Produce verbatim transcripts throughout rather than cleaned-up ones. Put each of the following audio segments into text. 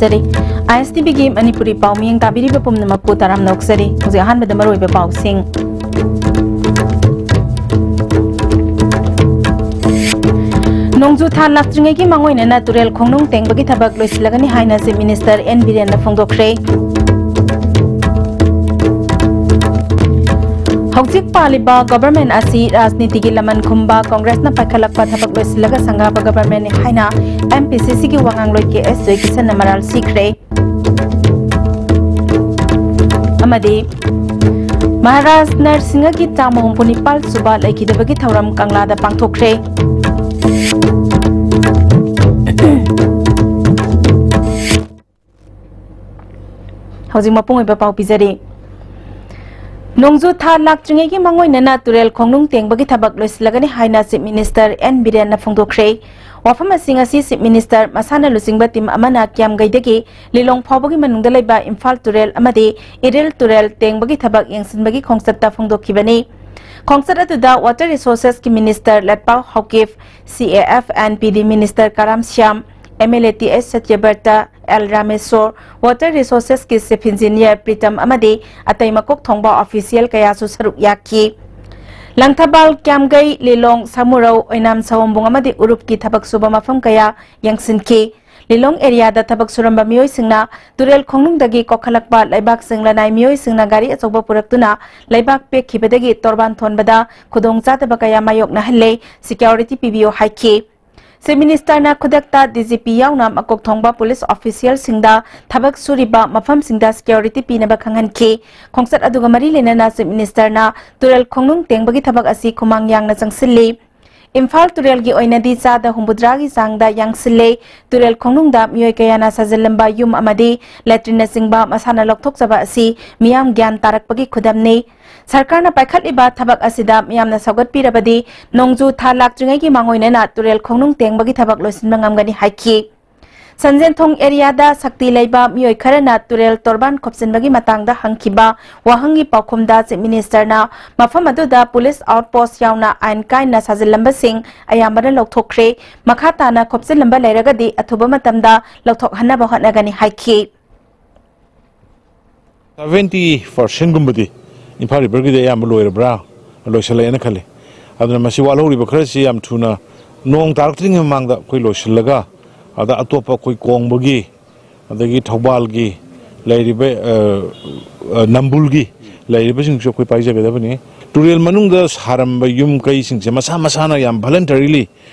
ꯆꯔꯤ꯫ ISTVꯒꯤ ꯃꯅꯤꯄꯨꯔꯤ ꯄꯥꯎ ꯃꯤꯌꯦꯡ ꯇꯥꯕꯤꯔꯤꯕ ꯄꯨꯝꯅꯃꯛꯄꯨ ꯇꯔꯥꯝꯅ ꯑꯣꯛꯆꯔꯤ꯫ ꯍꯧꯖꯤꯛ ꯑꯍꯥꯟꯕꯗ ꯃꯔꯨꯑꯣꯏꯕ ꯄꯥꯎꯁꯤꯡ꯫ ꯅꯣꯡꯖꯨ ꯊꯥ ꯂꯥꯛꯇ꯭ꯔꯤꯉꯩꯒꯤ ꯃꯥꯡꯑꯣꯏꯅꯅ ꯇꯨꯔꯦꯜ ꯈꯣꯡꯅꯨꯡ ꯇꯦꯡꯕꯒꯤ ꯊꯕꯛ ꯂꯣꯏꯁꯤꯜꯂꯒꯅꯤ ꯍꯥꯏꯅ Chief Minister N ꯕꯤꯔꯦꯟꯅ ꯐꯣꯡꯗꯣꯛꯈ꯭ꯔꯦ꯫ ꯍꯧꯖꯤꯛ ꯄꯥꯜꯂꯤꯕ government ꯑꯁꯤ ꯔꯥꯖꯅꯤꯇꯤꯒꯤ ꯂꯃꯟ ꯈꯨꯝꯕ, ꯀꯣꯡꯒ꯭ꯔꯦꯁꯅ ꯄꯥꯏꯈꯠꯂꯛꯄ ꯊꯕꯛ ꯂꯣꯏꯁꯤꯜꯂꯒ ꯁꯪꯒꯥꯕ governmentꯅꯤ ꯍꯥꯏꯅ MPCCꯒꯤ ꯋꯥꯉꯥꯡꯂꯣꯏ ꯀꯦ ꯑꯦꯁ ꯖꯣꯏꯀꯤꯁꯟꯅ ꯃꯔꯥꯜ ꯁꯤꯈ꯭ꯔꯦ꯫ ꯑꯃꯗꯤ ꯃꯍꯥꯔꯥꯖ ꯅꯔꯁꯤꯡꯍꯒꯤ ꯆꯥꯝꯃ ꯍꯨꯝꯐꯨ ꯅꯤꯄꯥꯜ ꯁꯨꯕ ꯂꯩꯈꯤꯗꯕꯒꯤ ꯊꯧꯔꯝ ꯀꯪꯂꯥꯗ ꯄꯥꯡꯊꯣꯛꯈ꯭ꯔꯦ꯫ ꯍꯧꯖꯤꯛ ꯃꯄꯨꯡ ꯑꯣꯏꯕ ꯄꯥꯎ ꯄꯤꯖꯔꯤ꯫ ꯅꯣꯡꯖꯨ ꯊꯥ ꯂꯥꯛꯇ꯭ꯔꯤꯉꯩꯒꯤ ꯃꯥꯡꯑꯣꯏꯅꯅ ꯇꯨꯔꯦꯜ ꯈꯣꯡꯅꯨꯡ ꯇꯦꯡꯕꯒꯤ ꯊꯕꯛ ꯂꯣꯏꯁꯤꯜꯂꯒꯅꯤ ꯍꯥꯏꯅ Chief Minister N ꯕꯤꯔꯦꯟꯅ ꯐꯣꯡꯗꯣꯛꯈ꯭ꯔꯦ꯫ ꯋꯥꯐꯝ ꯑꯁꯤ ꯉꯁꯤ Chief Minister ꯃꯁꯥꯅ ꯂꯨꯆꯤꯡꯕ team ꯑꯃꯅ ꯀꯤꯌꯥꯝꯒꯩꯗꯒꯤ ꯂꯤꯂꯣꯡ ꯐꯥꯎꯕꯒꯤ ꯃꯅꯨꯡꯗ ꯂꯩꯕ ꯏꯝꯐꯥꯜ ꯇꯨꯔꯦꯜ ꯑꯃꯗꯤ ꯏꯔꯤꯜ ꯇꯨꯔꯦꯜ ꯇꯦꯡꯕꯒꯤ ꯊꯕꯛ ꯌꯦꯡꯁꯤꯟꯕꯒꯤ ꯈꯣꯡꯆꯠꯇ ꯐꯣꯡꯗꯣꯛꯈꯤꯕꯅꯤ꯫ ꯈꯣꯡꯆꯠ ꯑꯗꯨꯗ Water Resourcesꯀꯤ Minister Letpao Haokip, CAF and PD Minister Karam Shyam, MLA T H Satyabrata, L Rameshwar, Water Resourcesꯀꯤ Chief Engineer ꯄ꯭ꯔꯤꯇꯝ ꯑꯃꯗꯤ ꯑꯇꯩ ꯃꯀꯣꯛ ꯊꯣꯡꯕ official ꯀꯌꯥꯁꯨ ꯁꯔꯨꯛ ꯌꯥꯈꯤ꯫ ꯂꯪꯊꯕꯥꯜ, ꯀ꯭ꯌꯥꯝꯒꯩ, ꯂꯤꯂꯣꯡ, ꯁꯥꯃꯨꯔꯧ, ꯑꯣꯏꯅꯥꯝ, ꯁꯑꯣꯝꯕꯨꯡ ꯑꯃꯗꯤ ꯎꯔꯨꯞꯀꯤ ꯊꯕꯛ ꯁꯨꯕ ꯃꯐꯝ ꯀꯌꯥ ꯌꯦꯡꯁꯤꯟꯈꯤ꯫ ꯂꯤꯂꯣꯡ areaꯗ ꯊꯕꯛ ꯁꯨꯔꯝꯕ ꯃꯤꯑꯣꯏꯁꯤꯡꯅ ꯇꯨꯔꯦꯜ ꯈꯣꯡꯅꯨꯡꯗꯒꯤ ꯀꯣꯛꯈꯠꯂꯛꯄ ꯂꯩꯕꯥꯛꯁꯤꯡ ꯂꯅꯥꯏ ꯃꯤꯑꯣꯏꯁꯤꯡꯅ ꯒꯥꯔꯤ ꯑꯆꯧꯕ ꯄꯨꯔꯛꯇꯨꯅ ꯂꯩꯕꯥꯛ ꯄꯦꯛꯈꯤꯕꯗꯒꯤ ꯇꯣꯔꯕꯥꯟ ꯊꯣꯟꯕꯗ ꯈꯨꯗꯣꯡꯆꯥꯗꯕ ꯀꯌꯥ ꯃꯥꯌꯣꯛꯅꯍꯜꯂꯦ, security ꯄꯤꯕꯤꯌꯨ ꯍꯥꯏꯈꯤ꯫ Chief Ministerꯅ ꯈꯨꯗꯛꯇ DGP ꯌꯥꯎꯅ ꯃꯀꯣꯛ ꯊꯣꯡꯕ police officialꯁꯤꯡꯗ ꯊꯕꯛ ꯁꯨꯔꯤꯕ ꯃꯐꯝꯁꯤꯡꯗ security ꯄꯤꯅꯕ ꯈꯪꯍꯟꯈꯤ꯫ ꯈꯣꯡꯆꯠ ꯑꯗꯨꯒ ꯃꯔꯤ ꯂꯩꯅꯅ Chief Ministerꯅ ꯇꯨꯔꯦꯜ ꯈꯣꯡꯅꯨꯡ ꯇꯦꯡꯕꯒꯤ ꯊꯕꯛ ꯑꯁꯤ ꯈꯨꯃꯥꯡ ꯌꯥꯡꯅ ꯆꯪꯁꯤꯜꯂꯤ꯫ ꯏꯝꯐꯥꯜ ꯇꯨꯔꯦꯜꯒꯤ ꯑꯣꯏꯅꯗꯤ ꯆꯥꯗ ꯍꯨꯝꯐꯨꯇꯔꯥꯒꯤ ꯆꯥꯡꯗ ꯌꯥꯡꯁꯤꯜꯂꯦ꯫ ꯇꯨꯔꯦꯜ ꯈꯣꯡꯅꯨꯡꯗ ꯃꯤꯑꯣꯏ ꯀꯌꯥꯅ ꯁꯥꯖꯤꯜꯂꯝꯕ ꯌꯨꯝ ꯑꯃꯗꯤ latrineꯅꯆꯤꯡꯕ ꯃꯁꯥꯅ ꯂꯧꯊꯣꯛꯆꯕ ꯑꯁꯤ ꯃꯤꯌꯥꯝ ꯒ꯭ꯌꯥꯟ ꯇꯥꯔꯛꯄꯒꯤ ꯈꯨꯗꯝꯅꯤ꯫ ꯁꯔꯀꯥꯔꯅ ꯄꯥꯏꯈꯠꯂꯤꯕ ꯊꯕꯛ ꯑꯁꯤꯗ ꯃꯤꯌꯥꯝꯅ ꯁꯧꯒꯠꯄꯤꯔꯕꯗꯤ ꯅꯣꯡꯖꯨ ꯊꯥ ꯂꯥꯛꯇ꯭ꯔꯤꯉꯩꯒꯤ ꯃꯥꯡꯑꯣꯏꯅꯅ ꯇꯨꯔꯦꯜ ꯈꯣꯡꯅꯨꯡ ꯇꯦꯡꯕꯒꯤ ꯊꯕꯛ ꯂꯣꯏꯁꯤꯟꯕ ꯉꯝꯒꯅꯤ ꯍꯥꯏꯈꯤ꯫ ꯁꯟꯖꯦꯟꯊꯣꯡ ꯑꯦꯔꯤꯌꯥꯗ ꯁꯛꯇꯤ ꯂꯩꯕ ꯃꯤꯑꯣꯏ ꯈꯔꯅ ꯇꯨꯔꯦꯜ ꯇꯣꯔꯕꯥꯟ ꯈꯣꯞꯆꯤꯟꯕꯒꯤ ꯃꯇꯥꯡꯗ ꯍꯪꯈꯤꯕ ꯋꯥꯍꯪꯒꯤ ꯄꯥꯎꯈꯨꯝꯗ Chief Minister ꯅ ꯃꯐꯝ ꯑꯗꯨꯗ police outpost ꯌꯥꯎꯅ ꯑꯥꯏꯟ ꯀꯥꯏꯅ ꯁꯥꯖꯤꯜꯂꯝꯕꯁꯤꯡ ꯑꯌꯥꯝꯕꯅ ꯂꯧꯊꯣꯛꯈ꯭ꯔꯦ꯫ ꯃꯈꯥ ꯇꯥꯅ ꯈꯣꯞꯆꯤꯜꯂꯝꯕ ꯂꯩꯔꯒꯗꯤ ꯑꯊꯨꯕ ꯃꯇꯝꯗ ꯂꯧꯊꯣꯛꯍꯟꯅꯕ ꯍꯣꯠꯅꯒꯅꯤ ꯍꯥꯏꯈꯤ꯫ Seventy percent ꯒꯨꯝꯕꯗꯤ ꯏꯝꯐꯥꯜ ꯔꯤꯚꯔꯒꯤꯗꯤ ꯑꯌꯥꯝꯕ ꯂꯣꯏꯔꯕ꯭ꯔꯥ? ꯂꯣꯏꯁꯤꯜꯂꯛꯑꯦꯅ ꯈꯜꯂꯤ꯫ ꯑꯗꯨꯅ ꯃꯁꯤ ꯋꯥꯠꯍꯧꯔꯤꯕ ꯈꯔꯁꯤ ꯌꯥꯝ ꯊꯨꯅ ꯅꯣꯡ ꯇꯥꯔꯛꯇ꯭ꯔꯤꯉꯩ ꯃꯃꯥꯡꯗ ꯑꯩꯈꯣꯏ ꯂꯣꯏꯁꯤꯜꯂꯒ, ꯑꯗ ꯑꯇꯣꯞꯄ ꯑꯩꯈꯣꯏ ꯀꯣꯡꯕꯒꯤ, ꯑꯗꯒꯤ ꯊꯧꯕꯥꯜꯒꯤ ꯂꯩꯔꯤꯕ, ꯑ, ꯑ, ꯅꯝꯕꯨꯜꯒꯤ ꯂꯩꯔꯤꯕꯁꯤꯡꯁꯨ ꯑꯩꯈꯣꯏ ꯄꯥꯏꯖꯒꯗꯕꯅꯤ꯫ ꯇꯨꯔꯦꯜ ꯃꯅꯨꯡꯗ ꯁꯥꯔꯝꯕ ꯌꯨꯝ ꯀꯩꯁꯤꯡꯁꯦ ꯃꯁꯥ ꯃꯁꯥꯅ ꯌꯥꯝ voluntarily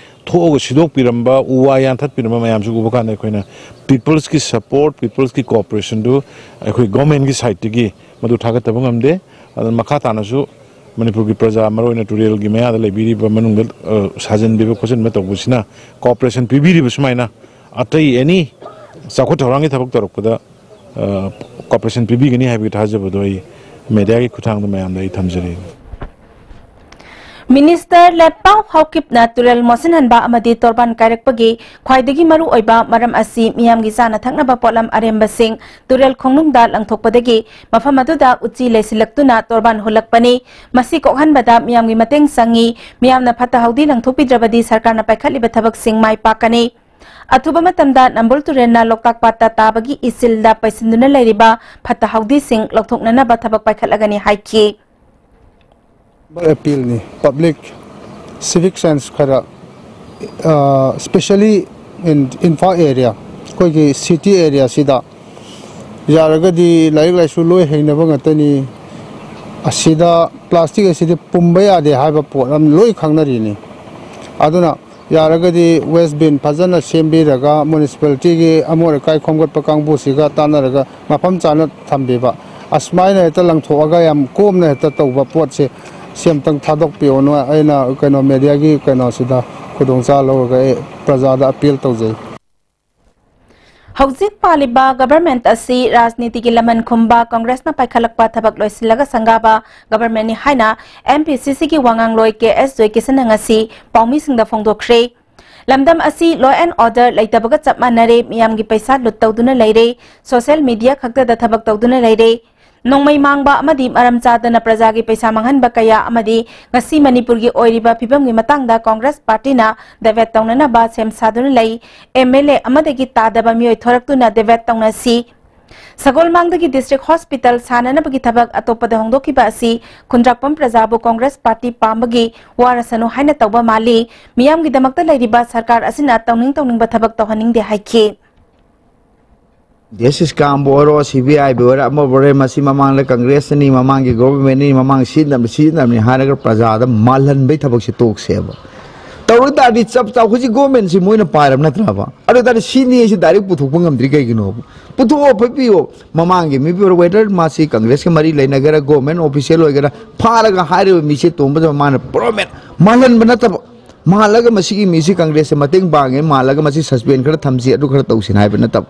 ꯊꯣꯛꯑꯒ ꯁꯤꯗꯣꯛꯄꯤꯔꯝꯕ, ꯎ ꯋꯥ ꯌꯥꯟꯊꯠꯄꯤꯔꯝꯕ ꯃꯌꯥꯝꯁꯤ ꯎꯕ ꯀꯥꯟꯗ ꯑꯩꯈꯣꯏꯅ people's ꯀꯤ support, people's ꯀꯤ cooperation ꯗꯨ ꯑꯩꯈꯣꯏ government ꯀꯤ side ꯇꯒꯤ ꯃꯗꯨ ꯊꯥꯒꯠꯇꯕ ꯉꯝꯗꯦ꯫ ꯑꯗꯨꯅ ꯃꯈꯥ ꯇꯥꯅꯁꯨ ꯃꯅꯤꯄꯨꯔꯒꯤ ꯄ꯭ꯔꯖꯥ, ꯃꯔꯨꯑꯣꯏꯅ ꯇꯨꯔꯦꯜꯒꯤ ꯃꯌꯥꯗ ꯂꯩꯕꯤꯔꯤꯕ ꯃꯅꯨꯡꯗ, ꯑ, ꯁꯥꯖꯤꯟꯕꯤꯕ ꯈꯣꯠꯆꯤꯟꯕ ꯇꯧꯕꯁꯤꯅ cooperation ꯄꯤꯕꯤꯔꯤꯕ ꯁꯨꯃꯥꯏꯅ ꯑꯇꯩ any ꯆꯥꯎꯈꯠ ꯊꯧꯔꯥꯡꯒꯤ ꯊꯕꯛ ꯇꯧꯔꯛꯄꯗ, ꯑ, cooperation ꯄꯤꯕꯤꯒꯅꯤ ꯍꯥꯏꯕꯒꯤ ꯊꯥꯖꯕꯗꯣ ꯑꯩ media ꯒꯤ ꯈꯨꯠꯊꯥꯡꯗ ꯃꯌꯥꯝꯗ ꯑꯩ ꯊꯝꯖꯔꯤ꯫ Minister ꯂꯦꯠꯄꯥꯎ ꯍꯥꯎꯀꯤꯞꯅ ꯇꯨꯔꯦꯜ ꯃꯣꯠꯁꯤꯟꯍꯟꯕ ꯑꯃꯗꯤ ꯇꯣꯔꯕꯥꯟ ꯀꯥꯏꯔꯛꯄꯒꯤ ꯈ꯭ꯋꯥꯏꯗꯒꯤ ꯃꯔꯨ ꯑꯣꯏꯕ ꯃꯔꯝ ꯑꯁꯤ ꯃꯤꯌꯥꯝꯒꯤ ꯆꯥꯅ ꯊꯛꯅꯕ ꯄꯣꯠꯂꯝ ꯑꯔꯦꯝꯕꯁꯤꯡ ꯇꯨꯔꯦꯜ ꯈꯣꯡꯅꯨꯡꯗ ꯂꯪꯊꯣꯛꯄꯗꯒꯤ ꯃꯐꯝ ꯑꯗꯨꯗ ꯎꯆꯤ ꯂꯩꯁꯤꯜꯂꯛꯇꯨꯅ ꯇꯣꯔꯕꯥꯟ ꯍꯨꯜꯂꯛꯄꯅꯤ꯫ ꯃꯁꯤ ꯀꯣꯛꯍꯟꯕꯗ ꯃꯤꯌꯥꯝꯒꯤ ꯃꯇꯦꯡ ꯆꯪꯏ꯫ ꯃꯤꯌꯥꯝꯅ ꯐꯠꯇ ꯍꯥꯎꯗꯤ ꯂꯪꯊꯣꯛꯄꯤꯗ꯭ꯔꯕꯗꯤ ꯁꯔꯀꯥꯔꯅ ꯄꯥꯏꯈꯠꯂꯤꯕ ꯊꯕꯛꯁꯤꯡ ꯃꯥꯏ ꯄꯥꯛꯀꯅꯤ꯫ ꯑꯊꯨꯕ ꯃꯇꯝꯗ ꯅꯝꯕꯨꯜ ꯇꯨꯔꯦꯜꯅ ꯂꯣꯛꯇꯥꯛ ꯄꯥꯠꯇ ꯇꯥꯕꯒꯤ ꯏꯆꯤꯜꯗ ꯄꯩꯁꯤꯟꯗꯨꯅ ꯂꯩꯔꯤꯕ ꯐꯠꯇ ꯍꯥꯎꯗꯤꯁꯤꯡ ꯂꯧꯊꯣꯛꯅꯅꯕ ꯊꯕꯛ ꯄꯥꯏꯈꯠꯂꯒꯅꯤ ꯍꯥꯏꯈꯤ꯫ ꯑꯦꯄꯤꯜꯅꯤ꯫ Public, civic sense ꯈꯔ, specially in ꯏꯝꯐꯥꯜ ꯑꯦꯔꯤꯌꯥ, ꯑꯩꯈꯣꯏꯒꯤ ꯁꯤꯇꯤ ꯑꯦꯔꯤꯌꯥꯁꯤꯗ ꯌꯥꯔꯒꯗꯤ ꯂꯥꯏꯔꯤꯛ ꯂꯥꯏꯁꯨ ꯂꯣꯏ ꯍꯩꯅꯕ ꯉꯥꯛꯇꯅꯤ꯫ ꯑꯁꯤꯗ ꯄ꯭ꯂꯥꯁꯇꯤꯛ ꯑꯁꯤꯗꯤ ꯄꯨꯝꯕ ꯌꯥꯗꯦ ꯍꯥꯏꯕ ꯄꯣꯠ ꯑꯃ ꯂꯣꯏ ꯈꯪꯅꯔꯤꯅꯤ꯫ ꯑꯗꯨꯅ ꯌꯥꯔꯒꯗꯤ waste bin ꯐꯖꯅ ꯁꯦꯝꯕꯤꯔꯒ ꯃ꯭ꯌꯨꯅꯤꯁꯤꯄꯥꯂꯤꯇꯤꯒꯤ ꯑꯃꯣꯠ ꯑꯀꯥꯏ ꯈꯣꯝꯒꯠꯄ ꯀꯥꯡꯕꯨꯁꯤꯒ ꯇꯥꯟꯅꯔꯒ ꯃꯐꯝ ꯆꯥꯅ ꯊꯝꯕꯤꯕ, ꯑꯁꯨꯃꯥꯏꯅ ꯍꯦꯛꯇ ꯂꯪꯊꯣꯛꯑꯒ ꯌꯥꯝ ꯀꯣꯝꯅ ꯍꯦꯛꯇ ꯇꯧꯕ ꯄꯣꯠꯁꯦ ꯁꯤ ꯑꯝꯇꯪ ꯊꯥꯗꯣꯛꯄꯤꯌꯣꯅ ꯑꯩꯅ ꯀꯩꯅꯣ ꯃꯦꯗꯤꯌꯥꯒꯤ ꯀꯩꯅꯣꯁꯤꯗ ꯈꯨꯗꯣꯡꯆꯥ ꯂꯧꯔꯒ ꯑꯩ ꯄ꯭ꯔꯖꯥꯗ ꯑꯄꯤꯜ ꯇꯧꯖꯩ꯫ ꯍꯧꯖꯤꯛ ꯄꯥꯜꯂꯤꯕ ꯒꯚꯔꯟꯃꯦꯟꯠ ꯑꯁꯤ ꯔꯥꯖꯅꯤꯇꯤꯒꯤ ꯂꯃꯟ ꯈꯨꯝꯕ ꯀꯪꯒ꯭ꯔꯦꯁꯅ ꯄꯥꯏꯈꯠꯂꯛꯄ ꯊꯕꯛ ꯂꯣꯏꯁꯤꯜꯂꯒ ꯁꯪꯒꯥꯕ ꯒꯚꯔꯟꯃꯦꯟꯠꯅꯤ ꯍꯥꯏꯅ ꯑꯦꯝ ꯄꯤ ꯁꯤ ꯁꯤꯒꯤ ꯋꯥꯉꯥꯡꯂꯣꯏ ꯀꯦ ꯑꯦꯁ ꯖꯣꯏꯀꯤꯁꯟꯅ ꯉꯁꯤ ꯄꯥꯎꯃꯤꯁꯤꯡꯗ ꯐꯣꯡꯗꯣꯛꯈ꯭ꯔꯦ꯫ ꯂꯝꯗꯝ ꯑꯁꯤ law and order ꯂꯩꯇꯕꯒ ꯆꯞ ꯃꯥꯟꯅꯔꯦ, ꯃꯤꯌꯥꯝꯒꯤ ꯄꯩꯁꯥ ꯂꯨꯠ ꯇꯧꯗꯨꯅ ꯂꯩꯔꯦ, social media ꯈꯛꯇꯗ ꯊꯕꯛ ꯇꯧꯗꯨꯅ ꯂꯩꯔꯦ, ꯅꯣꯡꯃꯩ ꯃꯥꯡꯕ ꯑꯃꯗꯤ ꯃꯔꯝ ꯆꯥꯗꯅ ꯄ꯭ꯔꯖꯥꯒꯤ ꯄꯩꯁꯥ ꯃꯥꯡꯍꯟꯕ ꯀꯌꯥ ꯑꯃꯗꯤ ꯉꯁꯤ ꯃꯅꯤꯄꯨꯔꯒꯤ ꯑꯣꯏꯔꯤꯕ ꯐꯤꯕꯝꯒꯤ ꯃꯇꯥꯡꯗ Congress partyꯅ debate ꯇꯧꯅꯅꯕ ꯁꯦꯝ ꯁꯥꯗꯨꯅ ꯂꯩ꯫ MLA ꯑꯃꯗꯒꯤ ꯇꯥꯗꯕ ꯃꯤꯑꯣꯏ ꯊꯣꯔꯛꯇꯨꯅ debate ꯇꯧꯅꯁꯤ꯫ ꯁꯒꯣꯜꯃꯥꯡꯗꯒꯤ district hospital ꯁꯥꯅꯅꯕꯒꯤ ꯊꯕꯛ ꯑꯇꯣꯞꯄꯗ ꯍꯣꯡꯗꯣꯛꯈꯤꯕ ꯑꯁꯤ ꯈꯨꯟꯗ꯭ꯔꯥꯛꯄꯝ ꯄ꯭ꯔꯖꯥꯕꯨ Congress party ꯄꯥꯝꯕꯒꯤ ꯋꯥꯔꯁꯅꯨ ꯍꯥꯏꯅ ꯇꯧꯕ ꯃꯥꯜꯂꯤ꯫ ꯃꯤꯌꯥꯝꯒꯤꯗꯃꯛꯇ ꯂꯩꯔꯤꯕ ꯁꯔꯀꯥꯔ ꯑꯁꯤꯅ ꯇꯧꯅꯤꯡ ꯇꯧꯅꯤꯡꯕ ꯊꯕꯛ ꯇꯧꯍꯟꯅꯤꯡꯗꯦ ꯍꯥꯏꯈꯤ꯫ ꯖꯁꯇꯤꯁ ꯀꯥꯝꯕꯨ ꯑꯣꯏꯔꯣ, CBIꯕꯨ ꯑꯣꯏꯔꯣ, ꯑꯃꯕꯨ ꯑꯣꯏꯔꯣ, ꯃꯁꯤ ꯃꯃꯥꯡꯗ Congressꯅꯤ, ꯃꯃꯥꯡꯒꯤ governmentꯅꯤ, ꯃꯃꯥꯡ ꯁꯤꯖꯤꯟꯅꯕꯅꯤ, ꯁꯤꯖꯤꯟꯅꯕꯅꯤ ꯍꯥꯏꯔꯒ ꯄ꯭ꯔꯖꯥꯗ ꯃꯥꯜꯍꯟꯕꯒꯤ ꯊꯕꯛꯁꯦ ꯇꯣꯛꯁꯦꯕ꯫ ꯇꯧꯔ ꯇꯥꯔꯗꯤ ꯆꯞ ꯆꯥ ꯍꯧꯖꯤꯛ governmentꯁꯤ ꯃꯣꯏꯅ ꯄꯥꯏꯔꯕ ꯅꯠꯇ꯭ꯔꯕ? ꯑꯗꯨ ꯑꯣꯏ ꯇꯥꯔꯗꯤ ꯁꯤꯅꯤ ꯑꯩꯁꯤ direct ꯄꯨꯊꯣꯛꯄ ꯉꯝꯗ꯭ꯔꯤ ꯀꯩꯒꯤꯅꯣꯕ? ꯄꯨꯊꯣꯛꯑꯣ, ꯐꯠꯄꯤꯌꯣ꯫ ꯃꯃꯥꯡꯒꯤ ꯃꯤꯕꯨ ꯑꯣꯏꯔꯣ, whether ꯃꯥꯁꯤ Congressꯀ ꯃꯔꯤ ꯂꯩꯅꯒꯦꯔꯥ, government official ꯑꯣꯏꯒꯦꯔꯥ, ꯐꯥꯔꯒ ꯍꯥꯏꯔꯤꯕ ꯃꯤꯁꯦ ꯇꯣꯝꯕꯖ ꯃꯥꯅ ꯄꯨꯔꯥ ꯃꯦꯟ-, ꯃꯥꯜꯍꯟꯕ ꯅꯠꯇꯕ, ꯃꯥꯜꯂꯒ ꯃꯁꯤꯒꯤ ꯃꯤꯁꯤ Congressꯁꯦ ꯃꯇꯦꯡ ꯄꯥꯡꯉꯦ, ꯃꯥꯜꯂꯒ ꯃꯁꯤ suspend ꯈꯔ ꯊꯝꯁꯤ, ꯑꯗꯨ ꯈꯔ ꯇꯧꯁꯤꯅ ꯍꯥꯏꯕ ꯅꯠꯇꯕ꯫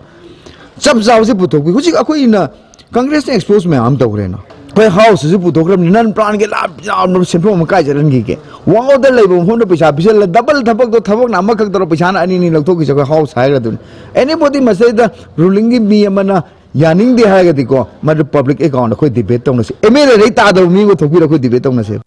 ꯆꯞ ꯆꯥꯕꯁꯤ ꯄꯨꯊꯣꯛꯄꯤ꯫ ꯍꯧꯖꯤꯛ ꯑꯩꯈꯣꯏꯅ Congressꯅ expose ꯃꯌꯥꯝ ꯑꯃ ꯇꯧꯈ꯭ꯔꯦꯅ꯫ ꯑꯩꯈꯣꯏ Houseꯇꯁꯨ ꯄꯨꯊꯣꯛꯈ꯭ꯔꯕꯅꯤ, non planꯒꯤ ꯂꯥꯞ ꯌꯥꯝꯅ ꯁꯦꯟꯐꯝ ꯑꯃ ꯀꯥꯏ ꯆꯠꯍꯟꯈꯤꯒꯦ? ꯋꯥꯉꯧꯗ ꯂꯩꯕ ꯃꯐꯝꯗ ꯄꯩꯁꯥ ꯄꯤꯁꯜꯂ, double ꯊꯕꯛꯇꯣ, ꯊꯕꯛꯅ ꯑꯃꯈꯛ ꯇꯧꯔ ꯄꯩꯁꯥꯅ ꯑꯅꯤ ꯑꯅꯤ ꯂꯧꯊꯣꯛꯈꯤꯁꯦ ꯑꯩꯈꯣꯏ House ꯍꯥꯏꯒꯗꯣꯏꯅꯤ꯫ Anybody ꯃꯁꯤꯗꯩꯗ rulingꯒꯤ ꯃꯤ ꯑꯃꯅ ꯌꯥꯅꯤꯡꯗꯦ ꯍꯥꯏꯔꯒꯗꯤꯀꯣ, ꯃꯗꯨ public account ꯑꯩꯈꯣꯏ debate ꯇꯧꯅꯁꯤ꯫ MLAꯗꯩ ꯇꯥꯗꯕ ꯃꯤꯕꯨ ꯊꯣꯛꯄꯤꯔ ꯑꯩꯈꯣꯏ debate ꯇꯧꯅꯁꯦ꯫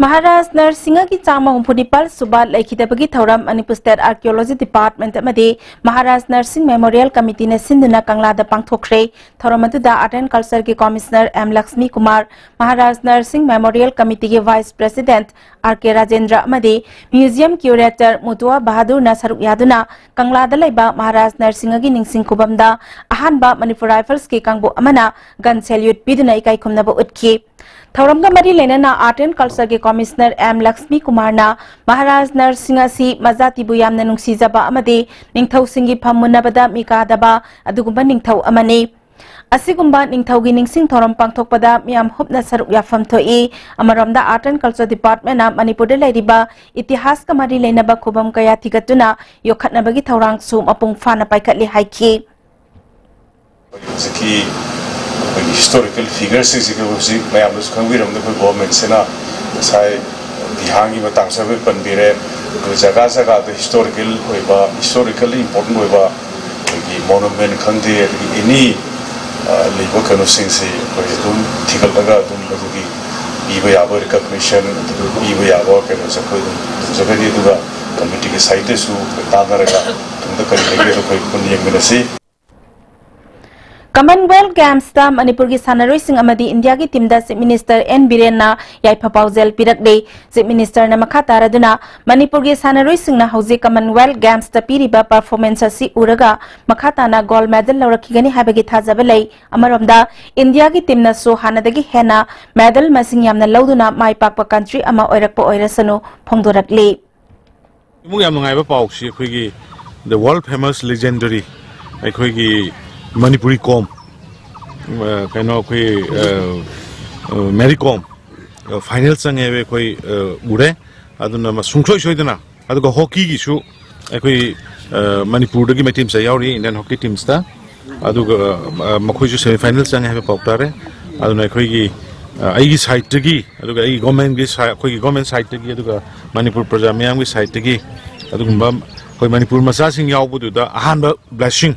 ꯃꯍꯥꯔꯥꯖ ꯅꯔꯁꯤꯡꯍꯒꯤ ꯆꯥꯝꯃ ꯍꯨꯝꯐꯨ ꯅꯤꯄꯥꯜ ꯁꯨꯕ ꯂꯩꯈꯤꯗꯕꯒꯤ ꯊꯧꯔꯝ ꯃꯅꯤꯄꯨꯔ State Archaeology Department ꯑꯃꯗꯤ ꯃꯍꯥꯔꯥꯖ ꯅꯔꯁꯤꯡ Memorial Committeeꯅ ꯁꯤꯟꯗꯨꯅ ꯀꯪꯂꯥꯗ ꯄꯥꯡꯊꯣꯛꯈ꯭ꯔꯦ꯫ ꯊꯧꯔꯝ ꯑꯗꯨꯗ Art and Cultureꯒꯤ Commissioner M Lakshmi Kumar, Maharaj Narsing Memorial Committeeꯒꯤ Vice President R K Rajendra ꯑꯃꯗꯤ Museum Curator ꯃꯨꯇꯨꯋꯥ ꯕꯍꯥꯗꯨꯔꯅ ꯁꯔꯨꯛ ꯌꯥꯗꯨꯅ ꯀꯪꯂꯥꯗ ꯂꯩꯕ ꯃꯍꯥꯔꯥꯖ ꯅꯔꯁꯤꯡꯍꯒꯤ ꯅꯤꯡꯁꯤꯡ ꯈꯨꯕꯝꯗ ꯑꯍꯥꯟꯕ Manipur Riflesꯀꯤ ꯀꯥꯡꯕꯨ ꯑꯃꯅ gun salute ꯄꯤꯗꯨꯅ ꯏꯀꯥꯏ ꯈꯨꯝꯅꯕ ꯎꯠꯈꯤ꯫ ꯊꯧꯔꯝꯒ ꯃꯔꯤ ꯂꯩꯅꯅ Art and Cultureꯒꯤ Commissioner ꯑꯦꯝ ꯂꯛꯁꯃꯤ ꯀꯨꯃꯥꯔꯅ ꯃꯍꯥꯔꯥꯖ ꯅꯔꯁꯤꯡ ꯑꯁꯤ ꯃꯖꯥꯇꯤꯕꯨ ꯌꯥꯝꯅ ꯅꯨꯡꯁꯤꯖꯕ ꯑꯃꯗꯤ ꯅꯤꯡꯊꯧꯁꯤꯡꯒꯤ ꯐꯝ ꯃꯨꯟꯅꯕꯗ ꯃꯤꯀꯥꯗꯕ ꯑꯗꯨꯒꯨꯝꯕ ꯅꯤꯡꯊꯧ ꯑꯃꯅꯤ꯫ ꯑꯁꯤꯒꯨꯝꯕ ꯅꯤꯡꯊꯧꯒꯤ ꯅꯤꯡꯁꯤꯡ ꯊꯧꯔꯝ ꯄꯥꯡꯊꯣꯛꯄꯗ ꯃꯤꯌꯥꯝ ꯍꯨꯞꯅ ꯁꯔꯨꯛ ꯌꯥꯐꯝ ꯊꯣꯛꯏ꯫ ꯑꯃꯔꯣꯝꯗ Art and Culture Departmentꯅ ꯃꯅꯤꯄꯨꯔꯗ ꯂꯩꯔꯤꯕ ꯏꯇꯤꯍꯥꯁꯀ ꯃꯔꯤ ꯂꯩꯅꯕ ꯈꯨꯕꯝ ꯀꯌꯥ ꯊꯤꯒꯠꯇꯨꯅ ꯌꯣꯛꯈꯠꯅꯕꯒꯤ ꯊꯧꯔꯥꯡꯁꯨ ꯃꯄꯨꯡ ꯐꯥꯅ ꯄꯥꯏꯈꯠꯂꯤ ꯍꯥꯏꯈꯤ꯫ ꯍꯧꯖꯤꯛꯀꯤ ꯑꯩꯈꯣꯏꯒꯤ historical figureꯁꯤꯡꯁꯤꯒ ꯍꯧꯖꯤꯛ ꯃꯌꯥꯝꯅꯁꯨ ꯈꯪꯕꯤꯔꯝꯒꯅꯤ, ꯑꯩꯈꯣꯏ governmentꯁꯤꯅ ꯉꯁꯥꯏ ꯕꯤꯍꯥꯔꯒꯤ ꯃꯇꯥꯡꯁꯨ ꯍꯥꯏꯐꯦꯠ ꯄꯟꯕꯤꯔꯦ, ꯑꯩꯈꯣꯏ ꯖꯒꯥ ꯖꯒꯥꯗ ꯍꯤꯁꯇꯣꯔꯤꯀꯦꯜ ꯑꯣꯏꯕ, ꯍꯤꯁꯇꯣꯔꯤꯀꯦꯜꯂꯤ ꯏꯝꯄꯣꯔꯇꯦꯟ ꯑꯣꯏꯕ ꯑꯩꯈꯣꯏꯒꯤ ꯃꯣꯅꯨꯃꯦꯟ ꯈꯪꯗꯦ, ꯑꯗꯒꯤ ꯑꯦꯅꯤ ꯂꯩꯕ ꯀꯩꯅꯣꯁꯤꯡꯁꯤ ꯑꯩꯈꯣꯏ ꯑꯗꯨꯝ ꯊꯤꯒꯠꯂꯒ ꯑꯗꯨꯝ ꯃꯗꯨꯒꯤ ꯄꯤꯕ ꯌꯥꯕ ꯔꯤꯀꯛꯅꯤꯁꯟ, ꯑꯗꯨꯒ ꯄꯤꯕ ꯌꯥꯕ ꯀꯩꯅꯣꯁꯦ ꯑꯩꯈꯣꯏ ꯑꯗꯨꯝ ꯇꯧꯖꯒꯅꯤ꯫ ꯑꯗꯨꯒ ꯀꯃꯤꯇꯤꯒꯤ ꯁꯥꯏꯠꯇꯁꯨ ꯑꯩꯈꯣꯏ ꯇꯥꯟꯅꯔꯒ ꯇꯨꯡꯗ ꯀꯔꯤ ꯂꯩꯒꯦꯗꯣ ꯑꯩꯈꯣꯏ ꯄꯨꯟꯅ ꯌꯦꯡꯃꯤꯟꯅꯁꯤ꯫ ꯀꯃꯟꯋꯦꯜꯊ ꯒꯦꯝꯁꯇ ꯃꯅꯤꯄꯨꯔꯒꯤ ꯁꯥꯟꯅꯔꯣꯏꯁꯤꯡ ꯑꯃꯗꯤ ꯏꯟꯗꯤꯌꯥꯒꯤ ꯇꯤꯝꯗ ꯆꯤꯐ ꯃꯤꯅꯤꯁꯇꯔ ꯑꯦꯟ ꯕꯤꯔꯦꯟꯅ ꯌꯥꯏꯐ ꯄꯥꯎꯖꯦꯜ ꯄꯤꯔꯛꯂꯤ꯫ ꯆꯤꯐ ꯃꯤꯅꯤꯁꯇꯔꯅ ꯃꯈꯥ ꯇꯥꯔꯗꯨꯅ ꯃꯅꯤꯄꯨꯔꯒꯤ ꯁꯥꯟꯅꯔꯣꯏꯁꯤꯡꯅ ꯍꯧꯖꯤꯛ ꯀꯃꯟꯋꯦꯜꯊ ꯒꯦꯝꯁꯇ ꯄꯤꯔꯤꯕ ꯄꯔꯐꯣꯔꯃꯦꯟꯁ ꯑꯁꯤ ꯎꯔꯒ ꯃꯈꯥ ꯇꯥꯅ ꯒꯣꯜꯗ ꯃꯦꯗꯜ ꯂꯧꯔꯛꯈꯤꯒꯅꯤ ꯍꯥꯏꯕꯒꯤ ꯊꯥꯖꯕ ꯂꯩ꯫ ꯑꯃꯔꯣꯝꯗ ꯏꯟꯗꯤꯌꯥꯒꯤ ꯇꯤꯝꯅꯁꯨ ꯍꯥꯟꯅꯗꯒꯤ ꯍꯦꯟꯅ ꯃꯦꯗꯜ ꯃꯁꯤꯡ ꯌꯥꯝꯅ ꯂꯧꯗꯨꯅ ꯃꯥꯏ ꯄꯥꯛꯄ ꯀꯟꯇ꯭ꯔꯤ ꯑꯃ ꯑꯣꯏꯔꯛꯄ ꯑꯣꯏꯔꯁꯅꯨ ꯐꯣꯡꯗꯣꯔꯛꯂꯤ꯫ ꯁꯤꯃꯨꯛ ꯌꯥꯝ ꯅꯨꯡꯉꯥꯏꯕ ꯄꯥꯎꯁꯤ ꯑꯩꯈꯣꯏꯒꯤ the world famous legendary ꯑꯩꯈꯣꯏꯒꯤ ꯃꯅꯤꯄꯨꯔꯤ ꯀꯣꯝ, ꯑ, ꯀꯩꯅꯣ ꯑꯩꯈꯣꯏ, ꯑ, ꯑ, ꯃꯦꯔꯤ ꯀꯣꯝ, ꯑ, ꯐꯥꯏꯅꯦꯜ ꯆꯪꯉꯦ ꯍꯥꯏꯕ ꯑꯩꯈꯣꯏ, ꯑ, ꯎꯔꯦ꯫ ꯑꯗꯨꯅ ꯃ-, ꯁꯨꯡꯁꯣꯏ ꯁꯣꯏꯗꯅ꯫ ꯑꯗꯨꯒ ꯍꯣꯀꯤꯒꯤꯁꯨ ꯑꯩꯈꯣꯏ, ꯑ, ꯃꯅꯤꯄꯨꯔꯗꯒꯤ ꯃꯩꯇꯩ ꯃꯆꯥ ꯌꯥꯎꯔꯤ ꯏꯟꯗꯤꯌꯥꯟ ꯍꯣꯀꯤ ꯇꯤꯝꯁꯇ꯫ ꯑꯗꯨꯒ, ꯑ, ꯃꯈꯣꯏꯁꯨ ꯁꯦꯃꯤ ꯐꯥꯏꯅꯦꯜ ꯆꯪꯉꯦ ꯍꯥꯏꯕ ꯄꯥꯎ ꯇꯥꯔꯦ꯫ ꯑꯗꯨꯅ ꯑꯩꯈꯣꯏꯒꯤ, ꯑ, ꯑꯩꯒꯤ ꯁꯥꯏꯠꯇꯒꯤ, ꯑꯗꯨꯒ ꯑꯩꯒꯤ ꯒꯣꯔꯃꯦꯟꯒꯤ ꯁꯥꯏ-, ꯑꯩꯈꯣꯏꯒꯤ ꯒꯣꯔꯃꯦꯟ ꯁꯥꯏꯠꯇꯒꯤ, ꯑꯗꯨꯒ ꯃꯅꯤꯄꯨꯔ ꯄ꯭ꯔꯖꯥ ꯃꯤꯌꯥꯝꯒꯤ ꯁꯥꯏꯠꯇꯒꯤ ꯑꯗꯨꯒꯨꯝꯕ ꯑꯩꯈꯣꯏ ꯃꯅꯤꯄꯨꯔ ꯃꯆꯥꯁꯤꯡ ꯌꯥꯎꯕꯗꯨꯗ ꯑꯍꯥꯟꯕ ꯕ꯭ꯂꯦꯁꯤꯡ,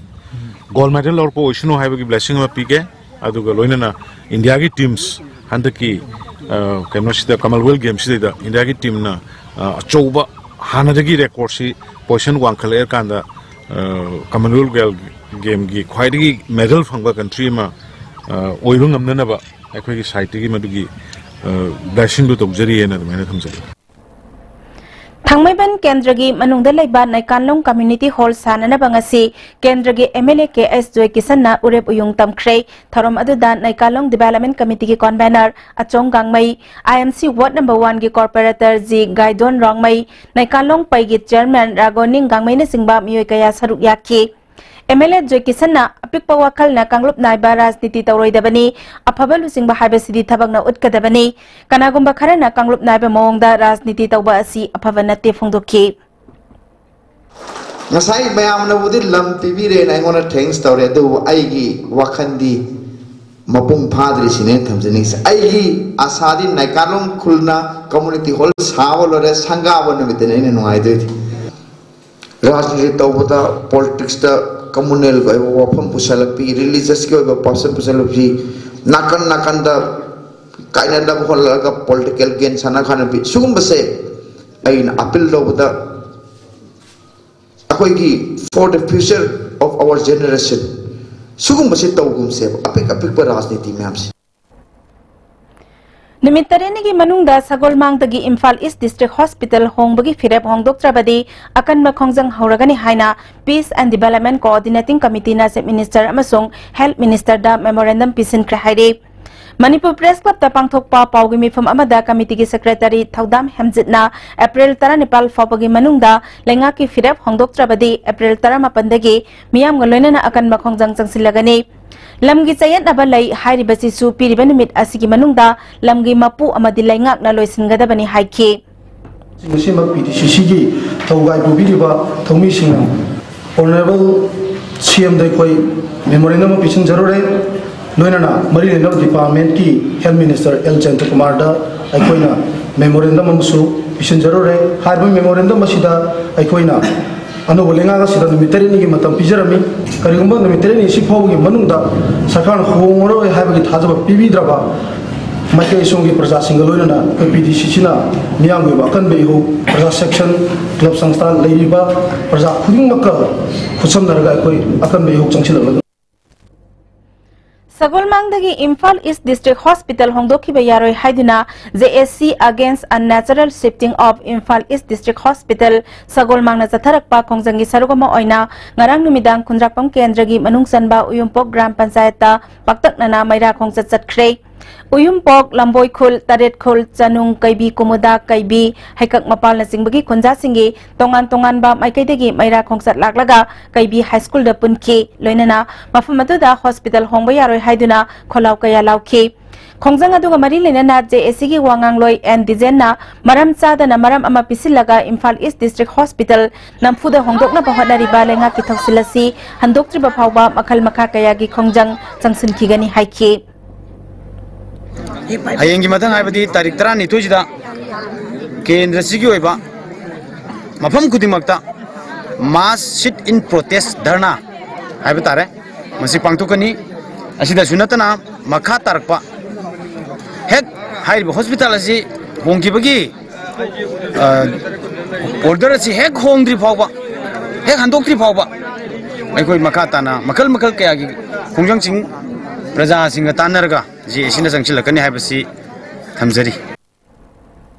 ꯒꯣꯜꯗ ꯃꯦꯗꯜ ꯂꯧꯔꯛꯄ ꯑꯣꯏꯁꯅꯨ ꯍꯥꯏꯕꯒꯤ ꯕ꯭ꯂꯦꯁꯤꯡ ꯑꯃ ꯄꯤꯒꯦ꯫ ꯑꯗꯨꯒ ꯂꯣꯏꯅꯅ ꯏꯟꯗꯤꯌꯥꯒꯤ ꯇꯤꯝꯁ ꯍꯟꯗꯛꯀꯤ, ꯑ, ꯀꯩꯅꯣꯁꯤꯗ, ꯀꯃꯟꯋꯦꯜꯊ ꯒꯦꯝꯁꯤꯗꯩꯗ ꯏꯟꯗꯤꯌꯥꯒꯤ ꯇꯤꯝꯅ, ꯑ, ꯑꯆꯧꯕ ꯍꯥꯟꯅꯗꯒꯤ ꯔꯦꯀꯣꯔꯠꯁꯤ ꯄꯣꯖꯤꯁꯟ ꯋꯥꯡꯈꯠꯂꯛꯑꯀꯥꯟꯗ, ꯑ, ꯀꯃꯟꯋꯦꯜꯊ ꯒꯦꯝꯒꯤ ꯈ꯭ꯋꯥꯏꯗꯒꯤ ꯃꯦꯗꯜ ꯐꯪꯕ ꯀꯟꯇ꯭ꯔꯤ ꯑꯃ, ꯑ, ꯑꯣꯏꯕ ꯉꯝꯅꯅꯕ ꯑꯩꯈꯣꯏꯒꯤ ꯁꯥꯏꯠꯇꯒꯤ ꯃꯗꯨꯒꯤ, ꯑ, ꯕ꯭ꯂꯦꯁꯤꯡꯗꯨ ꯇꯧꯖꯔꯤꯑꯅ ꯑꯗꯨꯃꯥꯏꯅ ꯊꯝꯖꯒꯦ꯫ ꯊꯥꯡꯃꯩꯕꯟ ꯀꯦꯟꯗ꯭ꯔꯒꯤ ꯃꯅꯨꯡꯗ ꯂꯩꯕ ꯅꯩꯀꯥꯟꯂꯣꯡ ꯀꯝꯃ꯭ꯌꯨꯅꯤꯇꯤ ꯍꯣꯜ ꯁꯥꯟꯅꯅꯕ ꯉꯁꯤ ꯀꯦꯟꯗ꯭ꯔꯒꯤ ꯑꯦꯝ ꯑꯦꯜ ꯑꯦ ꯀꯦ ꯑꯦꯁ ꯖꯣꯏꯀꯤꯁꯟꯅ ꯎꯔꯦꯞ ꯎꯌꯨꯡ ꯇꯝꯈ꯭ꯔꯦ꯫ ꯊꯧꯔꯝ ꯑꯗꯨꯗ ꯅꯩꯀꯥꯟꯂꯣꯡ ꯗꯤꯚꯦꯂꯞꯃꯦꯟ ꯀꯃꯤꯇꯤꯒꯤ ꯀꯣꯟꯚꯦꯅꯔ ꯑꯆꯣꯡ ꯒꯥꯡꯃꯩ, ꯑꯥꯏ ꯑꯦꯝ ꯁꯤ ꯋꯥꯔꯗ ꯅꯝꯕꯔ ꯋꯥꯟꯒꯤ ꯀꯣꯔꯄꯣꯔꯦꯇꯔ ꯖꯤ ꯒꯥꯏꯗꯣꯟ ꯔꯣꯡꯃꯩ, ꯅꯩꯀꯥꯟꯂꯣꯡ ꯄꯩꯒꯤ ꯆꯤꯌꯔꯃꯦꯟ ꯔꯥꯒꯣꯅꯤꯡ ꯒꯥꯡꯃꯩꯅꯆꯤꯡꯕ ꯃꯤꯑꯣꯏ ꯀꯌꯥ ꯁꯔꯨꯛ ꯌꯥꯈꯤ꯫ ꯑꯦꯝ ꯑꯦꯜ ꯑꯦ ꯖꯣꯏꯀꯤꯁꯟꯅ ꯑꯄꯤꯛꯄ ꯋꯥꯈꯜꯅ ꯀꯥꯡꯂꯨꯞ ꯅꯥꯏꯕ ꯔꯥꯖꯅꯤꯇꯤ ꯇꯧꯔꯣꯏꯗꯕꯅꯤ, ꯑꯐꯕ ꯂꯨꯆꯤꯡꯕ ꯍꯥꯏꯕꯁꯤꯗꯤ ꯊꯕꯛꯅ ꯎꯠꯀꯗꯕꯅꯤ꯫ ꯀꯅꯥꯒꯨꯝꯕ ꯈꯔꯅ ꯀꯥꯡꯂꯨꯞ ꯅꯥꯏꯕ ꯃꯑꯣꯡꯗ ꯔꯥꯖꯅꯤꯇꯤ ꯇꯧꯕ ꯑꯁꯤ ꯑꯐꯕ ꯅꯠꯇꯦ ꯐꯣꯡꯗꯣꯛꯈꯤ꯫ ꯉꯁꯥꯏ ꯃꯌꯥꯝꯅꯕꯨꯗꯤ ꯂꯝ ꯄꯤꯕꯤꯔꯦꯅ ꯑꯩꯉꯣꯟꯗ ꯊꯦꯡꯁ ꯇꯧꯔꯦ, ꯑꯗꯨꯕꯨ ꯑꯩꯒꯤ ꯋꯥꯈꯜꯗꯤ ꯃꯄꯨꯡ ꯐꯥꯗ꯭ꯔꯤꯁꯤꯅꯦ ꯊꯝꯖꯅꯤꯡꯉꯤꯁꯦ꯫ ꯑꯩꯒꯤ ꯑꯁꯥꯗꯤ ꯅꯥꯏꯀꯥꯂꯣꯡ ꯈꯨꯜꯅ ꯀꯝꯃꯨꯅꯤꯇꯤ ꯍꯣꯜ ꯁꯥꯕ ꯂꯣꯏꯔꯦ, ꯁꯪꯒꯥꯕ ꯅꯨꯃꯤꯠꯇꯅꯦ ꯑꯩꯅ ꯅꯨꯡꯉꯥꯏꯗꯣꯏꯗꯤ꯫ ꯔꯥꯖꯅꯤꯇꯤ ꯇꯧꯕꯗ ꯄꯣꯂꯤꯇꯤꯛꯁꯇ ꯀꯝꯃꯨꯅꯦꯜꯒꯤ ꯑꯣꯏꯕ ꯋꯥꯐꯝ ꯄꯨꯁꯜꯂꯛꯄꯤ, ꯔꯤꯂꯤꯖꯁꯀꯤ ꯑꯣꯏꯕ ꯄꯥꯎꯁꯟ ꯄꯨꯁꯜꯂꯛꯄꯤ, ꯅꯥꯀꯟ ꯅꯥꯀꯟꯗ ꯀꯥꯏꯅꯗꯕ ꯍꯣꯠꯅꯔꯒ ꯄꯣꯂꯤꯇꯤꯀꯦꯜ ꯒꯦꯝ ꯁꯥꯟꯅ ꯈꯥꯟꯅꯕꯤ, ꯁꯤꯒꯨꯝꯕꯁꯦ ꯑꯩꯅ ꯑꯄꯤꯜ ꯇꯧꯕꯗ ꯑꯩꯈꯣꯏꯒꯤ for the future of our generation ꯁꯤꯒꯨꯝꯕꯁꯦ ꯇꯧꯒꯨꯝꯁꯦꯕ, ꯑꯄꯤꯛ ꯑꯄꯤꯛꯄ ꯔꯥꯖꯅꯤꯇꯤ ꯃꯌꯥꯝꯁꯦ꯫ ꯅꯨꯃꯤꯠ ꯇꯔꯦꯠꯅꯤꯒꯤ ꯃꯅꯨꯡꯗ ꯁꯒꯣꯜꯃꯥꯡꯗꯒꯤ ꯏꯝꯐꯥꯜ ꯏꯁ ꯗꯤꯁꯇ꯭ꯔꯤꯛ ꯍꯣꯁꯄꯤꯇꯥꯜ ꯍꯣꯡꯕꯒꯤ ꯐꯤꯔꯦꯞ ꯍꯣꯡꯗꯣꯛꯇ꯭ꯔꯕꯗꯤ ꯑꯀꯟꯕ ꯈꯣꯡꯖꯪ ꯍꯧꯔꯒꯅꯤ ꯍꯥꯏꯅ Peace and Development Coordinating Committeeꯅ Chief Minister ꯑꯃꯁꯨꯡ Health Ministerꯗ memorandum ꯄꯤꯁꯤꯟꯈ꯭ꯔꯦ ꯍꯥꯏꯔꯤ꯫ ꯃꯅꯤꯄꯨꯔ ꯄ꯭ꯔꯦꯁ ꯀ꯭ꯂꯕꯇ ꯄꯥꯡꯊꯣꯛꯄ ꯄꯥꯎꯒꯤ ꯃꯤꯐꯝ ꯑꯃꯗ ꯀꯃꯤꯇꯤꯒꯤ ꯁꯦꯀ꯭ꯔꯦꯇꯔꯤ ꯊꯧꯗꯥꯝ ꯍꯦꯝꯖꯤꯠꯅ ꯑꯦꯄ꯭ꯔꯤꯜ ꯇꯔꯥꯅꯤꯄꯥꯜ ꯐꯥꯎꯕꯒꯤ ꯃꯅꯨꯡꯗ ꯂꯩꯉꯥꯛꯀꯤ ꯐꯤꯔꯦꯞ ꯍꯣꯡꯗꯣꯛꯇ꯭ꯔꯕꯗꯤ ꯑꯦꯄ꯭ꯔꯤꯜ ꯇꯔꯥꯃꯥꯄꯟꯗꯒꯤ ꯃꯤꯌꯥꯝꯒ ꯂꯣꯏꯅꯅ ꯑꯀꯟꯕ ꯈꯣꯡꯖꯪ ꯆꯪꯁꯤꯜꯂꯒꯅꯤ꯫ ꯂꯝꯒꯤ ꯆꯌꯦꯠꯅꯕ ꯂꯩ ꯍꯥꯏꯔꯤꯕꯁꯤꯁꯨ ꯄꯤꯔꯤꯕ ꯅꯨꯃꯤꯠ ꯑꯁꯤꯒꯤ ꯃꯅꯨꯡꯗ ꯂꯝꯒꯤ ꯃꯄꯨ ꯑꯃꯗꯤ ꯂꯩꯉꯥꯛꯅ ꯂꯣꯏꯁꯤꯟꯒꯗꯕꯅꯤ ꯍꯥꯏꯈꯤ꯫ ꯃꯁꯤꯃꯛ ꯄꯤ ꯗꯤ ꯁꯤ ꯁꯤꯒꯤ ꯊꯧꯒꯥꯏ ꯄꯨꯕꯤꯔꯤꯕ ꯊꯧꯃꯤꯁꯤꯡꯅ ꯑꯣꯅꯔꯦꯕꯜ ꯁꯤ ꯑꯦꯝꯗ ꯑꯩꯈꯣꯏ ꯃꯦꯃꯣꯔꯦꯟꯗꯝ ꯑꯃ ꯄꯤꯁꯤꯟꯖꯔꯨꯔꯦ꯫ ꯂꯣꯏꯅꯅ ꯃꯔꯤ ꯂꯩꯅꯕ ꯗꯤꯄꯥꯔꯠꯃꯦꯟꯠꯀꯤ ꯍꯦꯜꯊ ꯃꯤꯅꯤꯁꯇꯔ ꯑꯦꯜ ꯖꯌꯟꯇꯀꯨꯃꯥꯔꯗ ꯑꯩꯈꯣꯏꯅ ꯃꯦꯃꯣꯔꯦꯟꯗꯝ ꯑꯃꯁꯨ ꯄꯤꯁꯤꯟꯖꯔꯨꯔꯦ꯫ ꯍꯥꯏꯔꯤꯕ ꯃꯦꯃꯣꯔꯦꯟꯗꯝ ꯑꯁꯤꯗ ꯑꯩꯈꯣꯏꯅ ꯑꯅꯧꯕ ꯂꯩꯉꯥꯛ ꯑꯁꯤꯗ ꯅꯨꯃꯤꯠ ꯇꯔꯦꯠꯅꯤꯒꯤ ꯃꯇꯝ ꯄꯤꯖꯔꯝꯃꯤ꯫ ꯀꯔꯤꯒꯨꯝꯕ ꯅꯨꯃꯤꯠ ꯇꯔꯦꯠꯅꯤ ꯑꯁꯤ ꯐꯥꯎꯕꯒꯤ ꯃꯅꯨꯡꯗ ꯁꯔꯀꯥꯔꯅ ꯍꯣꯡꯉꯔꯣꯏ ꯍꯥꯏꯕꯒꯤ ꯊꯥꯖꯕ ꯄꯤꯕꯤꯗ꯭ꯔꯕ ꯃꯥꯏꯀꯩ ꯁꯣꯝꯒꯤ ꯄ꯭ꯔꯖꯥꯁꯤꯡꯒ ꯂꯣꯏꯅꯅ ꯑꯩꯈꯣꯏ ꯄꯤ ꯗꯤ ꯁꯤ ꯁꯤꯅ ꯃꯤꯌꯥꯝꯒꯤ ꯑꯣꯏꯕ ꯑꯀꯟꯕ ꯏꯍꯧ, ꯄ꯭ꯔꯖꯥ ꯁꯦꯛꯁꯟ, ꯀ꯭ꯂꯕ ꯁꯪꯁꯊꯥꯟ ꯂꯩꯔꯤꯕ ꯄ꯭ꯔꯖꯥ ꯈꯨꯗꯤꯡꯃꯛꯀ ꯈꯨꯠꯁꯝꯅꯔꯒ ꯑꯩꯈꯣꯏ ꯑꯀꯟꯕ ꯏꯍꯧ ꯆꯪꯁꯤꯜꯂꯛꯂꯒ ꯁꯒꯣꯜꯃꯥꯡꯗꯒꯤ ꯏꯝꯐꯥꯜ ꯏꯁ ꯗꯤꯁꯇ꯭ꯔꯤꯛ ꯍꯣꯁꯄꯤꯇꯥꯜ ꯍꯣꯡꯗꯣꯛꯈꯤꯕ ꯌꯥꯔꯣꯏ ꯍꯥꯏꯗꯨꯅ J S C Against Unnatural Shifting of Imphal East District Hospital ꯁꯒꯣꯜꯃꯥꯡꯅ ꯆꯠꯊꯔꯛꯄ ꯈꯣꯡꯖꯪꯒꯤ ꯁꯔꯨꯛ ꯑꯃ ꯑꯣꯏꯅ ꯉꯔꯥꯡ ꯅꯨꯃꯤꯗꯥꯡ ꯈꯨꯟꯗ꯭ꯔꯥꯛꯄꯝ ꯀꯦꯟꯗ꯭ꯔꯒꯤ ꯃꯅꯨꯡ ꯆꯟꯕ ꯎꯌꯨꯝꯄꯣꯛ ꯒ꯭ꯔꯥꯝ ꯄꯟꯆꯥꯌꯠꯇ ꯄꯥꯛꯇꯛꯅꯅ ꯃꯩꯔꯥ ꯈꯣꯡꯆꯠ ꯆꯠꯈ꯭ꯔꯦ꯫ ꯎꯌꯨꯝꯄꯣꯛ, ꯂꯝꯕꯣꯏꯈꯨꯜ, ꯇꯔꯦꯠꯈꯨꯜ, ꯆꯅꯨꯡ, ꯀꯩꯕꯤ, ꯀꯨꯃꯨꯗꯥ, ꯀꯩꯕꯤ, ꯍꯩꯀꯛ ꯃꯄꯥꯜꯅꯆꯤꯡꯕꯒꯤ ꯈꯨꯟꯖꯥꯁꯤꯡꯒꯤ ꯇꯣꯉꯥꯟ ꯇꯣꯉꯥꯟꯕ ꯃꯥꯏꯀꯩꯗꯒꯤ ꯃꯩꯔꯥ ꯈꯣꯡꯆꯠ ꯂꯥꯛꯂꯒ ꯀꯩꯕꯤ ꯍꯥꯏ ꯁ꯭ꯀꯨꯜꯗ ꯄꯨꯟꯈꯤ꯫ ꯂꯣꯏꯅꯅ ꯃꯐꯝ ꯑꯗꯨꯗ ꯍꯣꯁꯄꯤꯇꯥꯜ ꯍꯣꯡꯕ ꯌꯥꯔꯣꯏ ꯍꯥꯏꯗꯨꯅ ꯈꯣꯜꯂꯥꯎ ꯀꯌꯥ ꯂꯥꯎꯈꯤ꯫ ꯈꯣꯡꯖꯪ ꯑꯗꯨꯒ ꯃꯔꯤ ꯂꯩꯅꯅ JACꯒꯤ ꯋꯥ ꯉꯥꯡꯂꯣꯏ ꯑꯦꯟ ꯗꯤꯖꯦꯟꯅ ꯃꯔꯝ ꯆꯥꯗꯅ ꯃꯔꯝ ꯑꯃ ꯄꯤꯁꯤꯜꯂꯒ ꯏꯝꯐꯥꯜ ꯏꯁ ꯗꯤꯁꯇ꯭ꯔꯤꯛ ꯍꯣꯁꯄꯤꯇꯥꯜ ꯅꯝꯐꯨꯗ ꯍꯣꯡꯗꯣꯛꯅꯕ ꯍꯣꯠꯅꯔꯤꯕ ꯂꯩꯉꯥꯛꯀꯤ ꯊꯧꯁꯤꯜ ꯑꯁꯤ ꯍꯟꯗꯣꯛꯇ꯭ꯔꯤꯕ ꯐꯥꯎꯕ ꯃꯈꯜ ꯃꯈꯥ ꯀꯌꯥꯒꯤ ꯈꯣꯡꯖꯪ ꯆꯪꯁꯤꯟꯈꯤꯒꯅꯤ ꯍꯥꯏꯈꯤ꯫ ꯍꯌꯦꯡꯒꯤ ꯃꯊꯪ ꯍꯥꯏꯕꯗꯤ ꯇꯥꯔꯤꯛ ꯇꯔꯥꯅꯤꯊꯣꯏꯁꯤꯗ ꯀꯦꯟꯗ꯭ꯔꯁꯤꯒꯤ ꯑꯣꯏꯕ ꯃꯐꯝ ꯈꯨꯗꯤꯡꯃꯛꯇ mass sit in protest ꯙꯔꯅꯥ ꯍꯥꯏꯕ ꯇꯥꯔꯦ, ꯃꯁꯤ ꯄꯥꯡꯊꯣꯛꯀꯅꯤ꯫ ꯑꯁꯤꯗꯁꯨ ꯅꯠꯇꯅ ꯃꯈꯥ ꯇꯥꯔꯛꯄ ꯍꯦꯛ ꯍꯥꯏꯔꯤꯕ ꯍꯣꯁꯄꯤꯇꯥꯜ ꯑꯁꯤ ꯍꯣꯡꯈꯤꯕꯒꯤ, ꯑ, ꯑꯣꯔꯗꯔ ꯑꯁꯤ ꯍꯦꯛ ꯍꯣꯡꯗ꯭ꯔꯤ ꯐꯥꯎꯕ, ꯍꯦꯛ ꯍꯟꯗꯣꯛꯇ꯭ꯔꯤ ꯐꯥꯎꯕ ꯑꯩꯈꯣꯏ ꯃꯈꯥ ꯇꯥꯅ ꯃꯈꯜ ꯃꯈꯜ ꯀꯌꯥꯒꯤ ꯈꯣꯡꯖꯪꯁꯤꯡ ꯄ꯭ꯔꯖꯥꯁꯤꯡꯒ ꯇꯥꯟꯅꯔꯒ JACꯅ ꯆꯪꯁꯤꯜꯂꯛꯀꯅꯤ ꯍꯥꯏꯕꯁꯤ ꯊꯝꯖꯔꯤ꯫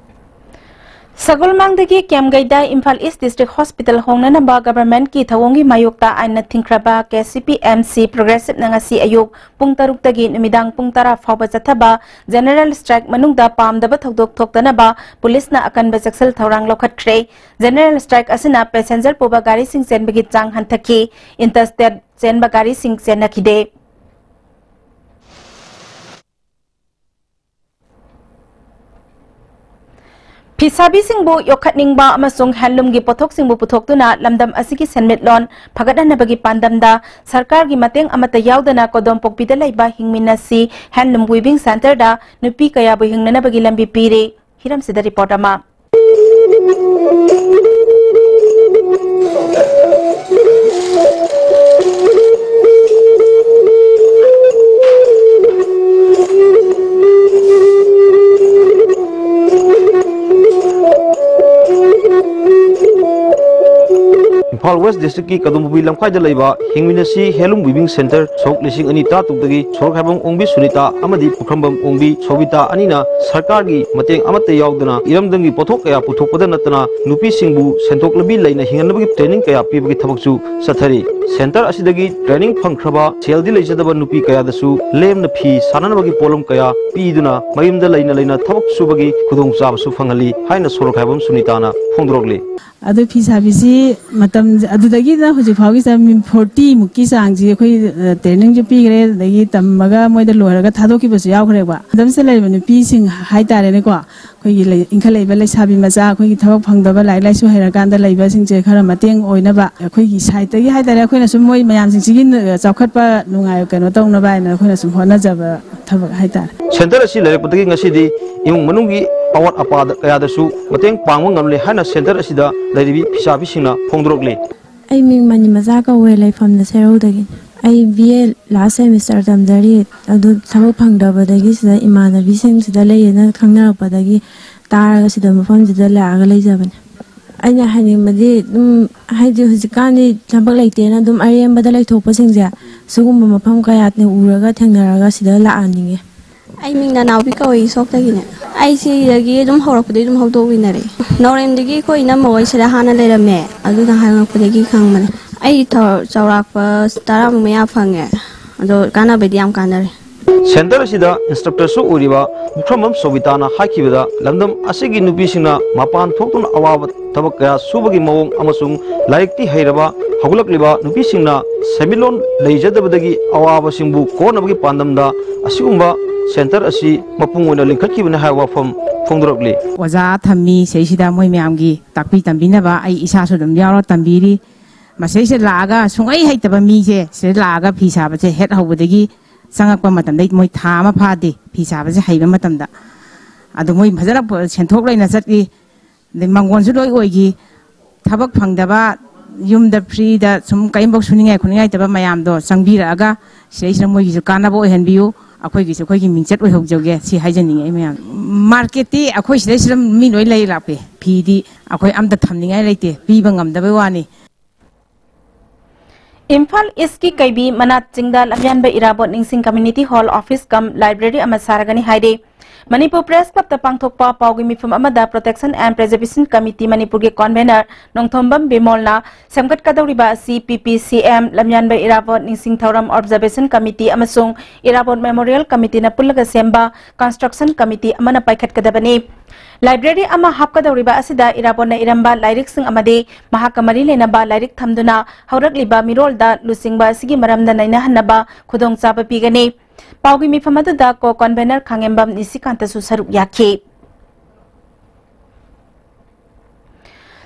ꯁꯒꯣꯜꯃꯥꯡꯗꯒꯤ ꯀꯦꯝꯒꯩꯗ ꯏꯝꯐꯥꯜ ꯏꯁ ꯗꯤꯁꯇ꯭ꯔꯤꯛ ꯍꯣꯁꯄꯤꯇꯥꯜ ꯍꯣꯡꯅꯅꯕ ꯒꯚꯔꯟꯃꯦꯟꯠꯀꯤ ꯊꯧꯑꯣꯡꯒꯤ ꯃꯥꯌꯣꯛꯇ ꯑꯥꯏꯟꯅ ꯊꯤꯡꯈ꯭ꯔꯕ KCP-MC ꯄ꯭ꯔꯣꯒ꯭ꯔꯦꯁꯤꯚꯅ ꯉꯁꯤ ꯑꯌꯨꯛ ꯄꯨꯡ ꯇꯔꯨꯛꯇꯒꯤ ꯅꯨꯃꯤꯗꯥꯡ ꯄꯨꯡ ꯇꯔꯥ ꯐꯥꯎꯕ ꯆꯠꯊꯕ ꯖꯦꯅꯔꯦꯜ ꯁ꯭ꯇ꯭ꯔꯥꯏꯛ ꯃꯅꯨꯡꯗ ꯄꯥꯝꯗꯕ ꯊꯧꯗꯣꯛ ꯊꯣꯛꯇꯅꯕ ꯄꯨꯂꯤꯁꯅ ꯑꯀꯟꯕ ꯆꯦꯛꯁꯤꯜ ꯊꯧꯔꯥꯡ ꯂꯧꯈꯠꯈ꯭ꯔꯦ꯫ ꯖꯦꯅꯔꯦꯜ ꯁ꯭ꯇ꯭ꯔꯥꯏꯛ ꯑꯁꯤꯅ ꯄꯦꯁꯦꯟꯖꯔ ꯄꯨꯕ ꯒꯥꯔꯤꯁꯤꯡ ꯆꯦꯟꯕꯒꯤ ꯆꯥꯡ ꯍꯟꯊꯈꯤ꯫ ꯏꯟꯇꯔꯁ꯭ꯇꯦꯠ ꯆꯦꯟꯕ ꯒꯥꯔꯤꯁꯤꯡ ꯆꯦꯟꯅꯈꯤꯗꯦ꯫ ꯐꯤꯁꯥꯕꯤꯁꯤꯡꯕꯨ ꯌꯣꯛꯈꯠꯅꯤꯡꯕ ꯑꯃꯁꯨꯡ ꯍꯦꯟꯂꯨꯝꯒꯤ ꯄꯣꯠꯊꯣꯛꯁꯤꯡꯕꯨ ꯄꯨꯊꯣꯛꯇꯨꯅ ꯂꯝꯗꯝ ꯑꯁꯤꯒꯤ ꯁꯦꯟꯃꯤꯠꯂꯣꯟ ꯐꯒꯠꯍꯟꯅꯕꯒꯤ ꯄꯥꯟꯗꯝꯗ ꯁꯔꯀꯥꯔꯒꯤ ꯃꯇꯦꯡ ꯑꯃꯠꯇ ꯌꯥꯎꯗꯅ ꯀꯣꯗꯣꯝꯄꯣꯛꯄꯤꯗ ꯂꯩꯕ ꯍꯤꯡꯃꯤꯟꯅꯁꯤ ꯍꯦꯟꯂꯨꯝ ꯋꯤꯚꯤꯡ ꯁꯦꯟꯇꯔꯗ ꯅꯨꯄꯤ ꯀꯌꯥꯕꯨ ꯍꯤꯡꯅꯅꯕꯒꯤ ꯂꯝꯕꯤ ꯄꯤꯔꯦ꯫ ꯍꯤꯔꯝꯁꯤꯗ ꯔꯤꯄꯣꯔꯠ ꯑꯃ꯫ ꯏꯝꯐꯥꯜ ꯋꯦꯁ ꯗꯤꯁꯇ꯭ꯔꯤꯛꯀꯤ ꯀꯗꯣꯝꯕꯨꯕꯤ ꯂꯝꯈꯥꯏꯗ ꯂꯩꯕ ꯍꯤꯡꯃꯤꯟꯅꯁꯤ ꯍꯦꯟꯂꯨꯝ ꯋꯤꯚꯤꯡ ꯁꯦꯟꯇꯔ ꯁꯣꯛ ꯂꯤꯁꯤꯡ ꯑꯅꯤ ꯇꯔꯥꯇꯔꯨꯛꯇꯒꯤ ꯁꯣꯔꯣꯛ ꯍꯥꯏꯕꯝ ꯑꯣꯡꯕꯤ ꯁꯨꯅꯤꯇꯥ ꯑꯃꯗꯤ ꯄꯨꯈ꯭ꯔꯝꯕꯝ ꯑꯣꯡꯕꯤ ꯁꯣꯕꯤꯇꯥ ꯑꯅꯤꯅ ꯁꯔꯀꯥꯔꯒꯤ ꯃꯇꯦꯡ ꯑꯃꯠꯇ ꯌꯥꯎꯗꯅ ꯏꯔꯝꯗꯝꯒꯤ ꯄꯣꯠꯊꯣꯛ ꯀꯌꯥ ꯄꯨꯊꯣꯛꯄꯗ ꯅꯠꯇꯅ ꯅꯨꯄꯤꯁꯤꯡꯕꯨ ꯁꯦꯟꯊꯣꯛ ꯂꯝꯕꯤ ꯂꯩꯅ ꯍꯤꯡꯍꯟꯅꯕꯒꯤ ꯇ꯭ꯔꯦꯅꯤꯡ ꯀꯌꯥ ꯄꯤꯕꯒꯤ ꯊꯕꯛꯁꯨ ꯆꯠꯊꯔꯤ꯫ ꯁꯦꯟꯇꯔ ꯑꯁꯤꯗꯒꯤ ꯇ꯭ꯔꯦꯅꯤꯡ ꯐꯪꯈ꯭ꯔꯕ ꯁꯦꯜꯗꯤ ꯂꯩꯖꯗꯕ ꯅꯨꯄꯤ ꯀꯌꯥꯗꯁꯨ ꯂꯦꯝꯅ ꯐꯤ ꯁꯥꯅꯅꯕꯒꯤ ꯄꯣꯠꯂꯝ ꯀꯌꯥ ꯄꯤꯗꯨꯅ ꯃꯌꯨꯝꯗ ꯂꯩꯅ ꯂꯩꯅ ꯊꯕꯛ ꯁꯨꯕꯒꯤ ꯈꯨꯗꯣꯡꯆꯥꯕꯁꯨ ꯐꯪꯍꯜꯂꯤ ꯍꯥꯏꯅ ꯁꯣꯔꯣꯛ ꯍꯥꯏꯕꯝ ꯁꯨꯅꯤꯇꯥꯅ ꯐꯣꯡꯗꯣꯔꯛꯂꯤ꯫ ꯑꯗꯨ ꯐꯤ ꯁꯥꯕꯤꯁꯤ ꯃꯇꯝ ꯑꯗꯨꯗꯒꯤꯅ ꯍꯧꯖꯤꯛ ꯐꯥꯎꯒꯤ ꯆꯍꯤ ꯐꯣꯔꯇꯤ ꯃꯨꯛꯀꯤ ꯆꯥꯡꯁꯤ ꯑꯩꯈꯣꯏ, ꯑ, ꯇ꯭ꯔꯦꯅꯤꯡꯁꯨ ꯄꯤꯈ꯭ꯔꯦ, ꯑꯗꯒꯤ ꯇꯝꯃꯒ ꯃꯣꯏꯗ ꯂꯣꯏꯔꯒ ꯊꯥꯗꯣꯛꯈꯤꯕꯁꯨ ꯌꯥꯎꯈ꯭ꯔꯦꯕ꯫ ꯃꯇꯝꯁꯤꯗ ꯂꯩꯔꯤꯕ ꯅꯨꯄꯤꯁꯤꯡ ꯍꯥꯏꯇꯥꯔꯦꯅꯦꯀꯣ, ꯑꯩꯈꯣꯏꯒꯤ ꯂꯩ-, ꯏꯟꯈꯠꯂꯛꯏꯕ ꯂꯩꯁꯥꯕꯤ ꯃꯆꯥ, ꯑꯩꯈꯣꯏꯒꯤ ꯊꯕꯛ ꯐꯪꯗꯕ, ꯂꯥꯏꯔꯤꯛ ꯂꯥꯏꯁꯨ ꯍꯩꯔꯀꯥꯟꯗ ꯂꯩꯕꯁꯤꯡꯁꯦ ꯈꯔ ꯃꯇꯦꯡ ꯑꯣꯏꯅꯕ ꯑꯩꯈꯣꯏꯒꯤ ꯁꯥꯏꯠꯇꯒꯤ ꯍꯥꯏꯇꯥꯔꯦ, ꯑꯩꯈꯣꯏꯅ ꯁꯨꯝ ꯃꯣꯏ ꯃꯌꯥꯝꯁꯤꯡꯁꯤꯒꯤ ꯆꯥꯎꯈꯠꯄ ꯅꯨꯡꯉꯥꯏ ꯀꯩꯅꯣ ꯇꯧꯅꯕ ꯍꯥꯏꯅ ꯑꯩꯈꯣꯏꯅ ꯁꯨꯝ ꯍꯣꯠꯅꯖꯕ ꯊꯕꯛ ꯍꯥꯏꯇꯥꯔꯦ꯫ ꯁꯦꯟꯇꯔ ꯑꯁꯤ ꯂꯩꯔꯛꯄꯗꯒꯤ ꯉꯁꯤꯗꯤ ꯏꯃꯨꯡ ꯃꯅꯨꯡꯒꯤ ꯑꯋꯥꯠ ꯑꯄꯥꯗ ꯀꯌꯥꯗꯁꯨ ꯃꯇꯦꯡ ꯄꯥꯡꯕ ꯉꯝꯂꯦ ꯍꯥꯏꯅ ꯁꯦꯟꯇꯔ ꯑꯁꯤꯗ ꯂꯩꯔꯤꯕꯤ ꯐꯤꯁꯥꯕꯤꯁꯤꯡꯅ ꯐꯣꯡꯗꯣꯔꯛꯂꯤ꯫ ꯑꯩ ꯃꯤꯡ ꯃꯅꯤꯃꯆꯥ ꯀꯧꯋꯦ, ꯂꯩꯐꯝꯅ ꯁꯦꯔꯧꯗꯒꯤꯅꯤ꯫ ꯑꯩ B A last semester ꯇꯝꯖꯔꯤ꯫ ꯑꯗꯨ ꯊꯕꯛ ꯐꯪꯗꯕꯗꯒꯤ ꯁꯤꯗ ꯏꯃꯥꯟꯅꯕꯤꯁꯤꯡ ꯁꯤꯗ ꯂꯩꯌꯦꯅ ꯈꯪꯅꯔꯛꯄꯗꯒꯤ ꯇꯥꯔꯒ ꯁꯤꯗ ꯃꯐꯝꯁꯤꯗ ꯂꯥꯛꯑꯒ ꯂꯩꯖꯕꯅꯦ꯫ ꯑꯩꯅ ꯍꯥꯏꯅꯤꯡꯕꯗꯤ ꯑꯗꯨꯝ, ꯍꯥꯏꯗꯤ ꯍꯧꯖꯤꯛꯀꯥꯟꯗꯤ ꯊꯕꯛ ꯂꯩꯇꯦꯅ ꯑꯗꯨꯝ ꯑꯔꯦꯝꯕꯗ ꯂꯩꯊꯣꯛꯄꯁꯤꯡꯁꯦ ꯁꯤꯒꯨꯝꯕ ꯃꯐꯝ ꯀꯌꯥ ꯎꯔꯒ ꯊꯦꯡꯅꯔꯒ ꯁꯤꯗ ꯂꯥꯛꯍꯟꯅꯤꯡꯉꯦ꯫ ꯑꯩ ꯃꯤꯡ ꯅꯅꯥꯎꯕꯤ ꯀꯧꯏ, ꯁꯣꯛꯇꯒꯤꯅꯦ꯫ ꯑꯩ ꯁꯤꯗꯒꯤ ꯑꯗꯨꯝ ꯍꯧꯔꯛꯄꯗꯒꯤ ꯑꯗꯨꯝ ꯍꯧꯗꯣꯛꯃꯤꯟꯅꯔꯛꯑꯦ꯫ ꯅꯥꯎꯔꯦꯝꯗꯒꯤ ꯑꯩꯈꯣꯏ ꯏꯅꯝꯃ ꯍꯣꯏ ꯁꯤꯗ ꯍꯥꯟꯅ ꯂꯩꯔꯝꯃꯦ, ꯑꯗꯨꯅ ꯍꯪꯉꯛꯄꯗꯒꯤ ꯈꯪꯕꯅꯦ꯫ ꯑꯩ ꯊ-, ꯆꯥꯎꯔꯥꯛꯄ ꯇꯔꯥꯃꯨꯛ ꯃꯌꯥ ꯐꯪꯉꯦ, ꯑꯗꯣ ꯀꯥꯟꯅꯕꯩꯗꯤ ꯌꯥꯝ ꯀꯥꯟꯅꯔꯦ꯫ ꯁꯦꯟꯇꯔ ꯑꯁꯤꯗ ꯏꯟꯁꯇ꯭ꯔꯛꯇꯔꯁꯨ ꯑꯣꯏꯔꯤꯕ ꯃꯨꯈ꯭ꯔꯝꯕꯝ ꯁꯣꯕꯤꯇꯥꯅ ꯍꯥꯏꯈꯤꯕꯗ, ꯂꯝꯗꯝ ꯑꯁꯤꯒꯤ ꯅꯨꯄꯤꯁꯤꯡꯅ ꯃꯄꯥꯟ ꯊꯣꯛꯇꯨꯅ ꯑꯋꯥꯕ ꯊꯕꯛ ꯀꯌꯥ ꯁꯨꯕꯒꯤ ꯃꯑꯣꯡ ꯑꯃꯁꯨꯡ ꯂꯥꯏꯔꯤꯛꯇꯤ ꯍꯩꯔꯕ ꯍꯧꯒꯠꯂꯛꯂꯤꯕ ꯅꯨꯄꯤꯁꯤꯡꯅ ꯁꯦꯟꯃꯤꯠꯂꯣꯟ ꯂꯩꯖꯗꯕꯗꯒꯤ ꯑꯋꯥꯕꯁꯤꯡꯕꯨ ꯀꯣꯛꯅꯕꯒꯤ ꯄꯥꯟꯗꯝꯗ ꯑꯁꯤꯒꯨꯝꯕ ꯁꯦꯟꯇꯔ ꯑꯁꯤ ꯃꯄꯨꯡ ꯑꯣꯏꯅ ꯂꯤꯡꯈꯠꯈꯤꯕꯅꯤ ꯍꯥꯏꯕ ꯋꯥꯐꯝ ꯐꯣꯡꯗꯣꯔꯛꯂꯤ꯫ ꯑꯣꯖꯥ ꯊꯝꯃꯤ, ꯁꯤꯗꯩꯁꯤꯗ ꯃꯣꯏ ꯃꯌꯥꯝꯒꯤ ꯇꯥꯛꯄꯤ ꯇꯝꯕꯤꯅꯕ ꯑꯩ ꯏꯁꯥꯁꯨ ꯑꯗꯨꯝ ꯌꯥꯎꯔ ꯇꯝꯕꯤꯔꯤ꯫ ꯃꯁꯤꯗꯩꯁꯤꯗ ꯂꯥꯛꯑꯒ ꯁꯨꯡꯍꯩ ꯍꯩꯇꯕ ꯃꯤꯁꯦ ꯁꯤꯗ ꯂꯥꯛꯑꯒ ꯐꯤ ꯁꯥꯕꯁꯦ ꯍꯦꯛ ꯍꯧꯕꯗꯒꯤ ꯆꯪꯉꯛꯄ ꯃꯇꯝꯗꯩ ꯃꯣꯏ ꯊꯥ ꯑꯃ ꯐꯥꯗꯦ ꯐꯤ ꯁꯥꯕꯁꯦ ꯍꯩꯕ ꯃꯇꯝꯗ꯫ ꯑꯗꯣ ꯃꯣꯏ ꯐꯖꯅ ꯁꯦꯟꯊꯣꯛ ꯂꯩꯅ ꯆꯠꯈꯤ, ꯑꯗꯩ ꯃꯪꯒꯣꯟꯁꯨ ꯂꯣꯏ ꯑꯣꯏꯈꯤ꯫ ꯊꯕꯛ ꯐꯪꯗꯕ, ꯌꯨꯝꯗ ꯐ꯭ꯔꯤꯗ ꯁꯨꯝ ꯀꯔꯤꯝꯐꯧ ꯁꯨꯅꯤꯡꯉꯥꯏ ꯈꯣꯠꯅꯤꯡꯉꯥꯏ ꯂꯩꯇꯕ ꯃꯌꯥꯝꯗꯣ ꯆꯪꯕꯤꯔꯛꯑꯒ ꯁꯤꯗꯩꯁꯤꯗ ꯃꯣꯏꯒꯤꯁꯨ ꯀꯥꯟꯅꯕ ꯑꯣꯏꯍꯟꯕꯤꯌꯨ, ꯑꯩꯈꯣꯏꯒꯤꯁꯨ ꯑꯩꯈꯣꯏꯒꯤ ꯃꯤꯡꯆꯠ ꯑꯣꯏꯍꯧꯖꯧꯒꯦ, ꯁꯤ ꯍꯥꯏꯖꯅꯤꯡꯉꯦ꯫ ꯑꯩ ꯃꯌꯥꯝ ꯃꯥꯔꯀꯦꯠꯇꯤ ꯑꯩꯈꯣꯏ ꯁꯤꯗꯩꯁꯤꯗ ꯃꯤ ꯂꯣꯏ ꯂꯩ ꯂꯥꯛꯄꯤ꯫ ꯐꯤꯗꯤ ꯑꯩꯈꯣꯏ ꯑꯝꯇ ꯊꯝꯅꯤꯡꯉꯥꯏ ꯂꯩꯇꯦ, ꯄꯤꯕ ꯉꯝꯗꯕꯩ ꯋꯥꯅꯤ꯫ ꯏꯝꯐꯥꯜ ꯏꯁꯀꯤ ꯀꯩꯕꯤ ꯃꯅꯥꯠ ꯆꯤꯡꯗ ꯂꯝꯌꯥꯟꯕ ꯏꯔꯥꯕꯣꯠ ꯅꯤꯡꯁꯤꯡ ꯀꯝꯃ꯭ꯌꯨꯅꯤꯇꯤ ꯍꯣꯜ ꯑꯣꯐꯤꯁ ꯀꯝ ꯂꯥꯏꯕ꯭ꯔꯦꯔꯤ ꯑꯃ ꯁꯥꯔꯒꯅꯤ ꯍꯥꯏꯔꯦ꯫ ꯃꯅꯤꯄꯨꯔ ꯄ꯭ꯔꯦꯁ ꯀ꯭ꯂꯕꯇ ꯄꯥꯡꯊꯣꯛꯄ ꯄꯥꯎꯒꯤ ꯃꯤꯐꯝ ꯑꯃꯗ ꯄ꯭ꯔꯣꯇꯦꯛꯁꯟ ꯑꯦꯟ ꯄ꯭ꯔꯤꯖꯔꯕꯦꯁꯟ ꯀꯃꯤꯇꯤ ꯃꯅꯤꯄꯨꯔꯒꯤ ꯀꯣꯟꯚꯦꯅꯔ ꯅꯣꯡꯊꯣꯝꯕꯝ ꯕꯤꯃꯣꯜꯅ ꯁꯦꯝꯒꯠꯀꯗꯧꯔꯤꯕ ꯑꯁꯤ P P C M ꯂꯝꯌꯥꯟꯕ ꯏꯔꯥꯕꯣꯠ ꯅꯤꯡꯁꯤꯡ ꯊꯧꯔꯝ ꯑꯣꯕꯖꯔꯕꯦꯁꯟ ꯀꯃꯤꯇꯤ ꯑꯃꯁꯨꯡ ꯏꯔꯥꯕꯣꯠ ꯃꯦꯃꯣꯔꯤꯌꯦꯜ ꯀꯃꯤꯇꯤꯅ ꯄꯨꯜꯂꯒ ꯁꯦꯝꯕ ꯀꯟꯁꯇ꯭ꯔꯛꯁꯟ ꯀꯃꯤꯇꯤ ꯑꯃꯅ ꯄꯥꯏꯈꯠꯀꯗꯕꯅꯤ꯫ ꯂꯥꯏꯕ꯭ꯔꯦꯔꯤ ꯑꯃ ꯍꯥꯞꯀꯗꯧꯔꯤꯕ ꯑꯁꯤꯗ ꯏꯔꯥꯕꯣꯠꯅ ꯏꯔꯝꯕ ꯂꯥꯏꯔꯤꯛꯁꯤꯡ ꯑꯃꯗꯤ ꯃꯍꯥꯛꯀ ꯃꯔꯤ ꯂꯩꯅꯕ ꯂꯥꯏꯔꯤꯛ ꯊꯝꯗꯨꯅ ꯍꯧꯔꯛꯂꯤꯕ ꯃꯤꯔꯣꯜꯗ ꯂꯨꯆꯤꯡꯕ ꯑꯁꯤꯒꯤ ꯃꯔꯝꯗ ꯅꯩꯅꯍꯟꯅꯕ ꯈꯨꯗꯣꯡꯆꯥꯕ ꯄꯤꯒꯅꯤ꯫ ꯄꯥꯎꯒꯤ ꯃꯤꯐꯝ ꯑꯗꯨꯗ ꯀꯣ ꯀꯟꯚꯦꯅꯔ ꯈꯥꯉꯦꯝꯕꯝ ꯅꯤꯁꯤꯀꯥꯟꯇꯁꯨ ꯁꯔꯨꯛ ꯌꯥꯈꯤ꯫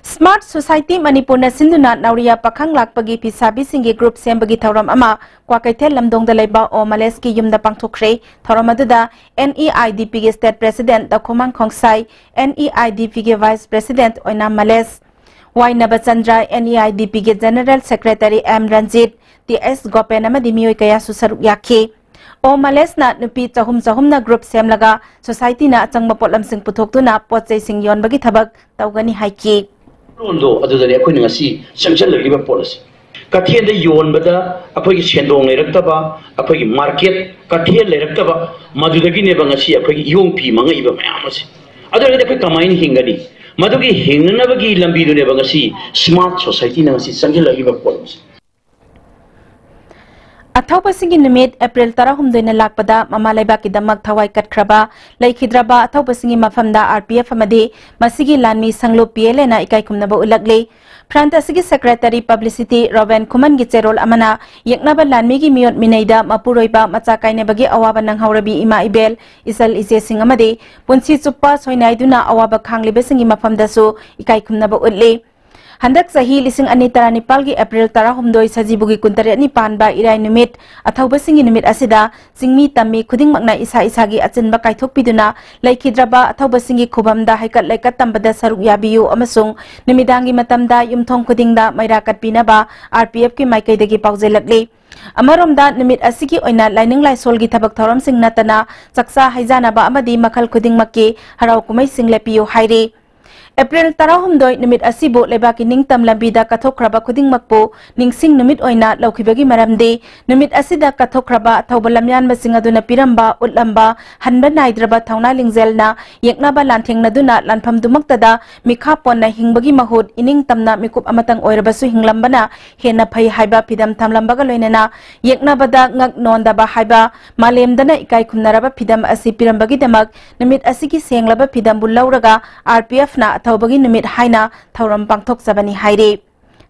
Smart Society ꯃꯅꯤꯄꯨꯔꯅ ꯁꯤꯟꯗꯨꯅ ꯅꯥꯎꯔꯤꯌꯥ ꯄꯥꯈꯪ ꯂꯥꯛꯄꯒꯤ ꯐꯤꯁꯥꯕꯤꯁꯤꯡꯒꯤ ꯒ꯭ꯔꯨꯞ ꯁꯦꯝꯕꯒꯤ ꯊꯧꯔꯝ ꯑꯃ ꯀ꯭ꯋꯥꯀꯩꯊꯦꯜ ꯂꯝꯗꯣꯡꯗ ꯂꯩꯕ ꯑꯣ ꯃꯂꯦꯁꯀꯤ ꯌꯨꯝꯗ ꯄꯥꯡꯊꯣꯛꯈ꯭ꯔꯦ꯫ ꯊꯧꯔꯝ ꯑꯗꯨꯗ N E I D P ꯒꯤ state president the ꯈꯣꯃꯥꯡ ꯈꯣꯡꯁꯥꯏ, N E I D P ꯒꯤ vice president Oinam ꯃꯂꯦꯁ, Y Nabachandra, N E I D P ꯒꯤ general secretary M Ranjit, T S ꯒꯣꯄꯦꯟ ꯑꯃꯗꯤ ꯃꯤꯑꯣꯏ ꯀꯌꯥꯁꯨ ꯁꯔꯨꯛ ꯌꯥꯈꯤ꯫ ꯑꯣ ꯃꯂꯦꯁꯅ ꯅꯨꯄꯤ ꯆꯍꯨꯝ ꯆꯍꯨꯝꯅ ꯒ꯭ꯔꯨꯞ ꯁꯦꯝꯂꯒ ꯁꯣꯁꯥꯏꯇꯤꯅ ꯑꯆꯪꯕ ꯄꯣꯠꯂꯝꯁꯤꯡ ꯄꯨꯊꯣꯛꯇꯨꯅ ꯄꯣꯠ ꯆꯩꯁꯤꯡ ꯌꯣꯟꯕꯒꯤ ꯊꯕꯛ ꯇꯧꯒꯅꯤ ꯍꯥꯏꯈꯤ꯫ ꯂꯣꯟꯗꯣ ꯑꯗꯨꯗꯅꯦ ꯑꯩꯈꯣꯏꯅ ꯉꯁꯤ ꯆꯪꯁꯤꯜꯂꯛꯂꯤꯕ ꯄꯣꯠ ꯑꯁꯤ꯫ ꯀꯩꯊꯦꯜꯗ ꯌꯣꯟꯕꯗ ꯑꯩꯈꯣꯏꯒꯤ ꯁꯦꯟꯗꯣꯡ ꯂꯩꯔꯛꯇꯕ, ꯑꯩꯈꯣꯏꯒꯤ ꯃꯥꯔꯀꯦꯠ ꯀꯩꯊꯦꯜ ꯂꯩꯔꯛꯇꯕ, ꯃꯗꯨꯗꯒꯤꯅꯦꯕ ꯉꯁꯤ ꯑꯩꯈꯣꯏꯒꯤ ꯏꯌꯣꯡ ꯐꯤ ꯃꯥꯡꯉꯛꯏꯕ ꯃꯌꯥꯝ ꯑꯁꯤ꯫ ꯑꯗꯨ ꯑꯣꯏꯔꯒꯗꯤ ꯑꯩꯈꯣꯏ ꯀꯃꯥꯏꯅ ꯍꯤꯡꯒꯅꯤ? ꯃꯗꯨꯒꯤ ꯍꯤꯡꯅꯅꯕꯒꯤ ꯂꯝꯕꯤꯗꯨꯅꯦꯕ ꯉꯁꯤ ꯁ꯭ꯃꯥꯔꯠ ꯁꯣꯁꯥꯏꯇꯤꯅ ꯉꯁꯤ ꯆꯪꯁꯤꯜꯂꯛꯂꯤꯕ ꯄꯣꯠ ꯑꯁꯤ꯫ ꯑꯊꯧꯕꯁꯤꯡꯒꯤ ꯅꯨꯃꯤꯠ ꯑꯦꯄ꯭ꯔꯤꯜ ꯇꯔꯥꯍꯨꯝꯗꯣꯏꯅ ꯂꯥꯛꯄꯗ ꯃꯃꯥ ꯂꯩꯕꯥꯛꯀꯤꯗꯃꯛ ꯊꯋꯥꯏ ꯀꯠꯈ꯭ꯔꯕ ꯂꯩꯈꯤꯗ꯭ꯔꯕ ꯑꯊꯧꯕꯁꯤꯡꯒꯤ ꯃꯐꯝꯗ R P F ꯑꯃꯗꯤ ꯃꯁꯤꯒꯤ ꯂꯥꯟꯃꯤ ꯁꯪꯂꯨꯞ P L Aꯅ ꯏꯀꯥꯏ ꯈꯨꯝꯅꯕ ꯎꯠꯂꯛꯂꯤ꯫ Front ꯑꯁꯤꯒꯤ secretary publicity ꯔꯣꯕꯦꯟ ꯈꯨꯃꯟꯒꯤ ꯆꯦꯔꯣꯜ ꯑꯃꯅ ꯌꯦꯛꯅꯕ ꯂꯥꯟꯃꯤꯒꯤ ꯃꯤꯑꯣꯠ ꯃꯤꯅꯩꯗ ꯃꯄꯨꯔꯣꯏꯕ ꯃꯆꯥ ꯀꯥꯏꯅꯕꯒꯤ ꯑꯋꯥꯕ ꯅꯪꯍꯧꯔꯕꯤ ꯏꯃꯥ ꯏꯕꯦꯜ, ꯏꯆꯜ ꯏꯆꯦꯁꯤꯡ ꯑꯃꯗꯤ ꯄꯨꯟꯁꯤ ꯆꯨꯞꯄ ꯁꯣꯏꯅꯥꯏꯗꯨꯅ ꯑꯋꯥꯕ ꯈꯥꯡꯂꯤꯕꯁꯤꯡꯒꯤ ꯃꯐꯝꯗꯁꯨ ꯏꯀꯥꯏ ꯈꯨꯝꯅꯕ ꯎꯠꯂꯤ꯫ ꯍꯟꯗꯛ ꯆꯍꯤ ꯂꯤꯁꯤꯡ ꯑꯅꯤ ꯇꯔꯥꯅꯤꯄꯥꯜꯒꯤ ꯑꯦꯄ꯭ꯔꯤꯜ ꯇꯔꯥꯍꯨꯝꯗꯣꯏ ꯁꯖꯤꯕꯨꯒꯤ ꯀꯨꯟꯇꯔꯦꯠꯅꯤ ꯄꯥꯟꯕ ꯏꯔꯥꯏ ꯅꯨꯃꯤꯠ, ꯑꯊꯧꯕꯁꯤꯡꯒꯤ ꯅꯨꯃꯤꯠ ꯑꯁꯤꯗ ꯆꯤꯡꯃꯤ ꯇꯝꯃꯤ ꯈꯨꯗꯤꯡꯃꯛꯅ ꯏꯁꯥ ꯏꯁꯥꯒꯤ ꯑꯆꯤꯟꯕ ꯀꯥꯏꯊꯣꯛꯄꯤꯗꯨꯅ ꯂꯩꯈꯤꯗ꯭ꯔꯕ ꯑꯊꯧꯕꯁꯤꯡꯒꯤ ꯈꯨꯕꯝꯗ ꯍꯩꯀꯠ ꯂꯩꯀꯠ ꯇꯝꯕꯗ ꯁꯔꯨꯛ ꯌꯥꯕꯤꯌꯨ ꯑꯃꯁꯨꯡ ꯅꯨꯃꯤꯗꯥꯡꯒꯤ ꯃꯇꯝꯗ ꯌꯨꯝꯊꯣꯡ ꯈꯨꯗꯤꯡꯗ ꯃꯩꯔꯥ ꯀꯠꯄꯤꯅꯕ R P F ꯀꯤ ꯃꯥꯏꯀꯩꯗꯒꯤ ꯄꯥꯎꯖꯦꯜꯂꯛꯂꯤ꯫ ꯑꯃꯔꯣꯝꯗ ꯅꯨꯃꯤꯠ ꯑꯁꯤꯒꯤ ꯑꯣꯏꯅ ꯂꯥꯏꯅꯤꯡ ꯂꯥꯏꯁꯣꯜꯒꯤ ꯊꯕꯛ ꯊꯧꯔꯝꯁꯤꯡ ꯅꯠꯇꯅ ꯆꯥꯛꯆꯥ ꯍꯩꯖꯥꯅꯕ ꯑꯃꯗꯤ ꯃꯈꯜ ꯈꯨꯗꯤꯡꯃꯛꯀꯤ ꯍꯔꯥꯎ ꯀꯨꯝꯍꯩꯁꯤꯡ ꯂꯦꯞꯄꯤꯌꯨ ꯍꯥꯏꯔꯤ꯫ ꯑꯦꯄ꯭ꯔꯤꯜ ꯇꯔꯥꯍꯨꯝꯗꯣꯏ ꯅꯨꯃꯤꯠ ꯑꯁꯤꯕꯨ ꯂꯩꯕꯥꯛꯀꯤ ꯅꯤꯡꯇꯝ ꯂꯝꯕꯤꯗ ꯀꯠꯊꯣꯛꯈ꯭ꯔꯕ ꯈꯨꯗꯤꯡꯃꯛꯄꯨ ꯅꯤꯡꯁꯤꯡ ꯅꯨꯃꯤꯠ ꯑꯣꯏꯅ ꯂꯧꯈꯤꯕꯒꯤ ꯃꯔꯝꯗꯤ, ꯅꯨꯃꯤꯠ ꯑꯁꯤꯗ ꯀꯠꯊꯣꯛꯈ꯭ꯔꯕ ꯑꯊꯧꯕ ꯂꯝꯌꯥꯟꯕꯁꯤꯡ ꯑꯗꯨꯅ ꯄꯤꯔꯝꯕ, ꯎꯠꯂꯝꯕ, ꯍꯟꯕ ꯅꯥꯏꯗ꯭ꯔꯕ ꯊꯧꯅꯥ ꯂꯤꯡꯖꯦꯜꯅ ꯌꯦꯛꯅꯕ ꯂꯥꯟꯊꯦꯡꯅꯗꯨꯅ ꯂꯥꯟꯐꯝꯗꯨꯃꯛꯇꯗ ꯃꯤꯈꯥ ꯄꯣꯟꯅ ꯍꯤꯡꯕꯒꯤ ꯃꯍꯨꯠ ꯏꯅꯤꯡ ꯇꯝꯅ ꯃꯤꯀꯨꯞ ꯑꯃꯇꯪ ꯑꯣꯏꯔꯕꯁꯨ ꯍꯤꯡꯂꯝꯕꯅ ꯍꯦꯟꯅ ꯐꯩ ꯍꯥꯏꯕ ꯐꯤꯗꯝ ꯊꯝꯂꯝꯕꯒ ꯂꯣꯏꯅꯅ ꯌꯦꯛꯅꯕꯗ ꯉꯛ ꯅꯣꯟꯗꯕ ꯍꯥꯏꯕ ꯃꯥꯂꯦꯝꯗꯅ ꯏꯀꯥꯏ ꯈꯨꯝꯅꯔꯕ ꯐꯤꯗꯝ ꯑꯁꯤ ꯄꯤꯔꯝꯕꯒꯤꯗꯃꯛ ꯅꯨꯃꯤꯠ ꯑꯁꯤꯒꯤ ꯁꯦꯡꯂꯕ ꯐꯤꯗꯝꯕꯨ ꯂꯧꯔꯒ ꯑꯥꯔ ꯄꯤ ꯑꯦꯐꯅ ꯑꯊꯧꯕꯒꯤ ꯅꯨꯃꯤꯠ ꯍꯥꯏꯅ ꯊꯧꯔꯝ ꯄꯥꯡꯊꯣꯛꯆꯕꯅꯤ ꯍꯥꯏꯔꯤ꯫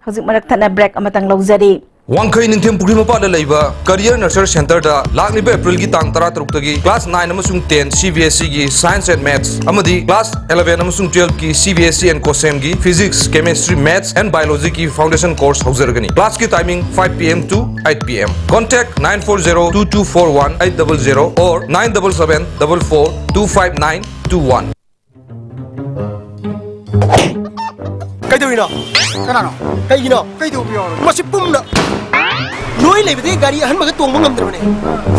ꯍꯧꯖꯤꯛ ꯃꯔꯛ ꯊꯠꯅ ꯕ꯭ꯔꯦꯛ ꯑꯃꯇꯪ ꯂꯧꯖꯔꯤ꯫ ꯋꯥꯡꯈꯩ ꯅꯤꯡꯊꯦꯝ ꯄꯨꯈ꯭ꯔꯤ ꯃꯄꯥꯟꯗ ꯂꯩꯕ ꯀꯔꯤꯌꯔ ꯅꯔꯁꯔ ꯁꯦꯟꯇꯔꯗ ꯂꯥꯛꯂꯤꯕ ꯑꯦꯄ꯭ꯔꯤꯜꯒꯤ ꯇꯥꯡ ꯇꯔꯥꯇꯔꯨꯛꯇꯒꯤ ꯀ꯭ꯂꯥꯁ ꯅꯥꯏꯟ ꯑꯃꯁꯨꯡ ꯇꯦꯟ ꯁꯤ ꯕꯤ ꯑꯦꯁ ꯏꯒꯤ ꯁꯥꯏꯟꯁ ꯑꯦꯟ ꯃꯦꯠꯁ ꯑꯃꯗꯤ ꯀ꯭ꯂꯥꯁ ꯑꯦꯂꯦꯚꯦꯟ ꯑꯃꯁꯨꯡ ꯇꯨꯋꯦꯜꯐꯀꯤ C B S E and ꯀꯣꯁꯦꯝꯒꯤ ꯐꯤꯖꯤꯛꯁ, ꯀꯦꯃꯦꯁꯇ꯭ꯔꯤ, ꯃꯦꯠꯁ ꯑꯦꯟ ꯕꯥꯏꯑꯣꯂꯣꯖꯤꯒꯤ ꯐꯥꯎꯟꯗꯦꯁꯟ ꯀꯣꯔꯁ ꯍꯧꯖꯔꯒꯅꯤ꯫ ꯀ꯭ꯂꯥꯁꯀꯤ timing five P M to eight P M. Contact nine four zero two two four one eight double zero or nine double seven double four two five nine two one. ꯀꯩꯗꯧꯔꯤꯅꯣ? ꯀꯅꯥꯅꯣ? ꯀꯩꯒꯤꯅꯣ? ꯀꯩꯗꯧꯕ ꯌꯥꯎꯔꯒꯦ? ꯃꯁꯤ ꯄꯨꯝꯅ ꯅꯣꯏ ꯂꯩꯕꯗꯒꯤ ꯒꯥꯔꯤ ꯑꯍꯟꯕꯒ ꯇꯣꯡꯕ ꯉꯝꯗ꯭ꯔꯕꯅꯦ꯫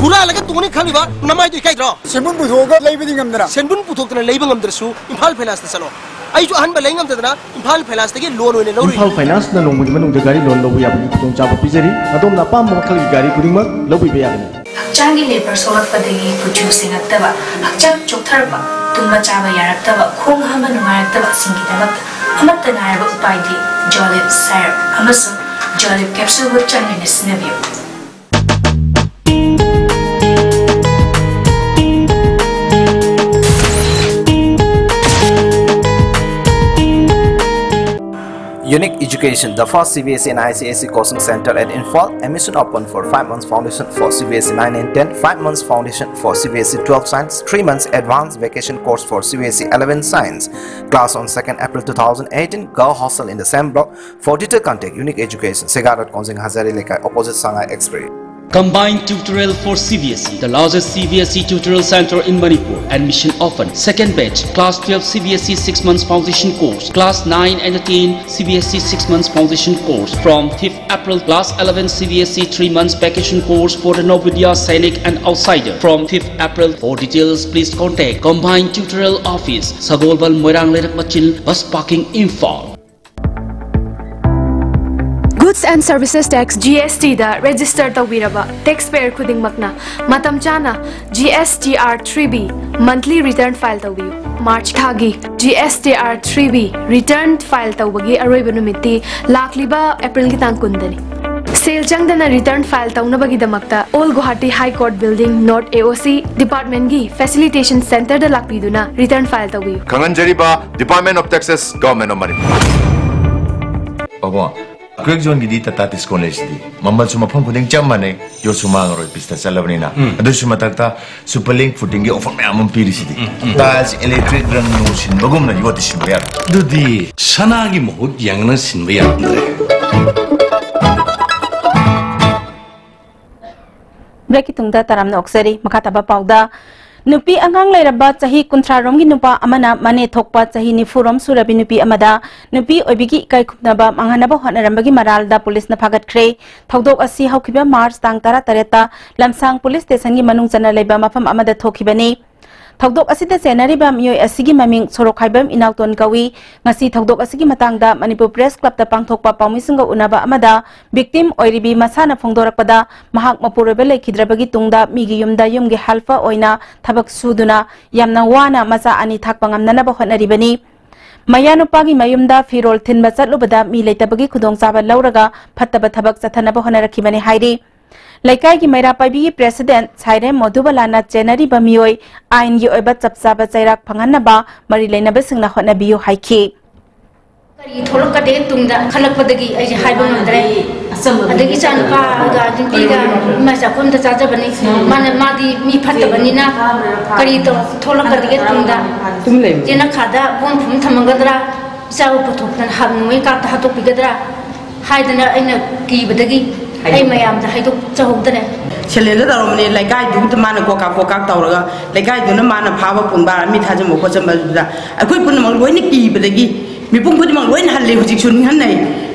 ꯍꯨꯔꯥꯜꯂꯒ ꯇꯣꯡꯅꯤ ꯈꯜꯂꯤꯕ ꯅꯃꯥꯏꯗꯣ ꯏꯀꯥꯏꯗ꯭ꯔꯣ? ꯁꯦꯟꯕꯨꯟ ꯄꯨꯊꯣꯛꯑꯒ ꯂꯩꯕꯗꯤ ꯉꯝꯗꯅ꯫ ꯁꯦꯟꯕꯨꯟ ꯄꯨꯊꯣꯛꯇꯅ ꯂꯩꯕ ꯉꯝꯗ꯭ꯔꯁꯨ ꯏꯝꯐꯥꯜ ꯐꯥꯏꯅꯥꯟꯁꯇ ꯆꯠꯂꯣ꯫ ꯑꯩꯁꯨ ꯑꯍꯟꯕ ꯂꯩ ꯉꯝꯗꯗꯅ ꯏꯝꯐꯥꯜ ꯐꯥꯏꯅꯥꯟꯁꯇꯒꯤ ꯂꯣꯟ ꯑꯣꯏꯅ ꯂꯧꯔꯨꯏ꯫ ꯏꯝꯐꯥꯜ ꯐꯥꯏꯅꯥꯟꯁꯅ ꯅꯣꯡꯃꯒꯤ ꯃꯅꯨꯡꯗ ꯒꯥꯔꯤ ꯂꯣꯟ ꯂꯧꯕ ꯌꯥꯕꯒꯤ ꯈꯨꯗꯣꯡꯆꯥꯕ ꯄꯤꯖꯔꯤ꯫ ꯑꯗꯣꯝꯅ ꯑꯄꯥꯝꯕ ꯃꯈꯜꯒꯤ ꯒꯥꯔꯤ ꯈꯨꯗꯤꯡꯃꯛ ꯂꯧꯕꯤꯕ ꯌꯥꯒꯅꯤ꯫ ꯍꯛꯆꯥꯡꯒꯤ ꯂꯦꯕꯔ ꯁꯣꯛꯂꯛꯄꯗꯒꯤ ꯀꯨꯆꯨ ꯁꯦꯡꯉꯛꯇꯕ, ꯍꯛꯆꯥꯡ ꯆꯣꯛꯊꯔꯛꯄ, ꯇꯨꯝꯕ ꯆꯥꯕ ꯌꯥꯔꯛꯇꯕ, ꯈꯣꯡ ꯍꯥꯝꯕ ꯅꯨꯡꯉꯥꯏꯔꯛꯇꯕꯁꯤꯡꯒꯤꯗꯃꯛꯇ ꯑꯃꯠꯇ ꯉꯥꯏꯔꯕ ꯎꯄꯥꯏꯗꯤ ꯖꯣꯂꯤꯞ ꯁꯥꯏꯔꯞ ꯑꯃꯁꯨꯡ ꯖꯣꯂꯤꯞ ꯀꯦꯞꯁꯨꯜꯕꯨ ꯆꯥꯡ ꯅꯥꯏꯅ ꯁꯤꯖꯤꯟꯅꯕꯤꯌꯨ꯫ Unique Education, the first C B S E and I C S E coaching center at Imphal. Admission open for five months foundation for C B S E nine and ten, five months foundation for C B S E twelve science, three months advanced vacation course for C B S E eleven science. Class on second April two thousand eighteen. Girl hostel in the same block. For detail contact Unique Education, Sega Road, Kongjeng Hazare Lekai, opposite Sangai Express. Combined Tutorial for C B S E, the largest C B S E tutorial center in Manipur. Admission open. Second batch, Class twelve C B S E six months foundation course, Class nine and ten C B S E six months foundation course from fifth April, Class eleven C B S E three months vacation course for the Navodaya, Sainik and outsider from fifth April. For details, please contact Combined Tutorial Office, Sagolbal, Moirang Leirak Machil, Bus Parking, Imphal. Goods and Services Tax, G S T the register ꯇꯧꯕꯤꯔꯕ taxpayer ꯈꯨꯗꯤꯡꯃꯛꯅ ꯃꯇꯝ ꯆꯥꯅ G S T R three B monthly return file ꯇꯧꯕꯤꯌꯨ꯫ March ꯊꯥꯒꯤ G S T R three B return file ꯇꯧꯕꯒꯤ ꯑꯔꯣꯏꯕ ꯅꯨꯃꯤꯠꯇꯤ ꯂꯥꯛꯂꯤꯕ April ꯒꯤ ꯇꯥꯡ ꯀꯨꯟꯗꯅꯤ꯫ ꯁꯦꯜ ꯆꯪꯗꯅ return file ꯇꯧꯅꯕꯒꯤꯗꯃꯛꯇ Old Guwahati High Court Building, North A O C, Department ꯒꯤ Facilitation Center ꯗ ꯂꯥꯛꯄꯤꯗꯨꯅ return file ꯇꯧꯕꯤꯌꯨ꯫ ꯈꯪꯍꯟꯖꯔꯤꯕ Department of Taxes, Government of Manipur꯫ ꯄꯥꯕꯨꯡ, ꯀ꯭ꯔꯦꯛ ꯖꯣꯟꯒꯤꯗꯤ ꯇꯥꯇꯥ ꯗꯤꯁꯀꯥꯎꯟ ꯂꯩꯁꯤꯗꯤ꯫ ꯃꯃꯜꯁꯨ ꯃꯐꯝ ꯈꯨꯗꯤꯡ ꯆꯞ ꯃꯥꯟꯅꯩ, ꯌꯣꯠꯁꯨ ꯃꯥꯡꯉꯔꯣꯏ, ꯄꯤꯁꯇ ꯆꯠꯂꯕꯅꯤꯅ꯫ ꯎꯝ꯫ ꯑꯗꯨꯁꯨ ꯃꯊꯛꯇ Super Link Footing ꯒꯤ offer ꯃꯌꯥꯝ ꯑꯃ ꯄꯤꯔꯤꯁꯤꯗꯤ꯫ ꯎꯝ, ꯎꯝ, ꯎꯝ꯫ Tiles, electric ꯔꯪ ꯅꯨꯡ ꯁꯤꯟꯕꯒꯨꯝꯅ ꯌꯣꯠꯇꯤ ꯁꯤꯟꯕ ꯌꯥꯔꯣꯏ꯫ ꯑꯗꯨꯗꯤ ꯁꯅꯥꯒꯤ ꯃꯍꯨꯠ ꯌꯦꯡꯉꯅ ꯁꯤꯟꯕ ꯌꯥꯔꯝꯗ꯭ꯔꯦ꯫ Break ꯀꯤ ꯇꯨꯡꯗ ꯇꯔꯥꯝꯅ ꯑꯣꯛꯆꯔꯤ꯫ ꯃꯈꯥ ꯇꯥꯕ ꯄꯥꯎꯗ, ꯅꯨꯄꯤ ꯑꯉꯥꯡ ꯂꯩꯔꯕ ꯆꯍꯤ ꯀꯨꯟꯊ꯭ꯔꯥ ꯔꯣꯝꯒꯤ ꯅꯨꯄꯥ ꯑꯃꯅ ꯃꯅꯦ ꯊꯣꯛꯄ ꯆꯍꯤ ꯅꯤꯐꯨ ꯔꯣꯝ ꯁꯨꯔꯕꯤ ꯅꯨꯄꯤ ꯑꯃꯗ ꯅꯨꯄꯤ ꯑꯣꯏꯕꯤꯒꯤ ꯏꯀꯥꯏ ꯈꯨꯝꯅꯕ ꯃꯥꯡꯍꯟꯅꯕ ꯍꯣꯠꯅꯔꯝꯕꯒꯤ ꯃꯔꯥꯜꯗ ꯄꯨꯂꯤꯁꯅ ꯐꯥꯒꯠꯈ꯭ꯔꯦ꯫ ꯊꯧꯗꯣꯛ ꯑꯁꯤ ꯍꯧꯈꯤꯕ March ꯇꯥꯡ ꯇꯔꯥ ꯇꯔꯦꯠꯇ ꯂꯝꯁꯥꯡ ꯄꯨꯂꯤꯁ ꯁ꯭ꯇꯦꯁꯟꯒꯤ ꯃꯅꯨꯡ ꯆꯟꯅ ꯂꯩꯕ ꯃꯐꯝ ꯑꯃꯗ ꯊꯣꯛꯈꯤꯕꯅꯤ꯫ ꯊꯧꯗꯣꯛ ꯑꯁꯤꯗ ꯆꯦꯟꯅꯔꯤꯕ ꯃꯤꯑꯣꯏ ꯑꯁꯤꯒꯤ ꯃꯃꯤꯡ ꯁꯣꯔꯣꯛꯈꯥꯏꯕꯝ ꯏꯅꯥꯎꯇꯣꯟ ꯀꯧꯏ꯫ ꯉꯁꯤ ꯊꯧꯗꯣꯛ ꯑꯁꯤꯒꯤ ꯃꯇꯥꯡꯗ ꯃꯅꯤꯄꯨꯔ ꯄ꯭ꯔꯦꯁ ꯀ꯭ꯂꯕꯇ ꯄꯥꯡꯊꯣꯛꯄ ꯄꯥꯎꯃꯤꯁꯤꯡꯒ ꯎꯅꯕ ꯑꯃꯗ victim ꯑꯣꯏꯔꯤꯕꯤ ꯃꯁꯥꯅ ꯐꯣꯡꯗꯣꯔꯛꯄꯗ, ꯃꯍꯥꯛ ꯃꯄꯨꯔꯣꯏꯕ ꯂꯩꯈꯤꯗ꯭ꯔꯕꯒꯤ ꯇꯨꯡꯗ ꯃꯤꯒꯤ ꯌꯨꯝꯗ ꯌꯨꯝꯒꯤ helper ꯑꯣꯏꯅ ꯊꯕꯛ ꯁꯨꯗꯨꯅ ꯌꯥꯝꯅ ꯋꯥꯅ ꯃꯆꯥ ꯑꯅꯤ ꯊꯥꯛꯄ ꯉꯝꯅꯅꯕ ꯍꯣꯠꯅꯔꯤꯕꯅꯤ꯫ ꯃꯌꯥꯅꯨꯄꯥꯒꯤ ꯃꯌꯨꯝꯗ ꯐꯤꯔꯣꯜ ꯊꯤꯟꯕ ꯆꯠꯂꯨꯕꯗ ꯃꯤ ꯂꯩꯇꯕꯒꯤ ꯈꯨꯗꯣꯡꯆꯥꯕ ꯂꯧꯔꯒ ꯐꯠꯇꯕ ꯊꯕꯛ ꯆꯠꯊꯅꯕ ꯍꯣꯠꯅꯔꯛꯈꯤꯕꯅꯤ ꯍꯥꯏꯔꯤ꯫ ꯂꯩꯀꯥꯏꯒꯤ ꯃꯩꯔꯥ ꯄꯥꯏꯕꯤꯒꯤ president ꯁꯥꯏꯔꯦꯝ ꯃꯣꯙꯨꯕꯂꯥꯅ ꯆꯦꯟꯅꯔꯤꯕ ꯃꯤꯑꯣꯏ ꯑꯥꯏꯟꯒꯤ ꯑꯣꯏꯕ ꯆꯞ ꯆꯥꯕ ꯆꯩꯔꯥꯛ ꯐꯪꯍꯟꯅꯕ ꯃꯔꯤ ꯂꯩꯅꯕꯁꯤꯡꯅ ꯍꯣꯠꯅꯕꯤꯌꯨ ꯍꯥꯏꯈꯤ꯫ ꯀꯔꯤ ꯊꯣꯛꯂꯛꯀꯗꯒꯦ ꯇꯨꯡꯗ ꯈꯜꯂꯛꯄꯗꯒꯤ ꯑꯩꯁꯦ ꯍꯥꯏꯕ ꯉꯝꯗ꯭ꯔꯦ꯫ ꯑꯗꯒꯤ ꯏꯆꯥꯅꯨꯄꯥꯒ ꯅꯨꯄꯤꯒ ꯏꯃꯥ ꯆꯥꯛꯈꯨꯝꯗ ꯆꯥꯖꯕꯅꯤ꯫ ꯃꯥꯅ, ꯃꯥꯗꯤ ꯃꯤ ꯐꯠꯇꯕꯅꯤꯅ ꯀꯔꯤ ꯇꯧ-, ꯊꯣꯛꯂꯛꯀꯗꯒꯦ ꯇꯨꯡꯗ? ꯌꯦꯅꯈꯥꯗ ꯕꯣꯝ ꯐꯨꯝ ꯊꯝꯃꯝꯒꯗ꯭ꯔꯥ? ꯏꯆꯥꯕꯨ ꯄꯨꯊꯣꯛꯇꯅ ꯍꯥꯞ-, ꯅꯣꯡꯃꯩ ꯀꯥꯞꯇ ꯍꯥꯠꯇꯣꯛꯄꯤꯒꯗ꯭ꯔꯥ ꯍꯥꯏꯗꯅ ꯑꯩꯅ ꯀꯤꯕꯗꯒꯤ ꯑꯩ ꯃꯌꯥꯝꯗ ꯍꯥꯏꯗꯣꯛꯆꯍꯧꯗꯅ꯫ ꯁꯦꯂꯦꯟꯗꯔ ꯇꯧꯔꯝꯕꯅꯦ꯫ ꯂꯩꯀꯥꯏꯗꯨꯗ ꯃꯥꯅ ꯀꯣꯀꯥꯛ ꯀꯣꯀꯥꯛ ꯇꯧꯔꯒ, ꯂꯩꯀꯥꯏꯗꯨꯅ ꯃꯥꯅ ꯐꯥꯕ ꯄꯨꯟꯕ, ꯃꯤ ꯊꯥꯖꯤꯟꯕ ꯈꯣꯠꯆꯟꯕꯗꯨꯗ ꯑꯩꯈꯣꯏ ꯄꯨꯝꯅꯃꯛ ꯂꯣꯏꯅ ꯀꯤꯕꯗꯒꯤ ꯃꯤꯄꯨꯝ ꯈꯨꯗꯤꯡꯃꯛ ꯂꯣꯏꯅ ꯍꯜꯂꯦ꯫ ꯍꯧꯖꯤꯛꯁꯨ ꯅꯤꯡꯍꯟꯅꯩ꯫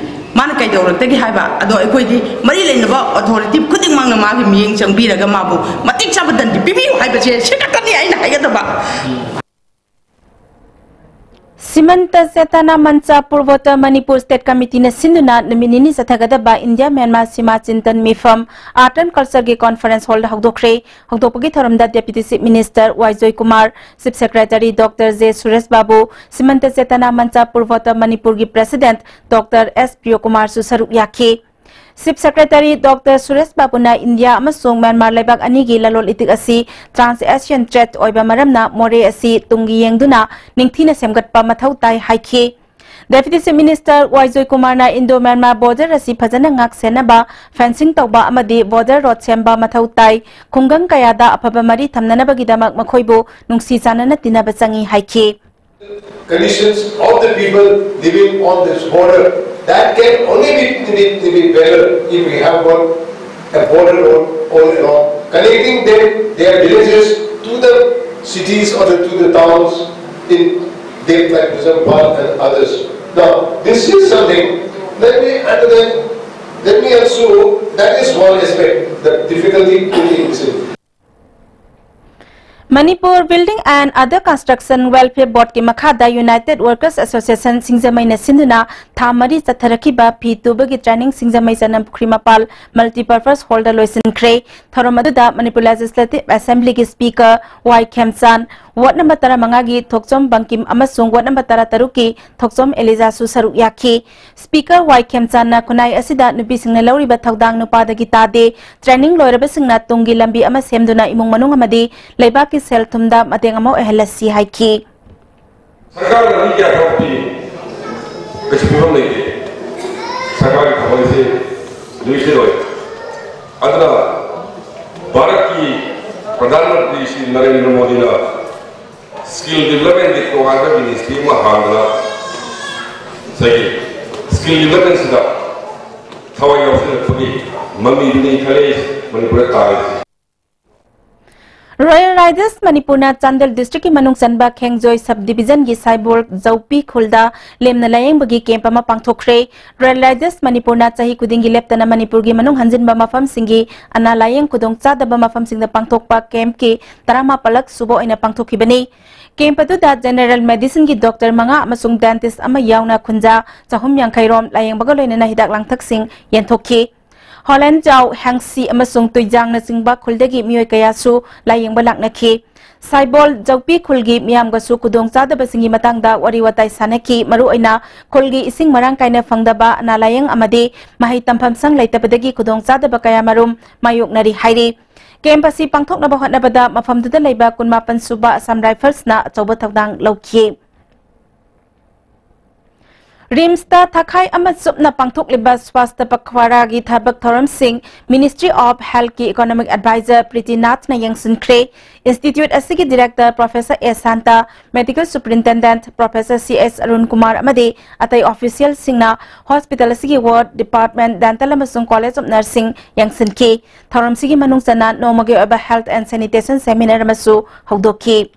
ꯃꯥꯅ ꯀꯩꯗꯧꯔꯛꯇꯒꯦ ꯍꯥꯏꯕ ꯑꯗꯣ, ꯑꯩꯈꯣꯏꯗꯤ ꯃꯔꯤ ꯂꯩꯅꯕ ꯑꯣꯊꯣꯔꯤꯇꯤ ꯈꯨꯗꯤꯡꯃꯛꯅ ꯃꯥꯒꯤ ꯃꯤꯠꯌꯦꯡ ꯆꯪꯕꯤꯔꯒ ꯃꯥꯕꯨ ꯃꯇꯤꯛ ꯆꯥꯕ ꯗꯟꯗꯤ ꯄꯤꯕꯤꯌꯨ ꯍꯥꯏꯕꯁꯦ ꯁꯤ ꯈꯛꯇꯅꯤ ꯑꯩꯅ ꯍꯥꯏꯒꯗꯕ꯫ ꯁꯤꯃꯟꯇ ꯆꯦꯇꯅꯥ ꯃꯟꯆ ꯄꯨꯔꯚꯣꯠꯇ ꯃꯅꯤꯄꯨꯔ ꯁ꯭ꯇꯦꯠ ꯀꯃꯤꯇꯤꯅ ꯁꯤꯟꯗꯨꯅ ꯅꯨꯃꯤꯠ ꯅꯤꯅꯤ ꯆꯠꯊꯒꯗꯕ ꯏꯟꯗꯤꯌꯥ ꯃ꯭ꯌꯥꯟꯃꯥꯔ ꯁꯤꯃꯥ ꯆꯤꯟꯇꯟ ꯃꯤꯐꯝ ꯑꯥꯔꯠ ꯑꯦꯟ ꯀꯜꯆꯔꯒꯤ ꯀꯣꯟꯐꯔꯦꯟꯁ ꯍꯣꯜꯗ ꯍꯧꯗꯣꯛꯈ꯭ꯔꯦ꯫ ꯍꯧꯗꯣꯛꯄꯒꯤ ꯊꯧꯔꯝꯗ deputy chief minister Y Joykumar, chief secretary doctor J Suresh Babu, Simanta Chetna Mancha Purbottar ꯃꯅꯤꯄꯨꯔꯒꯤ ꯄ꯭ꯔꯦꯁꯤꯗꯦꯟꯠ ꯗꯣꯛꯇꯔ ꯑꯦꯁ ꯄ꯭ꯔꯤꯌꯣꯀꯨꯃꯥꯔꯁꯨ ꯁꯔꯨꯛ ꯌꯥꯈꯤ꯫ ꯆꯤꯐ ꯁꯦꯀ꯭ꯔꯦꯇꯔꯤ ꯗꯣꯛꯇꯔ ꯁꯨꯔꯦꯁ ꯕꯥꯕꯨꯅ ꯏꯟꯗꯤꯌꯥ ꯑꯃꯁꯨꯡ ꯃ꯭ꯌꯥꯟꯃꯥꯔ ꯂꯩꯕꯥꯛ ꯑꯅꯤꯒꯤ ꯂꯂꯣꯟ ꯏꯇꯤꯛ ꯑꯁꯤ ꯇ꯭ꯔꯥꯟꯁ ꯑꯦꯁꯤꯌꯟ ꯇ꯭ꯔꯦꯗ ꯑꯣꯏꯕ ꯃꯔꯝꯅ ꯃꯣꯔꯦ ꯑꯁꯤ ꯇꯨꯡꯒꯤ ꯌꯦꯡꯗꯨꯅ ꯅꯤꯡꯊꯤꯅ ꯁꯦꯝꯒꯠꯄ ꯃꯊꯧ ꯇꯥꯏ ꯍꯥꯏꯈꯤ꯫ ꯗꯦꯄ꯭ꯌꯨꯇꯤ ꯆꯤꯐ ꯃꯤꯅꯤꯁꯇꯔ ꯋꯥꯏ ꯖꯣꯏꯀꯨꯃꯥꯔꯅ ꯏꯟꯗꯣ ꯃ꯭ꯌꯥꯟꯃꯥꯔ ꯕꯣꯔꯗꯔ ꯑꯁꯤ ꯐꯖꯅ ꯉꯥꯛ ꯁꯦꯟꯅꯕ, ꯐꯦꯟꯁꯤꯡ ꯇꯧꯕ ꯑꯃꯗꯤ ꯕꯣꯔꯗꯔ ꯔꯣꯗ ꯁꯦꯝꯕ ꯃꯊꯧ ꯇꯥꯏ꯫ ꯈꯨꯡꯒꯪ ꯀꯌꯥꯗ ꯑꯐꯕ ꯃꯔꯤ ꯊꯝꯅꯅꯕꯒꯤꯗꯃꯛ ꯃꯈꯣꯏꯕꯨ ꯅꯨꯡꯁꯤ ꯆꯥꯟꯅꯅ ꯇꯤꯟꯅꯕ ꯆꯪꯏ ꯍꯥꯏꯈꯤ꯫ Conditions of the people living on this border, that can only be, be, be better if we have got a border road all along, connecting them, their villages, to the cities or the, to the towns in Dev like Bhusanpal and others. Now, this is something, let me, and then, let me also, that is one aspect, the difficulty in the vicinity. Manipur Building and Other Construction Welfare Board ꯀꯤ ꯃꯈꯥꯗ United Workers Association ꯁꯤꯡꯖꯃꯩꯅ ꯁꯤꯟꯗꯨꯅ ꯊꯥ ꯃꯔꯤ ꯆꯠꯊꯔꯛꯈꯤꯕ ꯐꯤ ꯇꯨꯕꯒꯤ training ꯁꯤꯡꯖꯃꯩ ꯆꯅꯝꯄꯨꯈ꯭ꯔꯤ ꯃꯄꯥꯜ multipurpose hall ꯗ ꯂꯣꯏꯁꯤꯟꯈ꯭ꯔꯦ꯫ ꯊꯧꯔꯝ ꯑꯗꯨꯗ Manipur Legislative Assembly ꯒꯤ speaker ꯋꯥꯏ ꯈꯦꯝꯆꯥꯟ, ward number ꯇꯔꯥꯃꯉꯥꯒꯤ ꯊꯣꯛꯆꯣꯝ ꯕꯪꯀꯤꯝ ꯑꯃꯁꯨꯡ ward number ꯇꯔꯥꯇꯔꯨꯛꯀꯤ ꯊꯣꯛꯆꯣꯝ ꯑꯦꯂꯤꯖꯥꯁꯨ ꯁꯔꯨꯛ ꯌꯥꯈꯤ꯫ Speaker ꯋꯥꯏ ꯈꯦꯝꯆꯥꯟꯅ ꯈꯨꯟꯅꯥꯏ ꯑꯁꯤꯗ ꯅꯨꯄꯤꯁꯤꯡꯅ ꯂꯧꯔꯤꯕ ꯊꯧꯗꯥꯡ ꯅꯨꯄꯥꯗꯒꯤ ꯇꯥꯗꯦ, training ꯂꯣꯏꯔꯕꯁꯤꯡꯅ ꯇꯨꯡꯒꯤ ꯂꯝꯕꯤ ꯑꯃ ꯁꯦꯝꯗꯨꯅ ꯏꯃꯨꯡ ꯃꯅꯨꯡ ꯑꯃꯗꯤ ꯂꯩꯕꯥꯛꯀꯤ ꯁꯦꯜ ꯊꯨꯝꯗ ꯃꯇꯦꯡ ꯑꯃ ꯑꯣꯏꯍꯜꯂꯁꯤ ꯍꯥꯏꯈꯤ꯫ ꯁꯔꯀꯥꯔꯅ ꯃꯤ ꯀꯌꯥ ꯊꯕꯛ ꯄꯤ? ꯀꯩꯁꯨ ꯄꯤꯐꯝ ꯂꯩꯇꯦ꯫ ꯁꯔꯀꯥꯔꯒꯤ ꯊꯕꯛ ꯑꯁꯤ ꯂꯣꯏꯁꯤꯜꯂꯣꯏ꯫ ꯑꯗꯨꯅ ꯚꯥꯔꯠꯀꯤ ꯄ꯭ꯔꯙꯥꯟ ꯃꯟꯇ꯭ꯔꯤ ꯁ꯭ꯔꯤ ꯅꯔꯦꯟꯗ꯭ꯔ ꯃꯣꯗꯤꯅ skill development ꯀꯤ ꯇꯣꯉꯥꯟꯕ ministry ꯑꯃ ꯍꯥꯡꯗꯅ ꯉꯁꯥꯏꯒꯤ skill development ꯁꯤꯗ ꯊꯋꯥꯏ ꯌꯥꯎꯁꯤꯜꯂꯛꯄꯒꯤ ꯃꯃꯤꯗꯨꯅꯤ ꯈꯜꯂꯤ ꯃꯅꯤꯄꯨꯔꯗ ꯇꯥꯔꯤꯁꯤ꯫ Royal Riders ꯃꯅꯤꯄꯨꯔꯅ ꯆꯥꯟꯗꯦꯜ district ꯀꯤ ꯃꯅꯨꯡ ꯆꯟꯕ ꯈꯦꯡꯖꯣꯏ sub division ꯒꯤ ꯁꯥꯏꯕꯣꯜ ꯖꯧꯄꯤ ꯈꯨꯜꯗ ꯂꯦꯝꯅ ꯂꯥꯌꯦꯡꯕꯒꯤ camp ꯑꯃ ꯄꯥꯡꯊꯣꯛꯈ꯭ꯔꯦ꯫ Royal Riders ꯃꯅꯤꯄꯨꯔꯅ ꯆꯍꯤ ꯈꯨꯗꯤꯡꯒꯤ ꯂꯦꯞꯇꯅ ꯃꯅꯤꯄꯨꯔꯒꯤ ꯃꯅꯨꯡ ꯍꯟꯖꯤꯟꯕ ꯃꯐꯝꯁꯤꯡꯒꯤ ꯑꯅꯥ ꯂꯥꯌꯦꯡ ꯈꯨꯗꯣꯡ ꯆꯥꯗꯕ ꯃꯐꯝꯁꯤꯡꯗ ꯄꯥꯡꯊꯣꯛꯄ camp ꯀꯤ ꯇꯔꯥꯃꯥꯄꯜꯂꯛ ꯁꯨꯕ ꯑꯣꯏꯅ ꯄꯥꯡꯊꯣꯛꯈꯤꯕꯅꯤ꯫ Camp ꯑꯗꯨꯗ general medicine ꯒꯤ doctor ꯃꯉꯥ ꯑꯃꯁꯨꯡ dentist ꯑꯃ ꯌꯥꯎꯅ ꯈꯨꯟꯖꯥ ꯆꯍꯨꯝ ꯌꯥꯡꯈꯩ ꯔꯣꯝ ꯂꯥꯌꯦꯡꯕꯒ ꯂꯣꯏꯅꯅ ꯍꯤꯗꯥꯛ ꯂꯥꯡꯊꯛꯁꯤꯡ ꯌꯦꯟꯊꯣꯛꯈꯤ꯫ ꯍꯣꯂꯦꯟꯖꯥꯎ, ꯍꯦꯡꯁꯤ ꯑꯃꯁꯨꯡ ꯇꯨꯏꯖꯥꯡꯅꯆꯤꯡꯕ ꯈꯨꯜꯗꯒꯤ ꯃꯤꯑꯣꯏ ꯀꯌꯥꯁꯨ ꯂꯥꯌꯦꯡꯕ ꯂꯥꯛꯅꯈꯤ꯫ ꯁꯥꯏꯕꯣꯜ ꯖꯧꯄꯤ ꯈꯨꯜꯒꯤ ꯃꯤꯌꯥꯝꯒꯁꯨ ꯈꯨꯗꯣꯡꯆꯥꯗꯕꯁꯤꯡꯒꯤ ꯃꯇꯥꯡꯗ ꯋꯥꯔꯤ ꯋꯥꯇꯥꯏ ꯁꯥꯟꯅꯈꯤ꯫ ꯃꯔꯨꯑꯣꯏꯅ ꯈꯨꯜꯒꯤ ꯏꯁꯤꯡ ꯃꯔꯥꯡ ꯀꯥꯏꯅ ꯐꯪꯗꯕ, ꯑꯅꯥ ꯂꯥꯌꯦꯡ ꯑꯃꯗꯤ ꯃꯍꯩ ꯇꯝꯐꯝ ꯁꯪ ꯂꯩꯇꯕꯗꯒꯤ ꯈꯨꯗꯣꯡꯆꯥꯗꯕ ꯀꯌꯥꯃꯔꯨꯝ ꯃꯥꯌꯣꯛꯅꯔꯤ ꯍꯥꯏꯔꯤ꯫ Camp ꯑꯁꯤ ꯄꯥꯡꯊꯣꯛꯅꯕ ꯍꯣꯠꯅꯕꯗ ꯃꯐꯝꯗꯨꯗ ꯂꯩꯕ ꯀꯨꯟꯃꯥꯄꯟ ꯁꯨꯕ Assam Rifles ꯅ ꯑꯆꯧꯕ ꯊꯧꯗꯥꯡ ꯂꯧꯈꯤ꯫ ꯔꯤꯝꯁꯇ ꯊꯥꯈꯥꯏ ꯑꯃ ꯆꯨꯞꯅ ꯄꯥꯡꯊꯣꯛꯂꯤꯕ ꯁ꯭ꯋꯥꯁꯇ ꯄꯈ꯭ꯋꯥꯔꯥꯒꯤ ꯊꯕꯛ ꯊꯧꯔꯝꯁꯤꯡ Ministry of Health ꯀꯤ Economic Advisor ꯄ꯭ꯔꯤꯇꯤ ꯅꯥꯊꯅ ꯌꯦꯡꯁꯤꯟꯈ꯭ꯔꯦ꯫ Institute ꯑꯁꯤꯒꯤ Director Professor ꯑꯦꯁ Santa, Medical Superintendent Professor C S Arun Kumar ꯑꯃꯗꯤ ꯑꯇꯩ official ꯁꯤꯡꯅ hospital ꯑꯁꯤꯒꯤ ward, department, dental ꯑꯃꯁꯨꯡ College of Nursing ꯌꯦꯡꯁꯤꯟꯈꯤ꯫ ꯊꯧꯔꯝꯁꯤꯒꯤ ꯃꯅꯨꯡ ꯆꯟꯅ ꯅꯣꯡꯃꯒꯤ ꯑꯣꯏꯕ health and sanitation seminar ꯑꯃꯁꯨ ꯍꯧꯗꯣꯛꯈꯤ꯫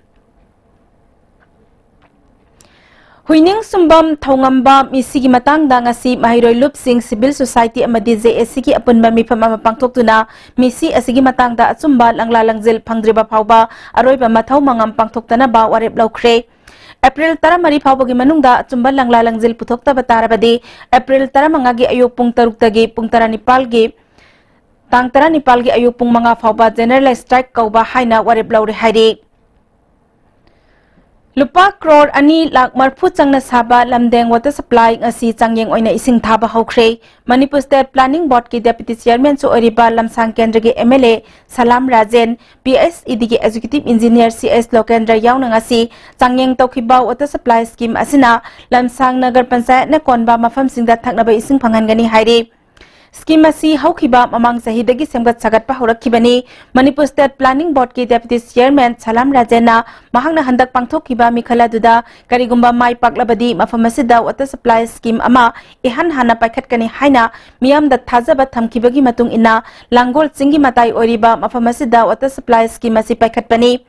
ꯍꯨꯏꯅꯤꯡ ꯁꯨꯝꯕꯝ ꯊꯧꯉꯝꯕ ꯃꯤꯁꯤꯒꯤ ꯃꯇꯥꯡꯗ ꯉꯁꯤ ꯃꯍꯩꯔꯣꯏ ꯂꯨꯞꯁꯤꯡ, civil society ꯑꯃꯗꯤ ꯖꯦ ꯑꯦ ꯁꯤꯒꯤ ꯑꯄꯨꯟꯕ ꯃꯤꯐꯝ ꯑꯃ ꯄꯥꯡꯊꯣꯛꯇꯨꯅ ꯃꯤꯁꯤ ꯑꯁꯤꯒꯤ ꯃꯇꯥꯡꯗ ꯑꯆꯨꯝꯕ ꯂꯪꯂꯥ ꯂꯪꯖꯤꯜ ꯐꯪꯗ꯭ꯔꯤꯕ ꯐꯥꯎꯕ ꯑꯔꯣꯏꯕ ꯃꯊꯧ ꯃꯉꯝ ꯄꯥꯡꯊꯣꯛꯇꯅꯕ ꯋꯥꯔꯦꯞ ꯂꯧꯈ꯭ꯔꯦ꯫ ꯑꯦꯄ꯭ꯔꯤꯜ ꯇꯔꯥꯃꯔꯤ ꯐꯥꯎꯕꯒꯤ ꯃꯅꯨꯡꯗ ꯑꯆꯨꯝꯕ ꯂꯪꯂꯥ ꯂꯪꯖꯤꯜ ꯄꯨꯊꯣꯛꯇꯕ ꯇꯥꯔꯕꯗꯤ ꯑꯦꯄ꯭ꯔꯤꯜ ꯇꯔꯥꯃꯉꯥꯒꯤ ꯑꯌꯨꯛ ꯄꯨꯡ ꯇꯔꯨꯛꯇꯒꯤ ꯄꯨꯡ ꯇꯔꯥꯅꯤꯄꯥꯜꯒꯤ, ꯇꯥꯡ ꯇꯔꯥꯅꯤꯄꯥꯜꯒꯤ ꯑꯌꯨꯛ ꯄꯨꯡ ꯃꯉꯥ ꯐꯥꯎꯕ general strike ꯀꯧꯕ ꯍꯥꯏꯅ ꯋꯥꯔꯦꯞ ꯂꯧꯔꯦ ꯍꯥꯏꯔꯤ꯫ ꯂꯨꯄꯥ ꯀ꯭ꯔꯣꯔ ꯑꯅꯤ ꯂꯥꯈ ꯃꯔꯐꯨ ꯆꯪꯅ ꯁꯥꯕ ꯂꯝꯗꯦꯡ water supply ꯉꯁꯤ ꯆꯥꯡꯌꯦꯡ ꯑꯣꯏꯅ ꯏꯁꯤꯡ ꯊꯥꯕ ꯍꯧꯈ꯭ꯔꯦ꯫ ꯃꯅꯤꯄꯨꯔ State Planning Board ꯀꯤ Deputy Chairman ꯁꯨ ꯑꯣꯏꯔꯤꯕ ꯂꯝꯁꯥꯡ ꯀꯦꯟꯗ꯭ꯔꯒꯤ M L A Salam Rajen, P H E D ꯒꯤ Executive Engineer ꯁꯤ ꯑꯦꯁ ꯂꯣꯀꯦꯟꯗ꯭ꯔ ꯌꯥꯎꯅ ꯉꯁꯤ ꯆꯥꯡꯌꯦꯡ ꯇꯧꯈꯤꯕ water supply scheme ꯑꯁꯤꯅ ꯂꯝꯁꯥꯡ ꯅꯒꯔ ꯄꯟꯆꯥꯌꯠꯅ ꯀꯣꯟꯕ ꯃꯐꯝꯁꯤꯡꯗ ꯊꯛꯅꯕ ꯏꯁꯤꯡ ꯐꯪꯍꯟꯒꯅꯤ ꯍꯥꯏꯔꯤ꯫ Scheme ꯑꯁꯤ ꯍꯧꯈꯤꯕ ꯃꯃꯥꯡ ꯆꯍꯤꯗꯒꯤ ꯁꯦꯝꯒꯠ ꯁꯥꯒꯠꯄ ꯍꯧꯔꯛꯈꯤꯕꯅꯤ꯫ ꯃꯅꯤꯄꯨꯔ State Planning Board ꯀꯤ Deputy Chairman ꯁꯂꯥꯝ ꯔꯥꯖꯦꯟꯅ ꯃꯍꯥꯛꯅ ꯍꯟꯗꯛ ꯄꯥꯡꯊꯣꯛꯈꯤꯕ ꯃꯤꯈꯜ ꯑꯗꯨꯗ ꯀꯔꯤꯒꯨꯝꯕ ꯃꯥꯏ ꯄꯥꯛꯂꯕꯗꯤ ꯃꯐꯝ ꯑꯁꯤꯗ water supply scheme ꯑꯃ ꯏꯍꯥꯟ ꯍꯥꯟꯅ ꯄꯥꯏꯈꯠꯀꯅꯤ ꯍꯥꯏꯅ ꯃꯤꯌꯥꯝꯗ ꯊꯥꯖꯕ ꯊꯝꯈꯤꯕꯒꯤ ꯃꯇꯨꯡ ꯏꯟꯅ ꯂꯥꯡꯒꯣꯜ ꯆꯤꯡꯒꯤ ꯃꯇꯥꯏ ꯑꯣꯏꯔꯤꯕ ꯃꯐꯝ ꯑꯁꯤꯗ water supply scheme ꯑꯁꯤ ꯄꯥꯏꯈꯠꯄꯅꯤ꯫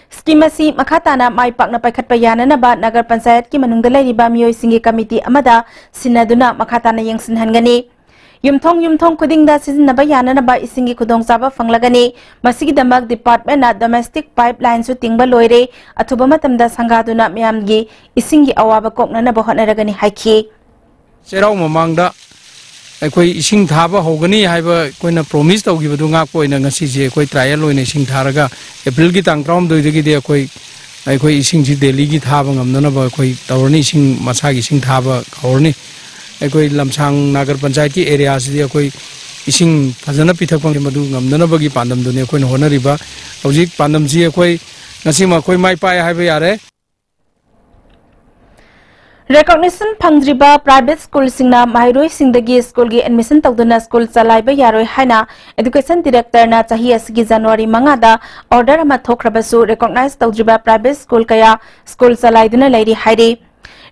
Scheme ꯑꯁꯤ ꯃꯈꯥ ꯇꯥꯅ ꯃꯥꯏ ꯄꯥꯛꯅ ꯄꯥꯏꯈꯠꯄ ꯌꯥꯅꯅꯕ ꯅꯒꯔ ꯄꯟꯆꯥꯌꯠꯀꯤ ꯃꯅꯨꯡꯗ ꯂꯩꯔꯤꯕ ꯃꯤꯑꯣꯏꯁꯤꯡꯒꯤ committee ꯑꯃꯗ ꯁꯤꯟꯅꯗꯨꯅ ꯃꯈꯥ ꯇꯥꯅ ꯌꯦꯡꯁꯤꯟꯍꯟꯒꯅꯤ꯫ ꯌꯨꯝꯊꯣꯡ ꯌꯨꯝꯊꯣꯡ ꯈꯨꯗꯤꯡꯗ ꯁꯤꯖꯤꯟꯅꯕ ꯌꯥꯅꯅꯕ ꯏꯁꯤꯡꯒꯤ ꯈꯨꯗꯣꯡꯆꯥꯕ ꯐꯪꯂꯒꯅꯤ꯫ ꯃꯁꯤꯒꯤꯗꯃꯛ department ꯅ domestic pipeline ꯁꯨ ꯇꯤꯡꯕ ꯂꯣꯏꯔꯦ꯫ ꯑꯊꯨꯕ ꯃꯇꯝꯗ ꯁꯪꯒꯥꯗꯨꯅ ꯃꯤꯌꯥꯝꯒꯤ ꯏꯁꯤꯡꯒꯤ ꯑꯋꯥꯕ ꯀꯣꯛꯅꯅꯕ ꯍꯣꯠꯅꯔꯒꯅꯤ ꯍꯥꯏꯈꯤ꯫ ꯆꯩꯔꯥꯎ ꯃꯃꯥꯡꯗ ꯑꯩꯈꯣꯏ ꯏꯁꯤꯡ ꯊꯥꯕ ꯍꯧꯒꯅꯤ ꯍꯥꯏꯕ ꯑꯩꯈꯣꯏꯅ promise ꯇꯧꯈꯤꯕꯗꯨ ꯉꯥꯛꯄ ꯑꯣꯏꯅ ꯉꯁꯤꯁꯦ ꯑꯩꯈꯣꯏ trial ꯑꯣꯏꯅ ꯏꯁꯤꯡ ꯊꯥꯔꯒ April ꯒꯤ ꯇꯥꯡ ꯇꯔꯥꯍꯨꯝꯗꯣꯏꯗꯒꯤꯗꯤ ꯑꯩꯈꯣꯏ, ꯑꯩꯈꯣꯏ ꯏꯁꯤꯡꯁꯤ daily ꯒꯤ ꯊꯥꯕ ꯉꯝꯅꯅꯕ ꯑꯩꯈꯣꯏ ꯇꯧꯔꯅꯤ, ꯏꯁꯤꯡ ꯃꯁꯥꯒꯤ ꯏꯁꯤꯡ ꯊꯥꯕ ꯍꯧꯔꯅꯤ꯫ ꯑꯩꯈꯣꯏ ꯂꯝꯁꯥꯡ ꯅꯥꯒꯔ ꯄꯟꯆꯥꯌꯠꯀꯤ area ꯁꯤꯗꯤ ꯑꯩꯈꯣꯏ ꯏꯁꯤꯡ ꯐꯖꯅ ꯄꯤꯊꯛꯐꯝ ꯃꯗꯨ ꯉꯝꯅꯅꯕꯒꯤ ꯄꯥꯟꯗꯝꯗꯨꯅꯤ ꯑꯩꯈꯣꯏꯅ ꯍꯣꯠꯅꯔꯤꯕ꯫ ꯍꯧꯖꯤꯛ ꯄꯥꯟꯗꯝꯁꯤ ꯑꯩꯈꯣꯏ ꯉꯁꯤꯃꯛ ꯑꯩꯈꯣꯏ ꯃꯥꯏ ꯄꯥꯛꯑꯦ ꯍꯥꯏꯕ ꯌꯥꯔꯦ꯫ Recognition ꯐꯪꯗ꯭ꯔꯤꯕ private school ꯁꯤꯡꯅ ꯃꯍꯩꯔꯣꯏꯁꯤꯡꯗꯒꯤ school ꯒꯤ admission ꯇꯧꯗꯨꯅ school ꯆꯂꯥꯏꯕ ꯌꯥꯔꯣꯏ ꯍꯥꯏꯅ Education Director ꯅ ꯆꯍꯤ ꯑꯁꯤꯒꯤ January ꯃꯉꯥꯗ order ꯑꯃ ꯊꯣꯛꯈ꯭ꯔꯕꯁꯨ, recognize ꯇꯧꯗ꯭ꯔꯤꯕ private school ꯀꯌꯥ school ꯆꯂꯥꯏꯗꯨꯅ ꯂꯩꯔꯤ ꯍꯥꯏꯔꯤ꯫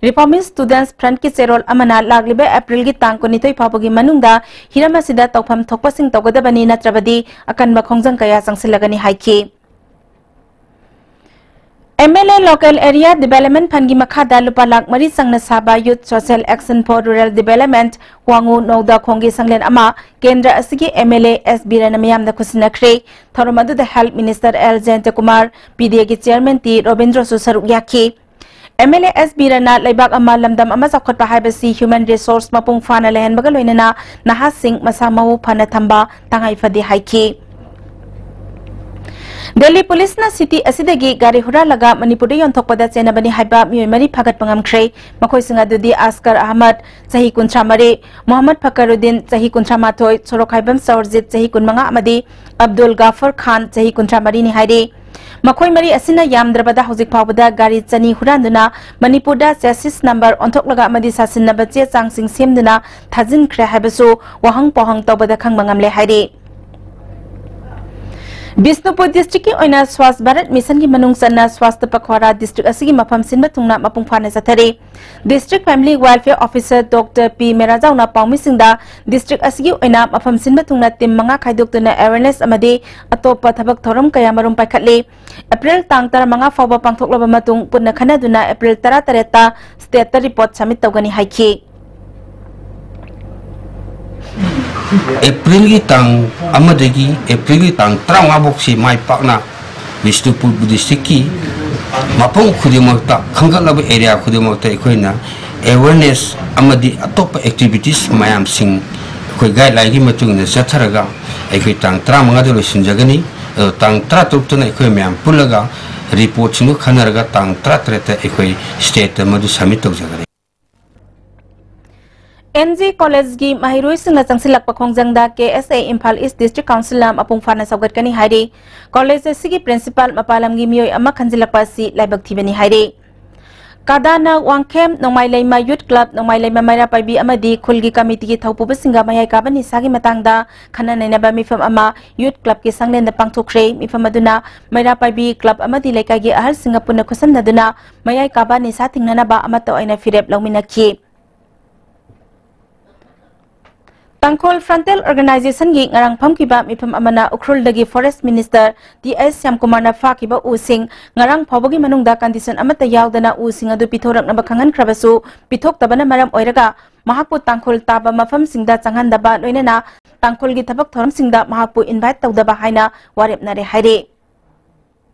Reformist Students Front ꯀꯤ ꯆꯦꯔꯣꯜ ꯑꯃꯅ ꯂꯥꯛꯂꯤꯕ April ꯒꯤ ꯇꯥꯡ ꯀꯨꯟꯅꯤꯊꯣꯏ ꯐꯥꯎꯕꯒꯤ ꯃꯅꯨꯡꯗ ꯍꯤꯔꯝ ꯑꯁꯤꯗ ꯇꯧꯐꯝ ꯊꯣꯛꯄꯁꯤꯡ ꯇꯧꯒꯗꯕꯅꯤ, ꯅꯠꯇ꯭ꯔꯕꯗꯤ ꯑꯀꯟꯕ ꯈꯣꯡꯖꯪ ꯀꯌꯥ ꯆꯪꯁꯤꯜꯂꯒꯅꯤ ꯍꯥꯏꯈꯤ꯫ M L A Local Area Development Fund ꯒꯤ ꯃꯈꯥꯗ ꯂꯨꯄꯥ ꯂꯥꯈ ꯃꯔꯤ ꯆꯪꯅ ꯁꯥꯕ Youth Social Action for Rural Development ꯋꯥꯉꯨ ꯅꯧꯗꯥꯈꯣꯡꯒꯤ ꯁꯪꯂꯦꯟ ꯑꯃ ꯀꯦꯟꯗ꯭ꯔ ꯑꯁꯤꯒꯤ M L A S ꯕꯤꯔꯦꯟꯅ ꯃꯤꯌꯥꯝꯗ ꯈꯨꯠꯁꯤꯟꯅꯈ꯭ꯔꯦ꯫ ꯊꯧꯔꯝ ꯑꯗꯨꯗ Health Minister L Jayantakumar, P D A ꯒꯤ Chairman ꯇꯤ ꯔꯣꯕꯤꯟꯗ꯭ꯔꯁꯨ ꯁꯔꯨꯛ ꯌꯥꯈꯤ꯫ M L A S ꯕꯤꯔꯦꯟꯅ ꯂꯩꯕꯥꯛ ꯑꯃ, ꯂꯝꯗꯝ ꯑꯃ ꯆꯥꯎꯈꯠꯄ ꯍꯥꯏꯕꯁꯤ human resource ꯃꯄꯨꯡ ꯐꯥꯅ ꯂꯩꯍꯟꯕꯒ ꯂꯣꯏꯅꯅ ꯅꯍꯥꯁꯤꯡ ꯃꯁꯥ ꯃꯎ ꯐꯅ ꯊꯝꯕ ꯇꯉꯥꯏ ꯐꯗꯦ ꯍꯥꯏꯈꯤ꯫ ꯗꯦꯜꯂꯤ ꯄꯨꯂꯤꯁꯅ city ꯑꯁꯤꯗꯒꯤ ꯒꯥꯔꯤ ꯍꯨꯔꯥꯜꯂꯒ ꯃꯅꯤꯄꯨꯔꯗ ꯌꯣꯟꯊꯣꯛꯄꯗ ꯆꯦꯟꯅꯕꯅꯤ ꯍꯥꯏꯕ ꯃꯤꯑꯣꯏ ꯃꯔꯤ ꯐꯥꯒꯠꯄ ꯉꯝꯈ꯭ꯔꯦ꯫ ꯃꯈꯣꯏꯁꯤꯡ ꯑꯗꯨꯗꯤ ꯑꯁꯀꯔ ꯑꯍꯃꯗ, ꯆꯍꯤ ꯀꯨꯟꯊ꯭ꯔꯥ ꯃꯔꯤ, ꯃꯣꯍꯝꯃꯗ ꯐꯀꯔꯨꯗꯤꯟ, ꯆꯍꯤ ꯀꯨꯟꯊ꯭ꯔꯥ ꯃꯥꯊꯣꯏ, ꯁꯣꯔꯣꯛꯈꯥꯏꯕꯝ ꯁꯧꯔꯖꯤꯠ, ꯆꯍꯤ ꯀꯨꯟꯃꯉꯥ, ꯑꯃꯗꯤ ꯑꯕꯗꯨꯜ ꯒꯥꯐꯔ ꯈꯥꯟ, ꯆꯍꯤ ꯀꯨꯟꯊ꯭ꯔꯥ ꯃꯔꯤꯅꯤ ꯍꯥꯏꯔꯤ꯫ ꯃꯈꯣꯏ ꯃꯔꯤ ꯑꯁꯤꯅ ꯌꯥꯝꯗ꯭ꯔꯕꯗ ꯍꯧꯖꯤꯛ ꯐꯥꯎꯕꯗ ꯒꯥꯔꯤ ꯆꯅꯤ ꯍꯨꯔꯥꯟꯗꯨꯅ ꯃꯅꯤꯄꯨꯔꯗ ꯆꯦꯁꯤꯁ ꯅꯝꯕꯔ ꯑꯣꯟꯊꯣꯛꯂꯒ ꯑꯃꯗꯤ ꯁꯥꯁꯤꯟꯅꯕ ꯆꯦ ꯆꯥꯡꯁꯤꯡ ꯁꯦꯝꯗꯨꯅ ꯊꯥꯖꯤꯟꯈ꯭ꯔꯦ ꯍꯥꯏꯕꯁꯨ ꯋꯥꯍꯪ ꯄꯥꯎꯍꯪ ꯇꯧꯕꯗ ꯈꯪꯕ ꯉꯝꯂꯦ ꯍꯥꯏꯔꯤ꯫ ꯕꯤꯁꯅꯨꯄꯨꯔ ꯗꯤꯁꯇ꯭ꯔꯤꯛꯀꯤ ꯑꯣꯏꯅ ꯁ꯭ꯋꯥꯁ ꯚꯥꯔꯠ ꯃꯤꯁꯟꯒꯤ ꯃꯅꯨꯡ ꯆꯟꯅ ꯁ꯭ꯋꯥꯁꯇ ꯄꯈ꯭ꯋꯥꯔꯥ ꯗꯤꯁꯇ꯭ꯔꯤꯛ ꯑꯁꯤꯒꯤ ꯃꯐꯝ ꯁꯤꯟꯕ ꯊꯨꯡꯅ ꯃꯄꯨꯡ ꯐꯥꯅ ꯆꯠꯊꯔꯤ꯫ District family welfare officer doctor P ꯃꯦꯔꯥꯖꯥꯎꯅ ꯄꯥꯎꯃꯤꯁꯤꯡꯗ ꯗꯤꯁꯇ꯭ꯔꯤꯛ ꯑꯁꯤꯒꯤ ꯑꯣꯏꯅ ꯃꯐꯝ ꯁꯤꯟꯕ ꯊꯨꯡꯅ ꯇꯤꯝ ꯃꯉꯥ ꯈꯥꯏꯗꯣꯛꯇꯨꯅ ꯑꯦꯋꯦꯔꯅꯦꯁ ꯑꯃꯗꯤ ꯑꯇꯣꯞꯄ ꯊꯕꯛ ꯊꯧꯔꯝ ꯀꯌꯥ ꯃꯔꯨꯝ ꯄꯥꯏꯈꯠꯂꯤ꯫ ꯑꯦꯄ꯭ꯔꯤꯜ ꯇꯥꯡ ꯇꯔꯥꯃꯉꯥ ꯐꯥꯎꯕ ꯄꯥꯡꯊꯣꯛꯂꯕ ꯃꯇꯨꯡ ꯄꯨꯟꯅ ꯈꯟꯅꯗꯨꯅ ꯑꯦꯄ꯭ꯔꯤꯜ ꯇꯔꯥꯇꯔꯦꯠꯇ ꯁ꯭ꯇꯦꯠꯇ ꯔꯤꯄꯣꯔꯠ ꯁꯕꯃꯤꯠ ꯇꯧꯒꯅꯤ ꯍꯥꯏꯈꯤ꯫ ꯑꯦꯄ꯭ꯔꯤꯜꯒꯤ ꯇꯥꯡ ꯑꯃꯗꯒꯤ ꯑꯦꯄ꯭ꯔꯤꯜꯒꯤ ꯇꯥꯡ ꯇꯔꯥꯃꯉꯥ ꯐꯥꯎꯁꯤ ꯃꯥꯏ ꯄꯥꯛꯅ ꯕꯤꯁꯅꯨꯄꯨꯔ ꯗꯤꯁꯇ꯭ꯔꯤꯛꯀꯤ ꯃꯐꯝ ꯈꯨꯗꯤꯡꯃꯛꯇ, ꯈꯟꯒꯠꯂꯕ ꯑꯦꯔꯤꯌꯥ ꯈꯨꯗꯤꯡꯃꯛꯇ ꯑꯩꯈꯣꯏꯅ ꯑꯦꯋꯦꯔꯅꯦꯁ ꯑꯃꯗꯤ ꯑꯇꯣꯞꯄ ꯑꯦꯛꯇꯤꯚꯤꯇꯤꯁ ꯃꯌꯥꯝꯁꯤꯡ ꯑꯩꯈꯣꯏ ꯒꯥꯏꯗꯂꯥꯏꯟꯒꯤ ꯃꯇꯨꯡ ꯏꯟꯅ ꯆꯠꯊꯔꯒ ꯑꯩꯈꯣꯏ ꯇꯥꯡ ꯇꯔꯥꯃꯉꯥꯗ ꯂꯣꯏꯁꯤꯟꯖꯒꯅꯤ꯫ ꯑꯗꯣ ꯇꯥꯡ ꯇꯔꯥꯇꯔꯨꯛꯇꯅ ꯑꯩꯈꯣꯏ ꯃꯌꯥꯝ ꯄꯨꯜꯂꯒ ꯔꯤꯄꯣꯔꯠꯁꯤꯡꯗꯨ ꯈꯟꯅꯔꯒ ꯇꯥꯡ ꯇꯔꯥꯇꯔꯦꯠꯇ ꯑꯩꯈꯣꯏ ꯁ꯭ꯇꯦꯠꯇ ꯃꯗꯨ ꯁꯕꯃꯤꯠ ꯇꯧꯖꯒꯅꯤ꯫ ꯑꯦꯟ ꯖꯤ ꯀꯣꯂꯦꯖꯒꯤ ꯃꯍꯩꯔꯣꯏꯁꯤꯡꯅ ꯆꯪꯁꯤꯜꯂꯛꯄ ꯈꯣꯡꯖꯪꯗ ꯀꯦ ꯑꯦꯁ ꯑꯦ ꯏꯝꯐꯥꯜ ꯏꯁ ꯗꯤꯁꯇ꯭ꯔꯤꯛ ꯀꯥꯎꯟꯁꯤꯜꯅ ꯃꯄꯨꯡ ꯐꯥꯅ ꯁꯧꯒꯠꯀꯅꯤ ꯍꯥꯏꯔꯤ꯫ ꯀꯣꯂꯦꯖ ꯑꯁꯤꯒꯤ ꯄ꯭ꯔꯤꯟꯁꯤꯄꯥꯜ ꯃꯄꯥꯟ ꯂꯝꯒꯤ ꯃꯤꯑꯣꯏ ꯑꯃ ꯈꯟꯖꯤꯜꯂꯛꯄ ꯑꯁꯤ ꯂꯥꯏꯕꯛ ꯊꯤꯕꯅꯤ ꯍꯥꯏꯔꯤ꯫ ꯀꯗꯥꯅ, ꯋꯥꯡꯈꯦꯝ, ꯅꯣꯡꯃꯥꯏ ꯂꯩꯃ ꯌꯨꯠ ꯀ꯭ꯂꯕ, ꯅꯣꯡꯃꯥꯏ ꯂꯩꯃ ꯃꯩꯔꯥ ꯄꯥꯏꯕꯤ ꯑꯃꯗꯤ ꯈꯨꯜꯒꯤ ꯀꯃꯤꯇꯤꯒꯤ ꯊꯧꯄꯨꯕꯁꯤꯡꯒ ꯃꯌꯥꯏ ꯀꯥꯕ ꯅꯤꯁꯥꯒꯤ ꯃꯇꯥꯡꯗ ꯈꯟꯅ ꯅꯩꯅꯕ ꯃꯤꯐꯝ ꯑꯃ ꯌꯨꯠ ꯀ꯭ꯂꯕꯀꯤ ꯁꯪꯂꯦꯟꯗ ꯄꯥꯡꯊꯣꯛꯈ꯭ꯔꯦ꯫ ꯃꯤꯐꯝ ꯑꯗꯨꯅ ꯃꯩꯔꯥ ꯄꯥꯏꯕꯤ ꯀ꯭ꯂꯕ ꯑꯃꯗꯤ ꯂꯩꯀꯥꯏꯒꯤ ꯑꯍꯜꯁꯤꯡꯒ ꯄꯨꯟꯅ ꯈꯨꯠꯁꯝꯅꯗꯨꯅ ꯃꯌꯥꯏ ꯀꯥꯕ ꯅꯤꯁꯥ ꯊꯤꯡꯅꯅꯕ ꯑꯃꯠꯇ ꯑꯣꯏꯅ ꯐꯤꯔꯦꯞ ꯂꯧꯃꯤꯟꯅꯈꯤ꯫ ꯇꯥꯡꯈꯨꯜ ꯐ꯭ꯔꯟꯇꯦꯜ ꯑꯣꯔꯒꯅꯥꯏꯖꯦꯁꯟꯒꯤ ꯉꯔꯥꯡ ꯐꯝꯈꯤꯕ ꯃꯤꯐꯝ ꯑꯃꯅ ꯎꯈ꯭ꯔꯨꯜꯗꯒꯤ ꯐꯣꯔꯦꯁ ꯃꯤꯅꯤꯁꯇꯔ ꯇꯤ ꯑꯩꯆ ꯁ꯭ꯌꯥꯝꯀꯨꯃꯥꯔꯅ ꯐꯥꯈꯤꯕ ꯎꯁꯤꯡ ꯉꯔꯥꯡ ꯐꯥꯎꯕꯒꯤ ꯃꯅꯨꯡꯗ ꯀꯟꯗꯤꯁꯟ ꯑꯃꯠꯇ ꯌꯥꯎꯗꯅ ꯎꯁꯤꯡ ꯑꯗꯨ ꯄꯤꯊꯣꯔꯛꯅꯕ ꯈꯪꯍꯟꯈ꯭ꯔꯕꯁꯨ ꯄꯤꯊꯣꯛꯇꯕꯅ ꯃꯔꯝ ꯑꯣꯏꯔꯒ ꯃꯍꯥꯛꯄꯨ ꯇꯥꯡꯈꯨꯜ ꯇꯥꯕ ꯃꯐꯝꯁꯤꯡꯗ ꯆꯪꯍꯟꯗꯕ, ꯂꯣꯏꯅꯅ ꯇꯥꯡꯈꯨꯜꯒꯤ ꯊꯕꯛ ꯊꯧꯔꯝꯁꯤꯡꯗ ꯃꯍꯥꯛꯄꯨ ꯏꯟꯚꯥꯏꯠ ꯇꯧꯗꯕ ꯍꯥꯏꯅ ꯋꯥꯔꯦꯞꯅꯔꯦ ꯍꯥꯏꯔꯤ꯫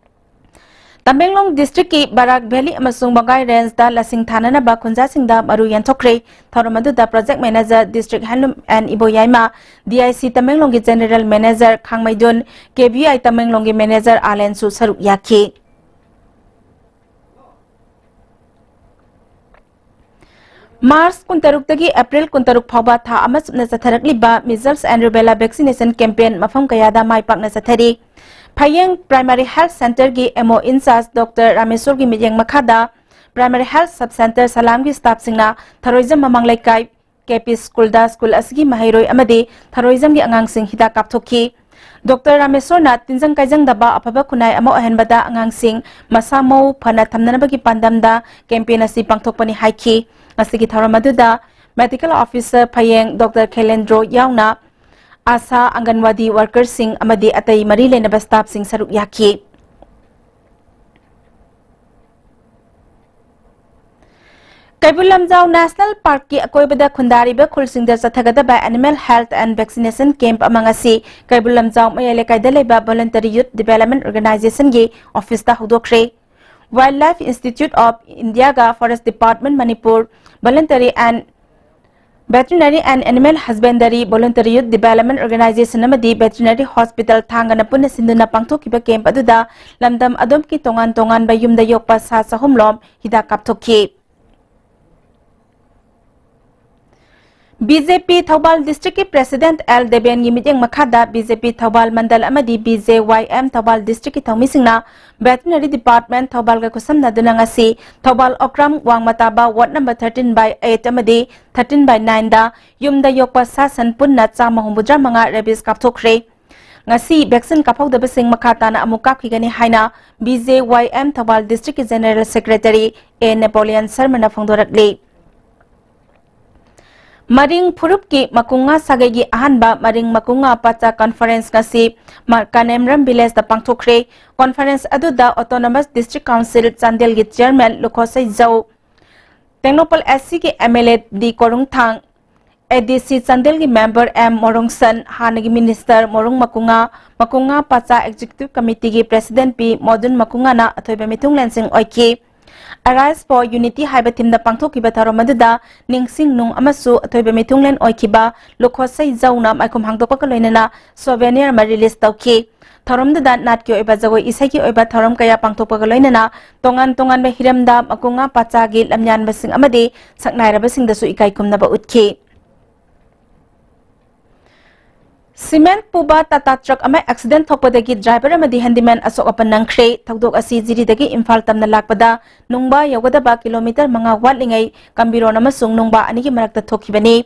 ꯇꯃꯦꯡꯂꯣꯡ ꯗꯤꯁꯇ꯭ꯔꯤꯛꯀꯤ ꯕꯔꯥꯛ ꯚꯦꯂꯤ ꯑꯃꯁꯨꯡ ꯕꯒꯥꯏ ꯔꯦꯟꯖꯇ ꯂꯁꯤꯡ ꯊꯥꯅꯅꯕ ꯈꯨꯟꯖꯥꯁꯤꯡꯗ ꯃꯔꯨ ꯌꯦꯟꯊꯣꯛꯈ꯭ꯔꯦ꯫ ꯊꯧꯔꯝ ꯑꯗꯨꯗ project manager district Henlum N Iboyaima, D I C ꯇꯃꯦꯡꯂꯣꯡꯒꯤ general manager Khangmeidun, K V I ꯇꯃꯦꯡꯂꯣꯡꯒꯤ ꯃꯦꯅꯦꯖꯔ ꯑꯥꯂꯦꯟꯁꯨ ꯁꯔꯨꯛ ꯌꯥꯈꯤ꯫ ꯃꯥꯔꯆ ꯀꯨꯟꯇꯔꯨꯛꯇꯒꯤ ꯑꯦꯄ꯭ꯔꯤꯜ ꯀꯨꯟꯇꯔꯨꯛ ꯐꯥꯎꯕ ꯊꯥ ꯑꯃ ꯆꯨꯞꯅ ꯆꯠꯊꯔꯛꯂꯤꯕ measles and rubella vaccination campaign ꯃꯐꯝ ꯀꯌꯥꯗ ꯃꯥꯏ ꯄꯥꯛꯅ ꯆꯠꯊꯔꯤ꯫ ꯐꯌꯦꯡ Primary Health Centreꯒꯤ M O in charge Doctor ꯔꯥꯃꯦꯁꯣꯔꯒꯤ ꯃꯤꯠꯌꯦꯡ ꯃꯈꯥꯗ Primary Health Sub Centre ꯁꯂꯥꯝꯒꯤ staffꯁꯤꯡꯅ ꯊꯔꯣꯏꯖꯝ ꯃꯃꯥꯡ ꯂꯩꯀꯥꯏ K P Schoolꯗ school ꯑꯁꯤꯒꯤ ꯃꯍꯩꯔꯣꯏ ꯑꯃꯗꯤ ꯊꯔꯣꯏꯖꯝꯒꯤ ꯑꯉꯥꯡꯁꯤꯡ ꯍꯤꯗꯥꯛ ꯀꯥꯞꯊꯣꯛꯈꯤ꯫ Doctor ꯔꯥꯃꯦꯁꯣꯔꯅ ꯇꯤꯟꯖꯪ ꯀꯥꯏꯖꯪꯗꯕ ꯑꯐꯕ ꯈꯨꯟꯅꯥꯏ ꯑꯃ ꯑꯣꯏꯍꯟꯕꯗ ꯑꯉꯥꯡꯁꯤꯡ ꯃꯁꯥ ꯃꯎ ꯐꯅ ꯊꯝꯅꯅꯕꯒꯤ ꯄꯥꯟꯗꯝꯗ campaign ꯑꯁꯤ ꯄꯥꯡꯊꯣꯛꯄꯅꯤ ꯍꯥꯏꯈꯤ꯫ ꯉꯁꯤꯒꯤ ꯊꯧꯔꯝ ꯑꯗꯨꯗ Medical Officer ꯐꯌꯦꯡ Doctor ꯈꯦꯂꯦꯟꯗ꯭ꯔꯣ ꯌꯥꯎꯅ ꯑꯥꯁꯥ, ꯑꯪꯒꯟꯋꯥꯗꯤ workerꯁꯤꯡ ꯑꯃꯗꯤ ꯑꯇꯩ ꯃꯔꯤ ꯂꯩꯅꯕ staffꯁꯤꯡ ꯁꯔꯨꯛ ꯌꯥꯈꯤ꯫ ꯀꯩꯕꯨꯜ ꯂꯝꯖꯥꯎ National Parkꯀꯤ ꯑꯀꯣꯏꯕꯗ ꯈꯨꯟꯗꯥꯔꯤꯕ ꯈꯨꯜꯁꯤꯡꯗ ꯆꯠꯊꯒꯗꯕ Animal Health and Vaccination Camp ꯑꯃ ꯉꯁꯤ ꯀꯩꯕꯨꯜ ꯂꯝꯖꯥꯎ ꯃꯌꯥꯏ ꯂꯩꯀꯥꯏꯗ ꯂꯩꯕ Voluntary Youth Development Organizationꯒꯤ officeꯇ ꯍꯧꯗꯣꯛꯈ꯭ꯔꯦ꯫ Wildlife Institute of Indiaꯒ Forest Department Manipur, Voluntary and Veterinary and Animal Husbandry, Voluntary Youth Development Organization ꯑꯃꯗꯤ Veterinary Hospital ꯊꯥꯡꯒꯅ ꯄꯨꯟꯅ ꯁꯤꯟꯗꯨꯅ ꯄꯥꯡꯊꯣꯛꯈꯤꯕ camp ꯑꯗꯨꯗ ꯂꯝꯗꯝ ꯑꯗꯨꯝꯒꯤ ꯇꯣꯉꯥꯟ ꯇꯣꯉꯥꯟꯕ ꯌꯨꯝꯗ ꯌꯣꯛꯄ ꯁꯥ ꯆꯍꯨꯝ ꯂꯣꯝ ꯍꯤꯗꯥꯛ ꯀꯥꯞꯊꯣꯛꯈꯤ꯫ BJP ꯊꯧꯕꯥꯜ districtꯀꯤ President L ꯗꯦꯕꯦꯟꯒꯤ ꯃꯤꯠꯌꯦꯡ ꯃꯈꯥꯗ BJP ꯊꯧꯕꯥꯜ ꯃꯟꯗꯜ ꯑꯃꯗꯤ BJYM ꯊꯧꯕꯥꯜ districtꯀꯤ ꯊꯧꯃꯤꯁꯤꯡꯅ Veterinary Department ꯊꯧꯕꯥꯜꯒ ꯈꯨꯠꯁꯝꯅꯗꯨꯅ ꯉꯁꯤ ꯊꯧꯕꯥꯜ ꯑꯣꯀ꯭ꯔꯝ ꯋꯥꯡꯃ ꯇꯥꯕ ward number thirteen by eight ꯑꯃꯗꯤ thirteen by nineꯗ ꯌꯨꯝꯗ ꯌꯣꯛꯄ ꯁꯥ ꯁꯟ ꯄꯨꯟꯅ ꯆꯥꯝꯃ ꯍꯨꯝꯐꯨꯇꯔꯥ ꯃꯉꯥ rabies ꯀꯥꯞꯊꯣꯛꯈ꯭ꯔꯦ꯫ ꯉꯁꯤ vaccine ꯀꯥꯞꯍꯧꯗꯕꯁꯤꯡ ꯃꯈꯥ ꯇꯥꯅ ꯑꯃꯨꯛ ꯀꯥꯞꯈꯤꯒꯅꯤ ꯍꯥꯏꯅ BJYM ꯊꯧꯕꯥꯜ districtꯀꯤ General Secretary A ꯅꯦꯄꯣꯂꯤꯌꯟ ꯁꯔꯃꯅ ꯐꯣꯡꯗꯣꯔꯛꯂꯤ꯫ ꯃꯔꯤꯡ ꯐꯨꯔꯨꯞꯀꯤ ꯃꯀꯨꯉꯥ ꯁꯥꯒꯩꯒꯤ ꯑꯍꯥꯟꯕ ꯃꯔꯤꯡ ꯃꯀꯨꯉꯥ ꯄꯆꯥ conference ꯉꯁꯤ ꯃ-, ꯀꯅꯦꯝꯔꯝ villageꯇ ꯄꯥꯡꯊꯣꯛꯈ꯭ꯔꯦ꯫ Conference ꯑꯗꯨꯗ Autonomous District Council ꯆꯥꯟꯗꯦꯜꯒꯤ Chairman ꯂꯨꯈꯣꯁꯩꯖꯧ, ꯇꯦꯡꯅꯧꯄꯜ SCꯒꯤ MLA ꯗꯤ ꯀꯣꯔꯨꯡꯊꯥꯡ, ADC ꯆꯥꯟꯗꯦꯜꯒꯤ member M ꯃꯣꯔꯣꯡꯁꯟ, ꯍꯥꯟꯅꯒꯤ minister ꯃꯣꯔꯨꯡ ꯃꯀꯨꯉꯥ, ꯃꯀꯨꯉꯥ ꯄꯆꯥ Executive Committeeꯒꯤ President ꯄꯤ ꯃꯣꯗꯨꯟ ꯃꯀꯨꯉꯥꯅ ꯑꯊꯣꯏꯕ ꯃꯤꯊꯨꯡꯂꯦꯟꯁꯤꯡ ꯑꯣꯏꯈꯤ꯫ Arise for Unity ꯍꯥꯏꯕ themeꯗ ꯄꯥꯡꯊꯣꯛꯈꯤꯕ ꯊꯧꯔꯝ ꯑꯗꯨꯗ ꯅꯤꯡꯁꯤꯡ ꯅꯨꯡ ꯑꯃꯁꯨ ꯑꯊꯣꯏꯕ ꯃꯤꯊꯨꯡꯂꯦꯟ ꯑꯣꯏꯈꯤꯕ ꯂꯨꯈꯣꯁꯩ ꯖꯧꯅ ꯃꯥꯏꯈꯨꯝ ꯍꯥꯡꯗꯣꯛꯄꯒ ꯂꯣꯏꯅꯅ souvenir ꯑꯃ release ꯇꯧꯈꯤ꯫ ꯊꯧꯔꯝꯗꯨꯗ ꯅꯥꯠꯀꯤ ꯑꯣꯏꯕ ꯖꯒꯣꯏ ꯏꯁꯩꯒꯤ ꯑꯣꯏꯕ ꯊꯧꯔꯝ ꯀꯌꯥ ꯄꯥꯡꯊꯣꯛꯄꯒ ꯂꯣꯏꯅꯅ ꯇꯣꯉꯥꯟ ꯇꯣꯉꯥꯟꯕ ꯍꯤꯔꯝꯗ ꯃꯀꯨꯉꯥ ꯄꯆꯥꯒꯤ ꯂꯝꯌꯥꯟꯕꯁꯤꯡ ꯑꯃꯗꯤ ꯁꯛꯅꯥꯏꯔꯕꯁꯤꯡꯗꯁꯨ ꯏꯀꯥꯏ ꯈꯨꯝꯅꯕ ꯎꯠꯈꯤ꯫ ꯁꯤꯃꯦꯟꯠ ꯄꯨꯕ ꯇꯥꯇꯥ ꯇ꯭ꯔꯛ ꯑꯃ ꯑꯦꯛꯁꯤꯗꯦꯟꯠ ꯊꯣꯛꯄꯗꯒꯤ ꯗ꯭ꯔꯥꯏꯚꯔ ꯑꯃꯗꯤ ꯍꯦꯟꯗꯤꯃꯦꯟ ꯑꯁꯣꯛ ꯑꯄꯟ ꯅꯪꯈ꯭ꯔꯦ꯫ ꯊꯧꯗꯣꯛ ꯑꯁꯤ ꯖꯤꯔꯤꯗꯒꯤ ꯏꯝꯐꯥꯜ ꯇꯝꯅ ꯂꯥꯛꯄꯗ ꯅꯨꯡꯕꯥ ꯌꯧꯒꯗꯕ ꯀꯤꯂꯣꯃꯤꯇꯔ ꯃꯉꯥ ꯋꯥꯠꯂꯤꯉꯩ ꯀꯝꯕꯤꯔꯣꯟ ꯑꯃꯁꯨꯡ ꯅꯨꯡꯕꯥ ꯑꯅꯤꯒꯤ ꯃꯔꯛꯇ ꯊꯣꯛꯈꯤꯕꯅꯤ꯫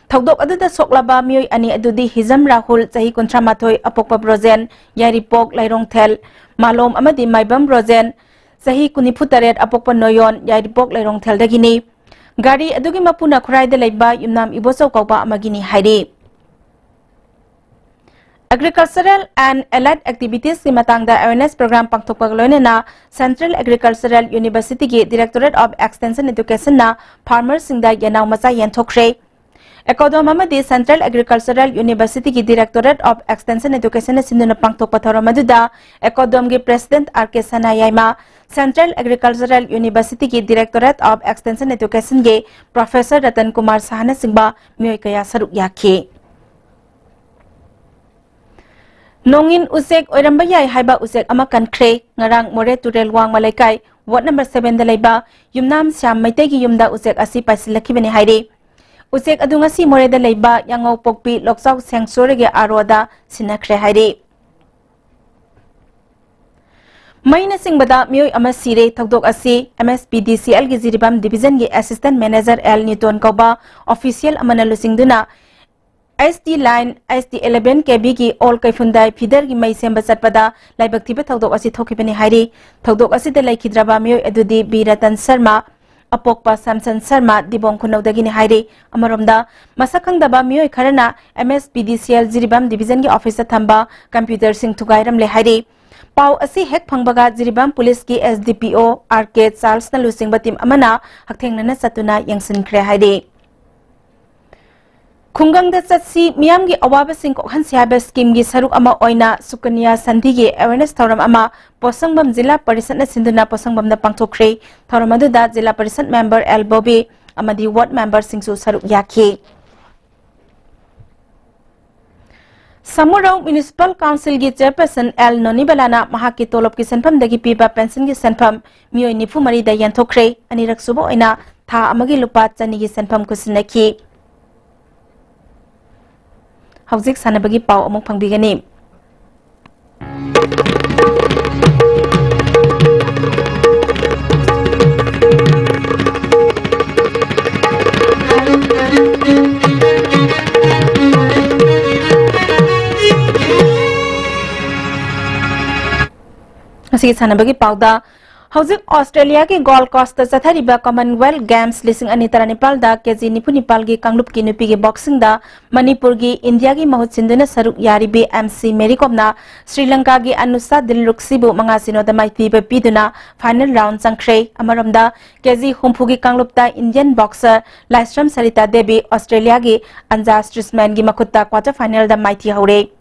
ꯊꯧꯗꯣꯛ ꯑꯗꯨꯗ ꯁꯣꯛꯂꯕ ꯃꯤꯑꯣꯏ ꯑꯅꯤ ꯑꯗꯨꯗꯤ ꯍꯤꯖꯝ ꯔꯥꯍꯨꯜ, ꯆꯍꯤ ꯀꯨꯟꯊ꯭ꯔꯥ ꯃꯥꯊꯣꯏ, ꯑꯄꯣꯛꯄ ꯕ꯭ꯔꯣꯖꯦꯟ, ꯌꯥꯏꯔꯤꯄꯣꯛ ꯂꯩꯔꯣꯡꯊꯦꯜ ꯃꯥꯂꯣꯝ, ꯑꯃꯗꯤ ꯃꯥꯏꯕꯝ ꯕ꯭ꯔꯣꯖꯦꯟ, ꯆꯍꯤ ꯀꯨꯟꯅꯤꯐꯨ ꯇꯔꯦꯠ, ꯑꯄꯣꯛꯄ ꯅꯣꯌꯣꯟ, ꯌꯥꯏꯔꯤꯄꯣꯛ ꯂꯩꯔꯣꯡꯊꯦꯜꯗꯒꯤꯅꯤ꯫ ꯒꯥꯔꯤ ꯑꯗꯨꯒꯤ ꯃꯄꯨꯅ ꯈꯨꯔꯥꯏꯗ ꯂꯩꯕ ꯌꯨꯝꯅꯥꯝ ꯏꯕꯣꯆꯧ ꯀꯧꯕ ꯑꯃꯒꯤꯅꯤ ꯍꯥꯏꯔꯤ꯫ Agricultural and Allied Activitiesꯀꯤ ꯃꯇꯥꯡꯗ awareness program ꯄꯥꯡꯊꯣꯛꯄꯒ ꯂꯣꯏꯅꯅ Central Agricultural Universityꯒꯤ Directorate of Extension Educationꯅ farmerꯁꯤꯡꯗ ꯌꯦꯅꯥꯎ ꯃꯆꯥ ꯌꯦꯟꯊꯣꯛꯈ꯭ꯔꯦ꯫ ꯑꯦꯀꯣꯗꯣꯝ ꯑꯃꯗꯤ Central Agricultural Universityꯒꯤ Directorate of Extension Educationꯅ ꯁꯤꯟꯗꯨꯅ ꯄꯥꯡꯊꯣꯛꯄ ꯊꯧꯔꯝ ꯑꯗꯨꯗ ꯑꯦꯀꯣꯗꯣꯝꯒꯤ President R K Sanayaima, Central Agricultural Universityꯒꯤ Directorate of Extension Educationꯒꯤ Professor Ratan Kumar ꯁꯍꯥꯅꯆꯤꯡꯕ ꯃꯤꯑꯣꯏ ꯀꯌꯥ ꯁꯔꯨꯛ ꯌꯥꯈꯤ꯫ ꯅꯣꯡꯏꯟ ꯎꯆꯦꯛ ꯑꯣꯏꯔꯝꯕ ꯌꯥꯏ ꯍꯥꯏꯕ ꯎꯆꯦꯛ ꯑꯃ ꯀꯟꯈ꯭ꯔꯦ꯫ ꯉꯔꯥꯡ ꯃꯣꯔꯦ ꯇꯨꯔꯦꯜ ꯋꯥꯡꯃ ꯂꯩꯀꯥꯏ, ward number sevenꯗ ꯂꯩꯕ ꯌꯨꯝꯅꯥꯝ ꯁ꯭ꯌꯥꯝ ꯃꯩꯇꯩꯒꯤ ꯌꯨꯝꯗ ꯎꯆꯦꯛ ꯑꯁꯤ ꯄꯥꯏꯁꯤꯜꯂꯛꯈꯤꯕꯅꯤ ꯍꯥꯏꯔꯤ꯫ ꯎꯆꯦꯛ ꯑꯗꯨ ꯉꯁꯤ ꯃꯣꯔꯦꯗ ꯂꯩꯕ ꯌꯥꯉꯧꯄꯣꯛꯄꯤ ꯂꯣꯛꯆꯥꯎ sanctuaryꯒꯤ ROꯗ ꯁꯤꯟꯅꯈ꯭ꯔꯦ ꯍꯥꯏꯔꯤ꯫ ꯃꯩꯅ ꯆꯤꯡꯕꯗ ꯃꯤꯑꯣꯏ ꯑꯃ ꯁꯤꯔꯦ꯫ ꯊꯧꯗꯣꯛ ꯑꯁꯤ MSPDCLꯒꯤ ꯖꯤꯔꯤꯕꯥꯝ divisionꯒꯤ assistant manager L ꯅꯤꯇꯣꯟ ꯀꯧꯕ official ꯑꯃꯅ ꯂꯨꯆꯤꯡꯗꯨꯅ, S T line, S T eleven KVꯒꯤ ꯑꯣꯜ ꯀꯩꯐꯨꯟꯗꯥꯏ feederꯒꯤ ꯃꯩ ꯁꯦꯝꯕ ꯆꯠꯄꯗ ꯂꯥꯏꯕꯛ ꯊꯤꯕ ꯊꯧꯗꯣꯛ ꯑꯁꯤ ꯊꯣꯛꯈꯤꯕꯅꯤ ꯍꯥꯏꯔꯤ꯫ ꯊꯧꯗꯣꯛ ꯑꯁꯤꯗ ꯂꯩꯈꯤꯗ꯭ꯔꯕ ꯃꯤꯑꯣꯏ ꯑꯗꯨꯗꯤ ꯕꯤ ꯔꯇꯟ ꯁꯔꯃ, ꯑꯄꯣꯛꯄ ꯁꯥꯝꯁꯟ ꯁꯔꯃ, ꯗꯤꯕꯣꯡ ꯈꯨꯅꯧꯗꯒꯤꯅꯤ ꯍꯥꯏꯔꯤ꯫ ꯑꯃꯔꯣꯝꯗ, ꯃꯁꯛ ꯈꯪꯗꯕ ꯃꯤꯑꯣꯏ ꯈꯔꯅ MSPDCL ꯖꯤꯔꯤꯕꯥꯝ divisionꯒꯤ officeꯇ ꯊꯝꯕ computerꯁꯤꯡ ꯊꯨꯒꯥꯏꯔꯝꯂꯦ ꯍꯥꯏꯔꯤ꯫ ꯄꯥꯎ ꯑꯁꯤ ꯍꯦꯛ ꯐꯪꯕꯒ ꯖꯤꯔꯤꯕꯥꯝ ꯄꯨꯂꯤꯁꯀꯤ SDPO R K ꯆꯥꯔꯜꯁꯅ ꯂꯨꯆꯤꯡꯕ team ꯑꯃꯅ ꯍꯛꯊꯦꯡꯅꯅ ꯆꯠꯇꯨꯅ ꯌꯦꯡꯁꯤꯟꯈ꯭ꯔꯦ ꯍꯥꯏꯔꯤ꯫ ꯈꯨꯡꯒꯪꯗ ꯆꯠꯁꯤ, ꯃꯤꯌꯥꯝꯒꯤ ꯑꯋꯥꯕꯁꯤꯡ ꯀꯣꯛꯍꯟꯁꯤ ꯍꯥꯏꯕ schemeꯒꯤ ꯁꯔꯨꯛ ꯑꯃ ꯑꯣꯏꯅ ꯁꯨꯀꯟꯌꯥ ꯁꯟꯙꯤꯒꯤ awareness ꯊꯧꯔꯝ ꯑꯃ ꯄꯣꯠꯁꯪꯕꯝ ꯖꯤꯂꯥ ꯄꯔꯤꯁꯠꯅ ꯁꯤꯟꯗꯨꯅ ꯄꯣꯠꯁꯪꯕꯝꯗ ꯄꯥꯡꯊꯣꯛꯈ꯭ꯔꯦ꯫ ꯊꯧꯔꯝ ꯑꯗꯨꯗ ꯖꯤꯂꯥ ꯄꯔꯤꯁꯠ member L ꯕꯣꯕꯤ ꯑꯃꯗꯤ ward memberꯁꯤꯡꯁꯨ ꯁꯔꯨꯛ ꯌꯥꯈꯤ꯫ ꯁꯃꯨꯔꯧ Municipal Councilꯒꯤ chairperson L ꯅꯣꯅꯤꯕꯂꯥꯅ ꯃꯍꯥꯛꯀꯤ ꯇꯣꯂꯣꯞꯀꯤ ꯁꯦꯟꯐꯝꯗꯒꯤ ꯄꯤꯕ pensionꯒꯤ ꯁꯦꯟꯐꯝ ꯃꯤꯑꯣꯏ ꯅꯤꯐꯨ ꯃꯔꯤꯗ ꯌꯦꯟꯊꯣꯛꯈ꯭ꯔꯦ꯫ ꯑꯅꯤꯔꯛ ꯁꯨꯕ ꯑꯣꯏꯅ ꯊꯥ ꯑꯃꯒꯤ ꯂꯨꯄꯥ ꯆꯅꯤꯒꯤ ꯁꯦꯟꯐꯝ ꯈꯨꯠꯁꯤꯟꯅꯈꯤ꯫ ꯍꯧꯖꯤꯛ ꯁꯥꯟꯅꯕꯒꯤ ꯄꯥꯎ ꯑꯃꯨꯛ ꯐꯪꯕꯤꯒꯅꯤ꯫ ꯉꯁꯤꯒꯤ ꯁꯥꯟꯅꯕꯒꯤ ꯄꯥꯎꯗ, ꯍꯧꯖꯤꯛ ꯑꯣꯁꯇ꯭ꯔꯦꯂꯤꯌꯥꯒꯤ ꯒꯣꯜ ꯀꯣꯁꯇ ꯆꯠꯊꯔꯤꯕ ꯀꯃꯟꯋꯦꯜꯊ ꯒꯦꯝꯁ ꯂꯤꯁꯤꯡ ꯑꯅꯤ ꯇꯔꯥꯅꯤꯄꯥꯜꯗ ꯀꯦꯖꯤ ꯅꯤꯐꯨ ꯅꯤꯄꯥꯜꯒꯤ ꯀꯥꯡꯂꯨꯞꯀꯤ ꯅꯨꯄꯤꯒꯤ ꯕꯣꯛꯁꯤꯡꯗ ꯃꯅꯤꯄꯨꯔꯒꯤ ꯏꯟꯗꯤꯌꯥꯒꯤ ꯃꯍꯨꯠ ꯁꯤꯟꯗꯨꯅ ꯁꯔꯨꯛ ꯌꯥꯔꯤꯕꯤ ꯑꯦꯝ ꯁꯤ ꯃꯦꯔꯤ ꯀꯣꯝꯅ ꯁ꯭ꯔꯤꯂꯪꯀꯥꯒꯤ ꯑꯅꯨꯁꯥ ꯗꯤꯜꯔꯨꯛꯁꯤꯕꯨ ꯃꯉꯥ ꯁꯤꯅꯣꯗ ꯃꯥꯏꯊꯤꯕ ꯄꯤꯗꯨꯅ ꯐꯥꯏꯅꯦꯜ ꯔꯥꯎꯟ ꯆꯪꯈ꯭ꯔꯦ꯫ ꯑꯃꯔꯣꯝꯗ, ꯀꯦꯖꯤ ꯍꯨꯝꯐꯨꯒꯤ ꯀꯥꯡꯂꯨꯞꯇ ꯏꯟꯗꯤꯌꯟ ꯕꯣꯛꯁꯔ ꯂꯥꯏꯁ꯭ꯔꯝ ꯁꯔꯤꯇꯥ ꯗꯦꯕꯤ ꯑꯣꯁꯇ꯭ꯔꯦꯂꯤꯌꯥꯒꯤ ꯑꯟꯖꯥ ꯁ꯭ꯇ꯭ꯔꯤꯁꯃꯦꯟꯒꯤ ꯃꯈꯨꯠꯇ ꯀ꯭ꯋꯥꯇꯔ ꯐꯥꯏꯅꯦꯜꯗ ꯃꯥꯏꯊꯤ ꯍꯧꯔꯦ꯫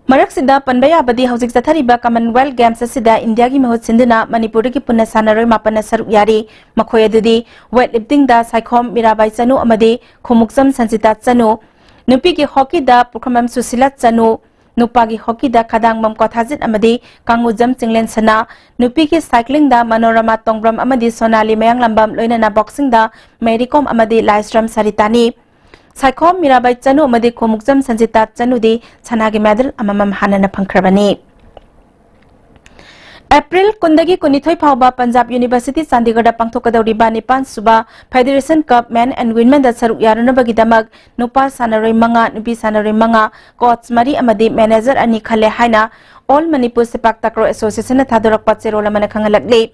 ꯃꯔꯛꯁꯤꯗ ꯄꯟꯕ ꯌꯥꯕꯗꯤ, ꯍꯧꯖꯤꯛ ꯆꯠꯊꯔꯤꯕ ꯀꯃꯟꯋꯦꯜꯊ ꯒꯦꯝꯁ ꯑꯁꯤꯗ ꯏꯟꯗꯤꯌꯥꯒꯤ ꯃꯍꯨꯠ ꯁꯤꯟꯗꯨꯅ ꯃꯅꯤꯄꯨꯔꯗꯒꯤ ꯄꯨꯟꯅ ꯁꯥꯟꯅꯔꯣꯏ ꯃꯥꯄꯟꯅ ꯁꯔꯨꯛ ꯌꯥꯔꯤ꯫ ꯃꯈꯣꯏ ꯑꯗꯨꯗꯤ ꯋꯦꯠ ꯂꯤꯐꯇꯤꯡꯗ ꯁꯥꯏꯈꯣꯝ ꯃꯤꯔꯥꯕꯥꯏ ꯆꯅꯨ ꯑꯃꯗꯤ ꯈꯣꯡꯎꯞꯆꯝ ꯁꯟꯖꯤꯇꯥ ꯆꯅꯨ, ꯅꯨꯄꯤꯒꯤ ꯍꯣꯀꯤꯗ ꯄꯨꯈ꯭ꯔꯝꯕꯝ ꯁꯨꯁꯤꯂꯥ ꯆꯅꯨ, ꯅꯨꯄꯥꯒꯤ ꯍꯣꯀꯤꯗ ꯈꯗꯥꯡꯕꯝ ꯀꯣꯊꯥꯖꯤꯠ ꯑꯃꯗꯤ ꯀꯥꯡꯉꯨꯖꯝ ꯆꯤꯡꯂꯦꯟ ꯁꯅꯥ, ꯅꯨꯄꯤꯒꯤ ꯁꯥꯏꯀ꯭ꯂꯤꯡꯗ ꯃꯅꯣꯔꯃꯥ ꯇꯣꯡꯕ꯭ꯔꯝ ꯑꯃꯗꯤ ꯁꯣꯅꯥꯂꯤ ꯃꯌꯥꯡꯂꯝꯕꯝ, ꯂꯣꯏꯅꯅ ꯕꯣꯛꯁꯤꯡꯗ ꯃꯦꯔꯤ ꯀꯣꯝ ꯑꯃꯗꯤ ꯂꯥꯏꯁ꯭ꯔꯝ ꯁꯔꯤꯇꯥꯅꯤ꯫ ꯁꯥꯏꯈꯣꯝ ꯃꯤꯔꯥꯕꯥꯏ ꯆꯅꯨ ꯑꯃꯗꯤ ꯈꯣꯡꯎꯞꯆꯝ ꯁꯟꯖꯤꯇꯥ ꯆꯅꯨꯗꯤ ꯁꯅꯥꯒꯤ ꯃꯦꯗꯜ ꯑꯃꯃꯝ ꯍꯥꯟꯅꯅ ꯐꯪꯈ꯭ꯔꯕꯅꯤ꯫ ꯑꯦꯄ꯭ꯔꯤꯜ ꯀꯨꯟꯗꯒꯤ ꯀꯨꯟꯅꯤꯊꯣꯏ ꯐꯥꯎꯕ ꯄꯟꯖꯥꯕ ꯌꯨꯅꯤꯚꯔꯁꯤꯇꯤ ꯆꯥꯟꯗꯤꯒꯔꯗ ꯄꯥꯡꯊꯣꯛꯀꯗꯧꯔꯤꯕ ꯅꯤꯄꯥꯟ ꯁꯨꯕ ꯐꯦꯗꯦꯔꯦꯁꯟ ꯀꯞ ꯃꯦꯟ ꯑꯦꯟ ꯋꯤꯃꯦꯟꯗ ꯁꯔꯨꯛ ꯌꯥꯔꯨꯅꯕꯒꯤꯗꯃꯛ ꯅꯨꯄꯥ ꯁꯥꯟꯅꯔꯣꯏ ꯃꯉꯥ, ꯅꯨꯄꯤ ꯁꯥꯟꯅꯔꯣꯏ ꯃꯉꯥ, ꯀꯣꯆ ꯃꯔꯤ ꯑꯃꯗꯤ ꯃꯦꯅꯦꯖꯔ ꯑꯅꯤ ꯈꯜꯂꯦ ꯍꯥꯏꯅ ꯑꯣꯜ ꯃꯅꯤꯄꯨꯔ ꯁꯦꯄꯥꯛ ꯇꯥꯀ꯭ꯔꯣ ꯑꯦꯁꯣꯁꯤꯌꯦꯁꯟꯅ ꯊꯥꯗꯣꯔꯛꯄ ꯆꯦꯔꯣꯜ ꯑꯃꯅ ꯈꯪꯍꯜꯂꯛꯂꯤ꯫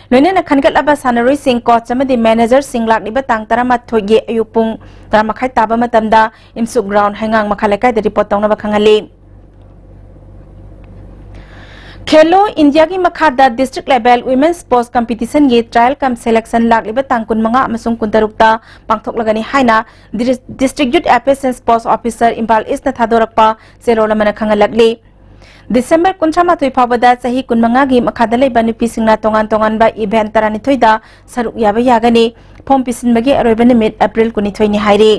ꯂꯣꯏꯅꯅ ꯈꯟꯒꯠꯂꯕ ꯁꯥꯟꯅꯔꯣꯏꯁꯤꯡ, ꯀꯣꯆ ꯑꯃꯗꯤ ꯃꯦꯅꯦꯖꯔꯁꯤꯡ ꯂꯥꯛꯂꯤꯕ ꯇꯥꯡ ꯇꯔꯥꯃꯥꯊꯣꯏꯒꯤ ꯑꯌꯨꯛ ꯄꯨꯡ ꯇꯔꯥ ꯃꯈꯥꯏ ꯇꯥꯕ ꯃꯇꯝꯗ ꯏꯝꯁꯨꯛ ꯒ꯭ꯔꯥꯎꯟ, ꯍꯩꯉꯥꯡ ꯃꯈꯥ ꯂꯩꯀꯥꯏꯗ ꯔꯤꯄꯣꯔꯠ ꯇꯧꯅꯕ ꯈꯪꯍꯜꯂꯤ꯫ ꯈꯦꯂꯣ ꯏꯟꯗꯤꯌꯥꯒꯤ ꯃꯈꯥꯗ ꯗꯤꯁꯇ꯭ꯔꯤꯛ ꯂꯦꯚꯦꯜ ꯋꯤꯃꯦꯟ ꯁ꯭ꯄꯣꯔꯠꯁ ꯀꯝꯄꯤꯇꯤꯁꯟꯒꯤ ꯇ꯭ꯔꯥꯌꯦꯜ ꯀꯝ ꯁꯦꯂꯦꯛꯁꯟ ꯂꯥꯛꯂꯤꯕ ꯇꯥꯡ ꯀꯨꯟꯃꯉꯥ ꯑꯃꯁꯨꯡ ꯀꯨꯟꯇꯔꯨꯛꯇ ꯄꯥꯡꯊꯣꯛꯂꯒꯅꯤ ꯍꯥꯏꯅ dis-, district youth affairs and sports officer Imphal ꯏꯁꯅ ꯊꯥꯗꯣꯔꯛꯄ ꯆꯦꯔꯣꯜ ꯑꯃꯅ ꯈꯪꯍꯜꯂꯛꯂꯤ꯫ ꯗꯤꯁꯦꯝꯕꯔ ꯀꯨꯟꯊ꯭ꯔꯥ ꯃꯥꯊꯣꯏ ꯐꯥꯎꯕꯗ ꯆꯍꯤ ꯀꯨꯟꯃꯉꯥꯒꯤ ꯃꯈꯥꯗ ꯂꯩꯕ ꯅꯨꯄꯤꯁꯤꯡꯅ ꯇꯣꯉꯥꯟ ꯇꯣꯉꯥꯟꯕ ꯏꯚꯦꯟꯠ ꯇꯔꯥꯅꯤꯊꯣꯏꯗ ꯁꯔꯨꯛ ꯌꯥꯕ ꯌꯥꯒꯅꯤ꯫ ꯐꯣꯝ ꯄꯤꯁꯤꯟꯕꯒꯤ ꯑꯔꯣꯏꯕ ꯅꯨꯃꯤꯠ ꯑꯦꯄ꯭ꯔꯤꯜ ꯀꯨꯟꯅꯤꯊꯣꯏꯅꯤ ꯍꯥꯏꯔꯤ꯫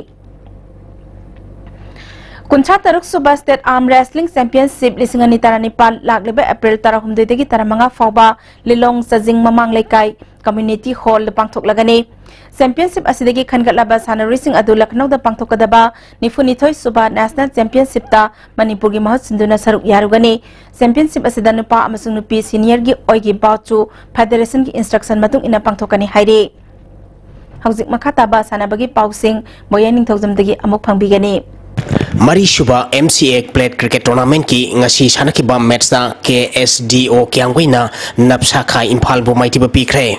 ꯀꯨꯟꯊ꯭ꯔꯥ ꯇꯔꯨꯛ ꯁꯨꯕ ꯁ꯭ꯇꯦꯠ ꯑꯥꯔꯝ ꯔꯦꯁꯂꯤꯡ ꯆꯦꯝꯄꯤꯌꯟꯁꯤꯞ ꯂꯤꯁꯤꯡ ꯑꯅꯤ ꯇꯔꯥꯅꯤꯄꯥꯜ ꯂꯥꯛꯂꯤꯕ ꯑꯦꯄ꯭ꯔꯤꯜ ꯇꯔꯥꯍꯨꯝꯗꯣꯏꯗꯒꯤ ꯇꯔꯥꯃꯉꯥ ꯐꯥꯎꯕ ꯂꯤꯂꯣꯡ ꯆꯥꯖꯤꯡ ꯃꯃꯥꯡ ꯂꯩꯀꯥꯏ Community Hall ꯗ ꯄꯥꯡꯊꯣꯛꯂꯒꯅꯤ꯫ Championship ꯑꯁꯤꯗꯒꯤ ꯈꯟꯒꯠꯂꯕ ꯁꯥꯟꯅꯔꯣꯏꯁꯤꯡ ꯑꯗꯨ ꯂꯈꯅꯧꯗ ꯄꯥꯡꯊꯣꯛꯀꯗꯕ ꯅꯤꯐꯨ ꯅꯤꯊꯣꯏ ꯁꯨꯕ National Championship ꯇ ꯃꯅꯤꯄꯨꯔꯒꯤ ꯃꯍꯨꯠ ꯁꯤꯟꯗꯨꯅ ꯁꯔꯨꯛ ꯌꯥꯔꯨꯒꯅꯤ꯫ Championship ꯑꯁꯤꯗ ꯅꯨꯄꯥ ꯑꯃꯁꯨꯡ ꯅꯨꯄꯤ senior ꯒꯤ ꯑꯣꯏꯒꯤ bout ꯁꯨ federation ꯒꯤ instruction ꯃꯇꯨꯡ ꯏꯟꯅ ꯄꯥꯡꯊꯣꯛꯀꯅꯤ ꯍꯥꯏꯔꯤ꯫ ꯍꯧꯖꯤꯛ ꯃꯈꯥ ꯇꯥꯕ ꯁꯥꯟꯅꯕꯒꯤ ꯄꯥꯎꯁꯤꯡ ꯕꯣꯌꯦꯟ ꯅꯤꯡꯊꯧꯖꯝꯗꯒꯤ ꯑꯃꯨꯛ ꯐꯪꯕꯤꯒꯅꯤ꯫ ꯃꯔꯤꯁꯨꯕ M C A Plate Cricket Tournament ꯀꯤ ꯉꯁꯤ ꯁꯥꯟꯅꯈꯤꯕ match ꯇ K S D O ꯀꯤꯌꯥꯝꯒꯩꯅ ꯅꯞꯁꯥꯈꯥꯏ ꯏꯝꯐꯥꯜꯕꯨ ꯃꯥꯏꯊꯤꯕ ꯄꯤꯈ꯭ꯔꯦ꯫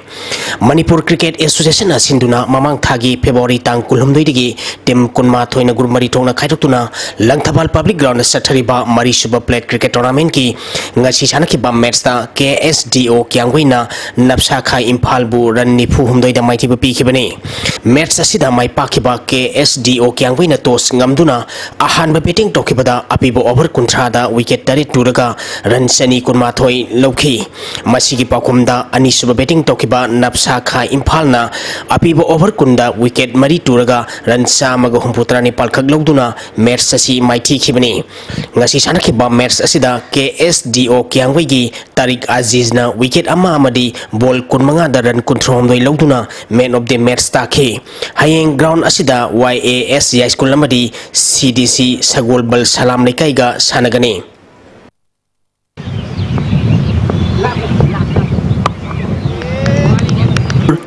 ꯃꯅꯤꯄꯨꯔ Cricket Association ꯅ ꯁꯤꯟꯗꯨꯅ ꯃꯃꯥꯡ ꯊꯥꯒꯤ February ꯇꯥꯡ ꯀꯨꯟꯍꯨꯝꯗꯣꯏꯗꯒꯤ team ꯀꯨꯟꯃꯥꯊꯣꯏꯅ group ꯃꯔꯤ ꯊꯣꯛꯅ ꯈꯥꯏꯗꯣꯛꯇꯨꯅ ꯂꯪꯊꯕꯥꯜ Public Ground ꯗ ꯆꯠꯊꯔꯤꯕ ꯃꯔꯤꯁꯨꯕ Plate Cricket Tournament ꯀꯤ ꯉꯁꯤ ꯁꯥꯟꯅꯈꯤꯕ match ꯇ K S D O ꯀꯤꯌꯥꯝꯒꯩꯅ ꯅꯞꯁꯥꯈꯥꯏ ꯏꯝꯐꯥꯜꯕꯨ run ꯅꯤꯐꯨ ꯍꯨꯝꯗꯣꯏꯗ ꯃꯥꯏꯊꯤꯕ ꯄꯤꯈꯤꯕꯅꯤ꯫ Match ꯑꯁꯤꯗ ꯃꯥꯏ ꯄꯥꯛꯈꯤꯕ K S D O ꯀꯤꯌꯥꯝꯒꯩꯅ toss ꯉꯝꯗꯨꯅ ꯑꯍꯥꯟꯕ batting ꯇꯧꯈꯤꯕꯗ ꯑꯄꯤꯕ over ꯀꯨꯟꯊ꯭ꯔꯥꯗ wicket ꯇꯔꯦꯠ ꯇꯨꯔꯒ run ꯆꯅꯤ ꯀꯨꯟꯃꯥꯊꯣꯏ ꯂꯧꯈꯤ꯫ ꯃꯁꯤꯒꯤ ꯄꯥꯎꯈꯨꯝꯗ ꯑꯅꯤꯁꯨꯕ batting ꯇꯧꯈꯤꯕ ꯅꯞꯁꯥꯈꯥꯏ ꯏꯝꯐꯥꯜꯅ ꯑꯄꯤꯕ over ꯀꯨꯟꯗ wicket ꯃꯔꯤ ꯇꯨꯔꯒ run ꯆꯥꯝꯃꯒ ꯍꯨꯝꯐꯨꯇꯔꯥ ꯅꯤꯄꯥꯜ ꯈꯛ ꯂꯧꯗꯨꯅ match ꯑꯁꯤ ꯃꯥꯏꯊꯤꯈꯤꯕꯅꯤ꯫ ꯉꯁꯤ ꯁꯥꯟꯅꯈꯤꯕ match ꯑꯁꯤꯗ K S D O ꯀꯤꯌꯥꯝꯒꯩꯒꯤ ꯇꯥꯔꯤꯛ ꯑꯖꯤꯖꯅ wicket ꯑꯃ ꯑꯃꯗꯤ ball ꯀꯨꯟꯃꯉꯥꯗ run ꯀꯨꯟꯊ꯭ꯔꯥꯍꯨꯝꯗꯣꯏ ꯂꯧꯗꯨꯅ man of the match ꯇꯥꯈꯤ꯫ ꯍꯌꯦꯡ ground ꯑꯁꯤꯗ Y A S ꯌꯥꯏꯁ꯭ꯀꯨꯜ ꯑꯃꯗꯤ C D C ꯁꯒꯣꯜꯕꯜ ꯁꯂꯥꯝ ꯂꯩꯀꯥꯏꯒ ꯁꯥꯟꯅꯒꯅꯤ꯫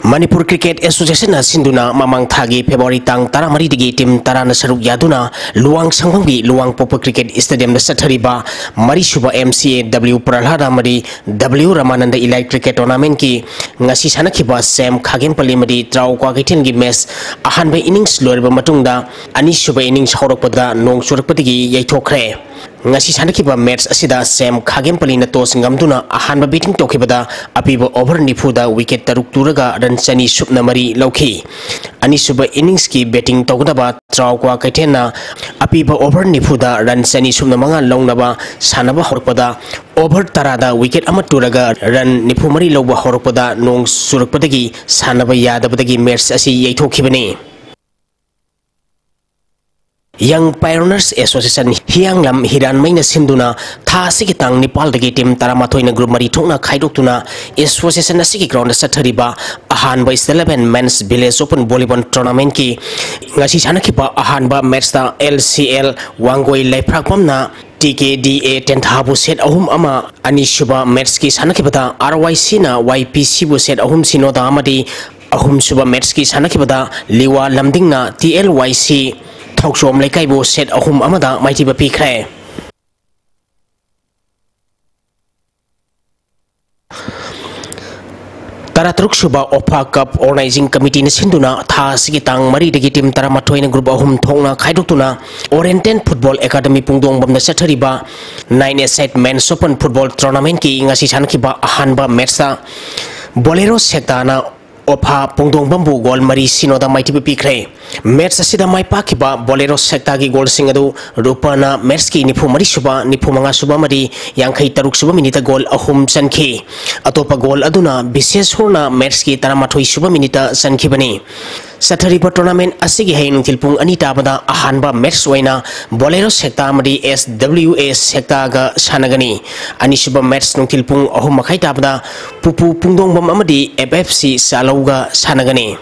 ꯃꯅꯤꯄꯨꯔ Cricket Association ꯅ ꯁꯤꯟꯗꯨꯅ ꯃꯃꯥꯡ ꯊꯥꯒꯤ February ꯇꯥꯡ ꯇꯔꯥꯃꯔꯤꯗꯒꯤ team ꯇꯔꯥꯅ ꯁꯔꯨꯛ ꯌꯥꯗꯨꯅ ꯂꯨꯋꯥꯡ ꯁꯪꯐꯝꯒꯤ ꯂꯨꯋꯥꯡꯄꯣꯛꯄ Cricket Stadium ꯗ ꯆꯠꯊꯔꯤꯕ ꯃꯔꯤꯁꯨꯕ M C A W ꯄ꯭ꯔꯍꯂꯥꯗ ꯑꯃꯗꯤ W ꯔꯃꯥꯅꯟꯗ Elite Cricket Tournament ꯀꯤ ꯉꯁꯤ ꯁꯥꯟꯅꯈꯤꯕ ꯁꯦꯝ ꯈꯥꯒꯦꯝꯄꯜꯂꯤ ꯑꯃꯗꯤ ꯇ꯭ꯔꯥꯎ ꯀ꯭ꯋꯥꯀꯩꯊꯦꯜꯒꯤ match ꯑꯍꯥꯟꯕ innings ꯂꯣꯏꯔꯕ ꯃꯇꯨꯡꯗ ꯑꯅꯤꯁꯨꯕ innings ꯍꯧꯔꯛꯄꯗ ꯅꯣꯡ ꯆꯨꯔꯛꯄꯗꯒꯤ ꯌꯩꯊꯣꯛꯈ꯭ꯔꯦ꯫ ꯉꯁꯤ ꯁꯥꯟꯅꯈꯤꯕ match ꯑꯁꯤꯗ ꯁꯦꯝ ꯈꯥꯒꯦꯝꯄꯜꯂꯤꯅ toss ꯉꯝꯗꯨꯅ ꯑꯍꯥꯟꯕ batting ꯇꯧꯈꯤꯕꯗ ꯑꯄꯤꯕ over ꯅꯤꯐꯨꯗ wicket ꯇꯔꯨꯛ ꯇꯨꯔꯒ run ꯆꯅꯤ ꯁꯨꯞꯅ ꯃꯔꯤ ꯂꯧꯈꯤ꯫ ꯑꯅꯤꯁꯨꯕ innings ꯀꯤ batting ꯇꯧꯒꯗꯕ ꯇ꯭ꯔꯥꯎ ꯀ꯭ꯋꯥꯀꯩꯊꯦꯜꯅ ꯑꯄꯤꯕ over ꯅꯤꯐꯨꯗ run ꯆꯅꯤ ꯁꯨꯞꯅ ꯃꯉꯥ ꯂꯧꯅꯕ ꯁꯥꯟꯅꯕ ꯍꯧꯔꯛꯄꯗ over ꯇꯔꯥꯗ wicket ꯑꯃ ꯇꯨꯔꯒ run ꯅꯤꯐꯨ ꯃꯔꯤ ꯂꯧꯕ ꯍꯧꯔꯛꯄꯗ ꯅꯣꯡ ꯆꯨꯔꯛꯄꯗꯒꯤ ꯁꯥꯟꯅꯕ ꯌꯥꯗꯕꯗꯒꯤ match ꯑꯁꯤ ꯌꯩꯊꯣꯛꯈꯤꯕꯅꯤ꯫ Young Pioneers Association ꯍꯤꯌꯥꯡꯂꯝ ꯍꯤꯔꯥꯟꯃꯩꯅ ꯁꯤꯟꯗꯨꯅ ꯊꯥ ꯑꯁꯤꯒꯤ ꯇꯥꯡ ꯅꯤꯄꯥꯜꯗꯒꯤ team ꯇꯔꯥꯃꯥꯊꯣꯏꯅ group ꯃꯔꯤ ꯊꯣꯛꯅ ꯈꯥꯏꯗꯣꯛꯇꯨꯅ association ꯑꯁꯤꯒꯤ ground ꯆꯠꯊꯔꯤꯕ ꯑꯍꯥꯟꯕ State Level Men's Village Open Volleyball Tournamentꯀꯤ ꯉꯁꯤ ꯁꯥꯟꯅꯈꯤꯕ ꯑꯍꯥꯟꯕ matchꯇ L C L Wangoi ꯂꯩꯐ꯭ꯔꯥꯛꯄꯝꯅ T K D A ꯇꯦꯟꯊꯥꯕꯨ set ꯑꯍꯨꯝ ꯑꯃ, ꯑꯅꯤꯁꯨꯕ matchꯀꯤ ꯁꯥꯟꯅꯈꯤꯕꯗ R Y Cꯅ Y P Cꯕꯨ set ꯑꯍꯨꯝ ꯁꯤꯅꯣꯗ ꯑꯃꯗꯤ ꯑꯍꯨꯝꯁꯨꯕ matchꯀꯤ ꯁꯥꯟꯅꯈꯤꯕꯗ ꯂꯤꯋꯥ ꯂꯝꯗꯤꯡꯅ T L Y C Thouchom ꯂꯩꯀꯥꯏꯕꯨ set ꯑꯍꯨꯝ ꯑꯃꯗ ꯃꯥꯏꯊꯤꯕ ꯄꯤꯈ꯭ꯔꯦ꯫ ꯇꯔꯥꯇꯔꯨꯛ ꯁꯨꯕ OFA Cup Organizing Committeeꯅ ꯁꯤꯟꯗꯨꯅ ꯊꯥ ꯑꯁꯤꯒꯤ ꯇꯥꯡ ꯃꯔꯤꯗꯒꯤ team ꯇꯔꯥꯃꯥꯊꯣꯏꯅ group ꯑꯍꯨꯝ ꯊꯣꯛꯅ ꯈꯥꯏꯗꯣꯛꯇꯨꯅ Oriental Football Academy ꯄꯨꯡꯗꯣꯡꯕꯝꯗ ꯆꯠꯊꯔꯤꯕ nine a side Men's Open Football Tournamentꯀꯤ ꯉꯁꯤ ꯁꯥꯟꯅꯈꯤꯕ ꯑꯍꯥꯟꯕ matchꯇ Bolero Sectaꯅ OFA ꯄꯨꯡꯗꯣꯡꯕꯝꯕꯨ goal ꯃꯔꯤ ꯁꯤꯅꯣꯗ ꯃꯥꯏꯊꯤꯕ ꯄꯤꯈ꯭ꯔꯦ꯫ Match ꯑꯁꯤꯗ ꯃꯥꯏ ꯄꯥꯛꯈꯤꯕ Bolero Sectaꯒꯤ goalꯁꯤꯡ ꯑꯗꯨ ꯔꯨꯄꯥꯅ matchꯀꯤ ꯅꯤꯐꯨ ꯃꯔꯤ ꯁꯨꯕ, ꯅꯤꯐꯨ ꯃꯉꯥ ꯁꯨꯕ ꯑꯃꯗꯤ ꯌꯥꯡꯈꯩ ꯇꯔꯨꯛ ꯁꯨꯕ minuteꯇ goal ꯑꯍꯨꯝ ꯆꯟꯈꯤ꯫ ꯑꯇꯣꯞꯄ goal ꯑꯗꯨꯅ ꯕꯤꯁꯦꯁꯣꯔꯅ matchꯀꯤ ꯇꯔꯥꯃꯥꯊꯣꯏ ꯁꯨꯕ minuteꯇ ꯆꯟꯈꯤꯕꯅꯤ꯫ ꯆꯠꯊꯔꯤꯕ tournament ꯑꯁꯤꯒꯤ ꯍꯌꯦꯡ ꯅꯨꯡꯊꯤꯜ ꯄꯨꯡ ꯑꯅꯤ ꯇꯥꯕꯗ ꯑꯍꯥꯟꯕ match ꯑꯣꯏꯅ Bolero Secta ꯑꯃꯗꯤ S W A Sectaꯒ ꯁꯥꯟꯅꯒꯅꯤ꯫ ꯑꯅꯤꯁꯨꯕ match ꯅꯨꯡꯊꯤꯜ ꯄꯨꯡ ꯑꯍꯨꯝ ꯃꯈꯥꯏ ꯇꯥꯕꯗ ꯄꯨꯄꯨ ꯄꯨꯡꯗꯣꯡꯕꯝ ꯑꯃꯗꯤ F F C ꯆꯥꯂꯧꯒ ꯁꯥꯟꯅꯒꯅꯤ꯫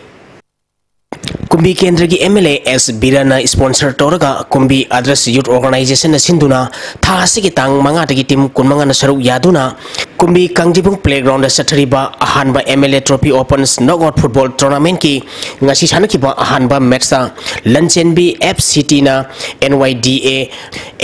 ꯀꯨꯝꯕꯤ ꯀꯦꯟꯗ꯭ꯔꯒꯤ M L A S ꯕꯤꯔꯟꯅ sponsor ꯇꯧꯔꯒ ꯀꯨꯝꯕꯤ Adarsh Youth Organizationꯅ ꯁꯤꯟꯗꯨꯅ ꯊꯥ ꯑꯁꯤꯒꯤ ꯇꯥꯡ ꯃꯉꯥꯗꯒꯤ team ꯀꯨꯟꯃꯉꯥꯅ ꯁꯔꯨꯛ ꯌꯥꯗꯨꯅ ꯀꯨꯝꯕꯤ ꯀꯥꯡꯖꯤꯕꯨꯡ playgroundꯗ ꯆꯠꯊꯔꯤꯕ ꯑꯍꯥꯟꯕ M L A Trophy Open's Knockout Football Tournamentꯀꯤ ꯉꯁꯤ ꯁꯥꯟꯅꯈꯤꯕ ꯑꯍꯥꯟꯕ matchꯇ ꯂꯟꯆꯦꯟꯕꯤ F C Tꯅ N Y D A,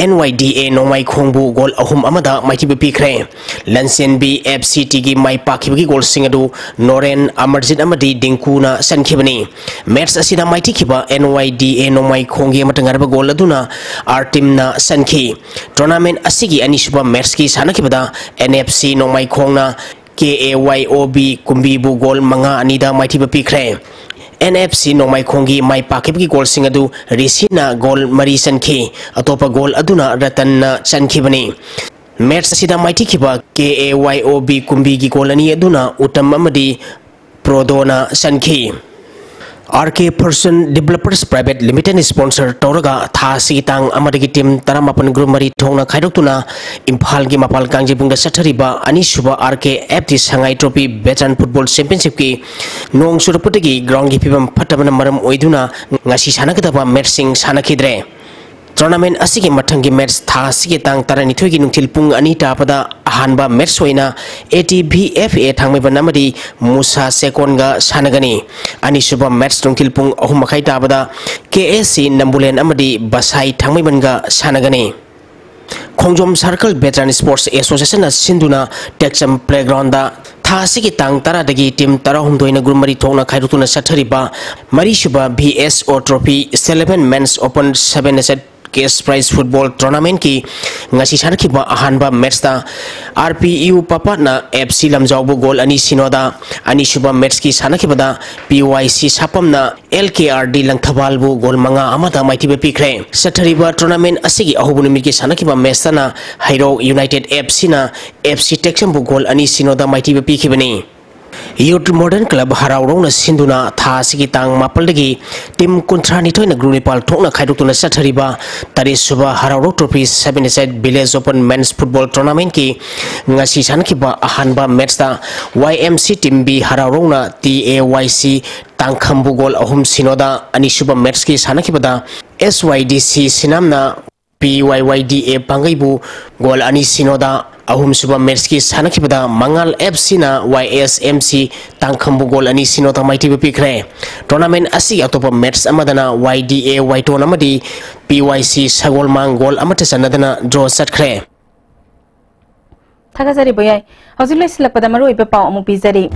N Y D A ꯅꯣꯡꯃꯥꯏꯈꯣꯡꯕꯨ goal ꯑꯍꯨꯝ ꯑꯃꯗ ꯃꯥꯏꯊꯤꯕ ꯄꯤꯈ꯭ꯔꯦ꯫ ꯂꯟꯆꯦꯟꯕꯤ F C Tꯒꯤ ꯃꯥꯏ ꯄꯥꯛꯈꯤꯕꯒꯤ goalꯁꯤꯡ ꯑꯗꯨ ꯅꯣꯔꯦꯟ, ꯑꯃꯔꯖꯤꯠ ꯑꯃꯗꯤ ꯗꯤꯡꯀꯨꯅ ꯆꯟꯈꯤꯕꯅꯤ꯫ Match ꯑꯁꯤꯗ ꯃꯥꯏꯊꯤꯈꯤꯕ N Y D A ꯅꯣꯡꯃꯥꯏꯈꯣꯡꯒꯤ ꯑꯃꯠꯇ ꯉꯥꯏꯔꯕ goal ꯑꯗꯨꯅ R Teamꯅ ꯆꯟꯈꯤ꯫ Tournament ꯑꯁꯤꯒꯤ ꯑꯅꯤꯁꯨꯕ matchꯀꯤ ꯁꯥꯟꯅꯈꯤꯕꯗ N F C ꯅꯣꯡꯃꯥꯏꯈꯣꯡꯅ K A Y O B ꯀꯨꯝꯕꯤꯕꯨ goal ꯃꯉꯥ ꯑꯅꯤꯗ ꯃꯥꯏꯊꯤꯕ ꯄꯤꯈ꯭ꯔꯦ꯫ N F C ꯅꯣꯡꯃꯥꯏꯈꯣꯡꯒꯤ ꯃꯥꯏ ꯄꯥꯛꯈꯤꯕꯒꯤ goalꯁꯤꯡ ꯑꯗꯨ ꯔꯤꯁꯤꯅ goal ꯃꯔꯤ ꯆꯟꯈꯤ꯫ ꯑꯇꯣꯞꯄ goal ꯑꯗꯨꯅ ꯔꯇꯟꯅ ꯆꯟꯈꯤꯕꯅꯤ꯫ Match ꯑꯁꯤꯗ ꯃꯥꯏꯊꯤꯈꯤꯕ K A Y O B ꯀꯨꯝꯕꯤꯒꯤ goal ꯑꯅꯤ ꯑꯗꯨꯅ ꯎꯇꯝ ꯑꯃꯗꯤ ꯄ꯭ꯔꯣꯗꯣꯅ ꯆꯟꯈꯤ꯫ R K Person Developers Private Limited sponsor ꯇꯧꯔꯒ ꯊꯥ ꯑꯁꯤꯒꯤ ꯇꯥꯡ ꯑꯃꯗꯒꯤ team ꯇꯔꯥꯃꯥꯄꯟ group ꯃꯔꯤ ꯊꯣꯛꯅ ꯈꯥꯏꯗꯣꯛꯇꯨꯅ ꯏꯝꯐꯥꯜꯒꯤ ꯃꯄꯥꯜ ꯀꯥꯡꯖꯩꯕꯨꯡꯗ ꯆꯠꯊꯔꯤꯕ ꯑꯅꯤꯁꯨꯕ R K F T ꯁꯉꯥꯏ Trophy Veteran Football Championship ꯀꯤ ꯅꯣꯡ ꯆꯨꯔꯛꯄꯗꯒꯤ ground ꯒꯤ ꯐꯤꯕꯝ ꯐꯠꯇꯕꯅ ꯃꯔꯝ ꯑꯣꯏꯗꯨꯅ ꯉꯁꯤ ꯁꯥꯟꯅꯒꯗꯕ match ꯁꯤꯡ ꯁꯥꯟꯅꯈꯤꯗ꯭ꯔꯦ꯫ Tournament ꯑꯁꯤꯒꯤ ꯃꯊꯪꯒꯤ match ꯊꯥ ꯑꯁꯤꯒꯤ ꯇꯥꯡ ꯇꯔꯥꯅꯤꯊꯣꯏꯒꯤ ꯅꯨꯡꯊꯤꯜ ꯄꯨꯡ ꯑꯅꯤ ꯇꯥꯕꯗ ꯑꯍꯥꯟꯕ match ꯑꯣꯏꯅ A T V F A ꯊꯥꯡꯃꯩꯕꯟ ꯑꯃꯗꯤ ꯃꯨꯁꯥ ꯆꯦꯀꯣꯟꯒ ꯁꯥꯟꯅꯒꯅꯤ꯫ ꯑꯅꯤꯁꯨꯕ match ꯅꯨꯡꯊꯤꯜ ꯄꯨꯡ ꯑꯍꯨꯝ ꯃꯈꯥꯏ ꯇꯥꯕꯗ K S C ꯅꯝꯕꯨꯂꯦꯟ ꯑꯃꯗꯤ ꯕꯁꯥꯏ ꯊꯥꯡꯃꯩꯕꯟꯒ ꯁꯥꯟꯅꯒꯅꯤ꯫ ꯈꯣꯡꯖꯣꯝ Circle Veteran Sports Association ꯅ ꯁꯤꯟꯗꯨꯅ ꯇꯦꯛꯆꯝ playground ꯗ ꯊꯥ ꯑꯁꯤꯒꯤ ꯇꯥꯡ ꯇꯔꯥꯗꯒꯤ team ꯇꯔꯥꯍꯨꯝꯗꯣꯏꯅ group ꯃꯔꯤ ꯊꯣꯛꯅ ꯈꯥꯏꯗꯣꯛꯇꯨꯅ ꯆꯠꯊꯔꯤꯕ ꯃꯔꯤꯁꯨꯕ V S O Trophy Eleven Men's Open Seven Side Cash Prize Football Tournament ꯀꯤ ꯉꯁꯤ ꯁꯥꯟꯅꯈꯤꯕ ꯑꯍꯥꯟꯕ match ꯇ R P U ꯄꯥꯄꯥꯠꯅ F C ꯂꯝꯖꯥꯎꯕꯨ goal ꯑꯅꯤ ꯁꯤꯅꯣꯗ, ꯑꯅꯤꯁꯨꯕ match ꯀꯤ ꯁꯥꯟꯅꯈꯤꯕꯗ P Y C ꯁꯥꯄꯝꯅ L K R D ꯂꯪꯊꯕꯥꯜꯕꯨ goal ꯃꯉꯥ ꯑꯃꯗ ꯃꯥꯏꯊꯤꯕ ꯄꯤꯈ꯭ꯔꯦ꯫ ꯆꯠꯊꯔꯤꯕ tournament ꯑꯁꯤꯒꯤ ꯑꯍꯧꯕ ꯅꯨꯃꯤꯠꯀꯤ ꯁꯥꯟꯅꯈꯤꯕ match ꯇꯅ ꯍꯩꯔꯣꯛ United F C ꯅ F C ꯇꯦꯛꯆꯝꯕꯨ goal ꯑꯅꯤ ꯁꯤꯅꯣꯗ ꯃꯥꯏꯊꯤꯕ ꯄꯤꯈꯤꯕꯅꯤ꯫ Youth Modern Club ꯍꯔꯥꯎꯔꯧꯅ ꯁꯤꯟꯗꯨꯅ ꯊꯥ ꯑꯁꯤꯒꯤ ꯇꯥꯡ ꯃꯥꯄꯜꯗꯒꯤ team ꯀꯨꯟꯊ꯭ꯔꯥꯅꯤꯊꯣꯏꯅ group ꯅꯤꯄꯥꯜ ꯊꯣꯛꯅ ꯈꯥꯏꯗꯣꯛꯇꯨꯅ ꯆꯠꯊꯔꯤꯕ ꯇꯔꯦꯠꯁꯨꯕ ꯍꯔꯥꯎꯔꯧ Trophy Seven Side Village Open Men's Football Tournament ꯀꯤ ꯉꯁꯤ ꯁꯥꯟꯅꯈꯤꯕ ꯑꯍꯥꯟꯕ match ꯇ Y M C team B ꯍꯔꯥꯎꯔꯧꯅ T A Y C ꯇꯥꯡꯈꯝꯕꯨ goal ꯑꯍꯨꯝ ꯁꯤꯅꯣꯗ, ꯑꯅꯤꯁꯨꯕ match ꯀꯤ ꯁꯥꯟꯅꯈꯤꯕꯗ S Y D C ꯁꯤꯅꯥꯝꯅ P Y Y D A ꯄꯥꯡꯒꯩꯕꯨ goal ꯑꯅꯤ ꯁꯤꯅꯣꯗ, ꯑꯍꯨꯝꯁꯨꯕ match ꯀꯤ ꯁꯥꯟꯅꯈꯤꯕꯗ ꯃꯉꯥꯜ F C ꯅ Y S M C ꯇꯥꯡꯈꯝꯕꯨ goal ꯑꯅꯤ ꯁꯤꯅꯣꯗ ꯃꯥꯏꯊꯤꯕ ꯄꯤꯈ꯭ꯔꯦ꯫ Tournament ꯑꯁꯤꯒꯤ ꯑꯇꯣꯞꯄ match ꯑꯃꯗꯅ Y D A ꯋꯥꯏꯇꯣꯟ ꯑꯃꯗꯤ P Y C ꯁꯒꯣꯜꯃꯥꯡ goal ꯑꯃꯠꯇ ꯆꯟꯅꯗꯅ draw ꯆꯠꯈ꯭ꯔꯦ꯫ ꯊꯥꯒꯠꯆꯔꯤ ꯕꯣꯌꯥꯏ꯫ ꯍꯧꯖꯤꯛ ꯂꯣꯏꯁꯤꯜꯂꯛꯄꯗ ꯃꯔꯨꯑꯣꯏꯕ ꯄꯥꯎ ꯑꯃꯨꯛ ꯄꯤꯖꯔꯤ꯫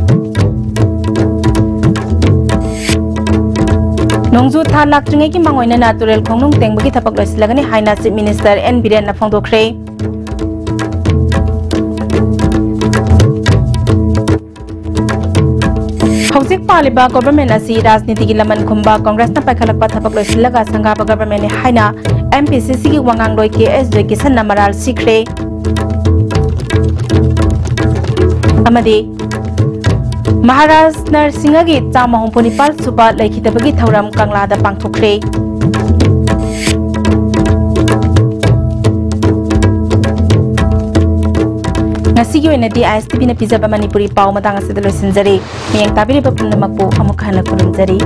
ꯅꯣꯡꯖꯨ ꯊꯥ ꯂꯥꯛꯇ꯭ꯔꯤꯉꯩꯒꯤ ꯃꯥꯡꯑꯣꯏꯅꯅ ꯇꯨꯔꯦꯜ ꯈꯣꯡꯅꯨꯡ ꯇꯦꯡꯕꯒꯤ ꯊꯕꯛ ꯂꯣꯏꯁꯤꯜꯂꯒꯅꯤ ꯍꯥꯏꯅ Chief Minister N ꯕꯤꯔꯦꯟꯅ ꯐꯣꯡꯗꯣꯛꯈ꯭ꯔꯦ꯫ ꯍꯧꯖꯤꯛ ꯄꯥꯜꯂꯤꯕ government ꯑꯁꯤ ꯔꯥꯖꯅꯤꯇꯤꯒꯤ ꯂꯃꯟ ꯈꯨꯝꯕ ꯀꯣꯡꯒ꯭ꯔꯦꯁꯅ ꯄꯥꯏꯈꯠꯂꯛꯄ ꯊꯕꯛ ꯂꯣꯏꯁꯤꯜꯂꯒ ꯁꯪꯒꯥꯕ government ꯅꯤ ꯍꯥꯏꯅ M P C C ꯒꯤ ꯋꯥꯉꯥꯡꯂꯣꯏ K S ꯖꯣꯏꯀꯤꯁꯟꯅ ꯃꯔꯥꯜ ꯁꯤꯈ꯭ꯔꯦ꯫ ꯑꯃꯗꯤ ꯃꯍꯥꯔꯥꯖ ꯅꯔꯁꯤꯡꯍꯒꯤ ꯆꯥꯝꯃ ꯍꯨꯝꯐꯨ ꯅꯤꯄꯥꯜ ꯁꯨꯕ ꯂꯩꯈꯤꯗꯕꯒꯤ ꯊꯧꯔꯝ ꯀꯪꯂꯥꯗ ꯄꯥꯡꯊꯣꯛꯈ꯭ꯔꯦ꯫ ꯉꯁꯤꯒꯤ ꯑꯣꯏꯅꯗꯤ ISTVꯅ ꯄꯤꯖꯕ ꯃꯅꯤꯄꯨꯔꯤ ꯄꯥꯎ ꯃꯇꯥꯡ ꯑꯁꯤꯗ ꯂꯣꯏꯁꯤꯟꯖꯔꯦ꯫ ꯃꯤꯠꯌꯦꯡ ꯇꯥꯕꯤꯔꯤꯕ ꯄꯨꯝꯅꯃꯛꯄꯨ ꯑꯃꯨꯛ ꯍꯟꯅ ꯈꯨꯔꯨꯝꯖꯔꯤ꯫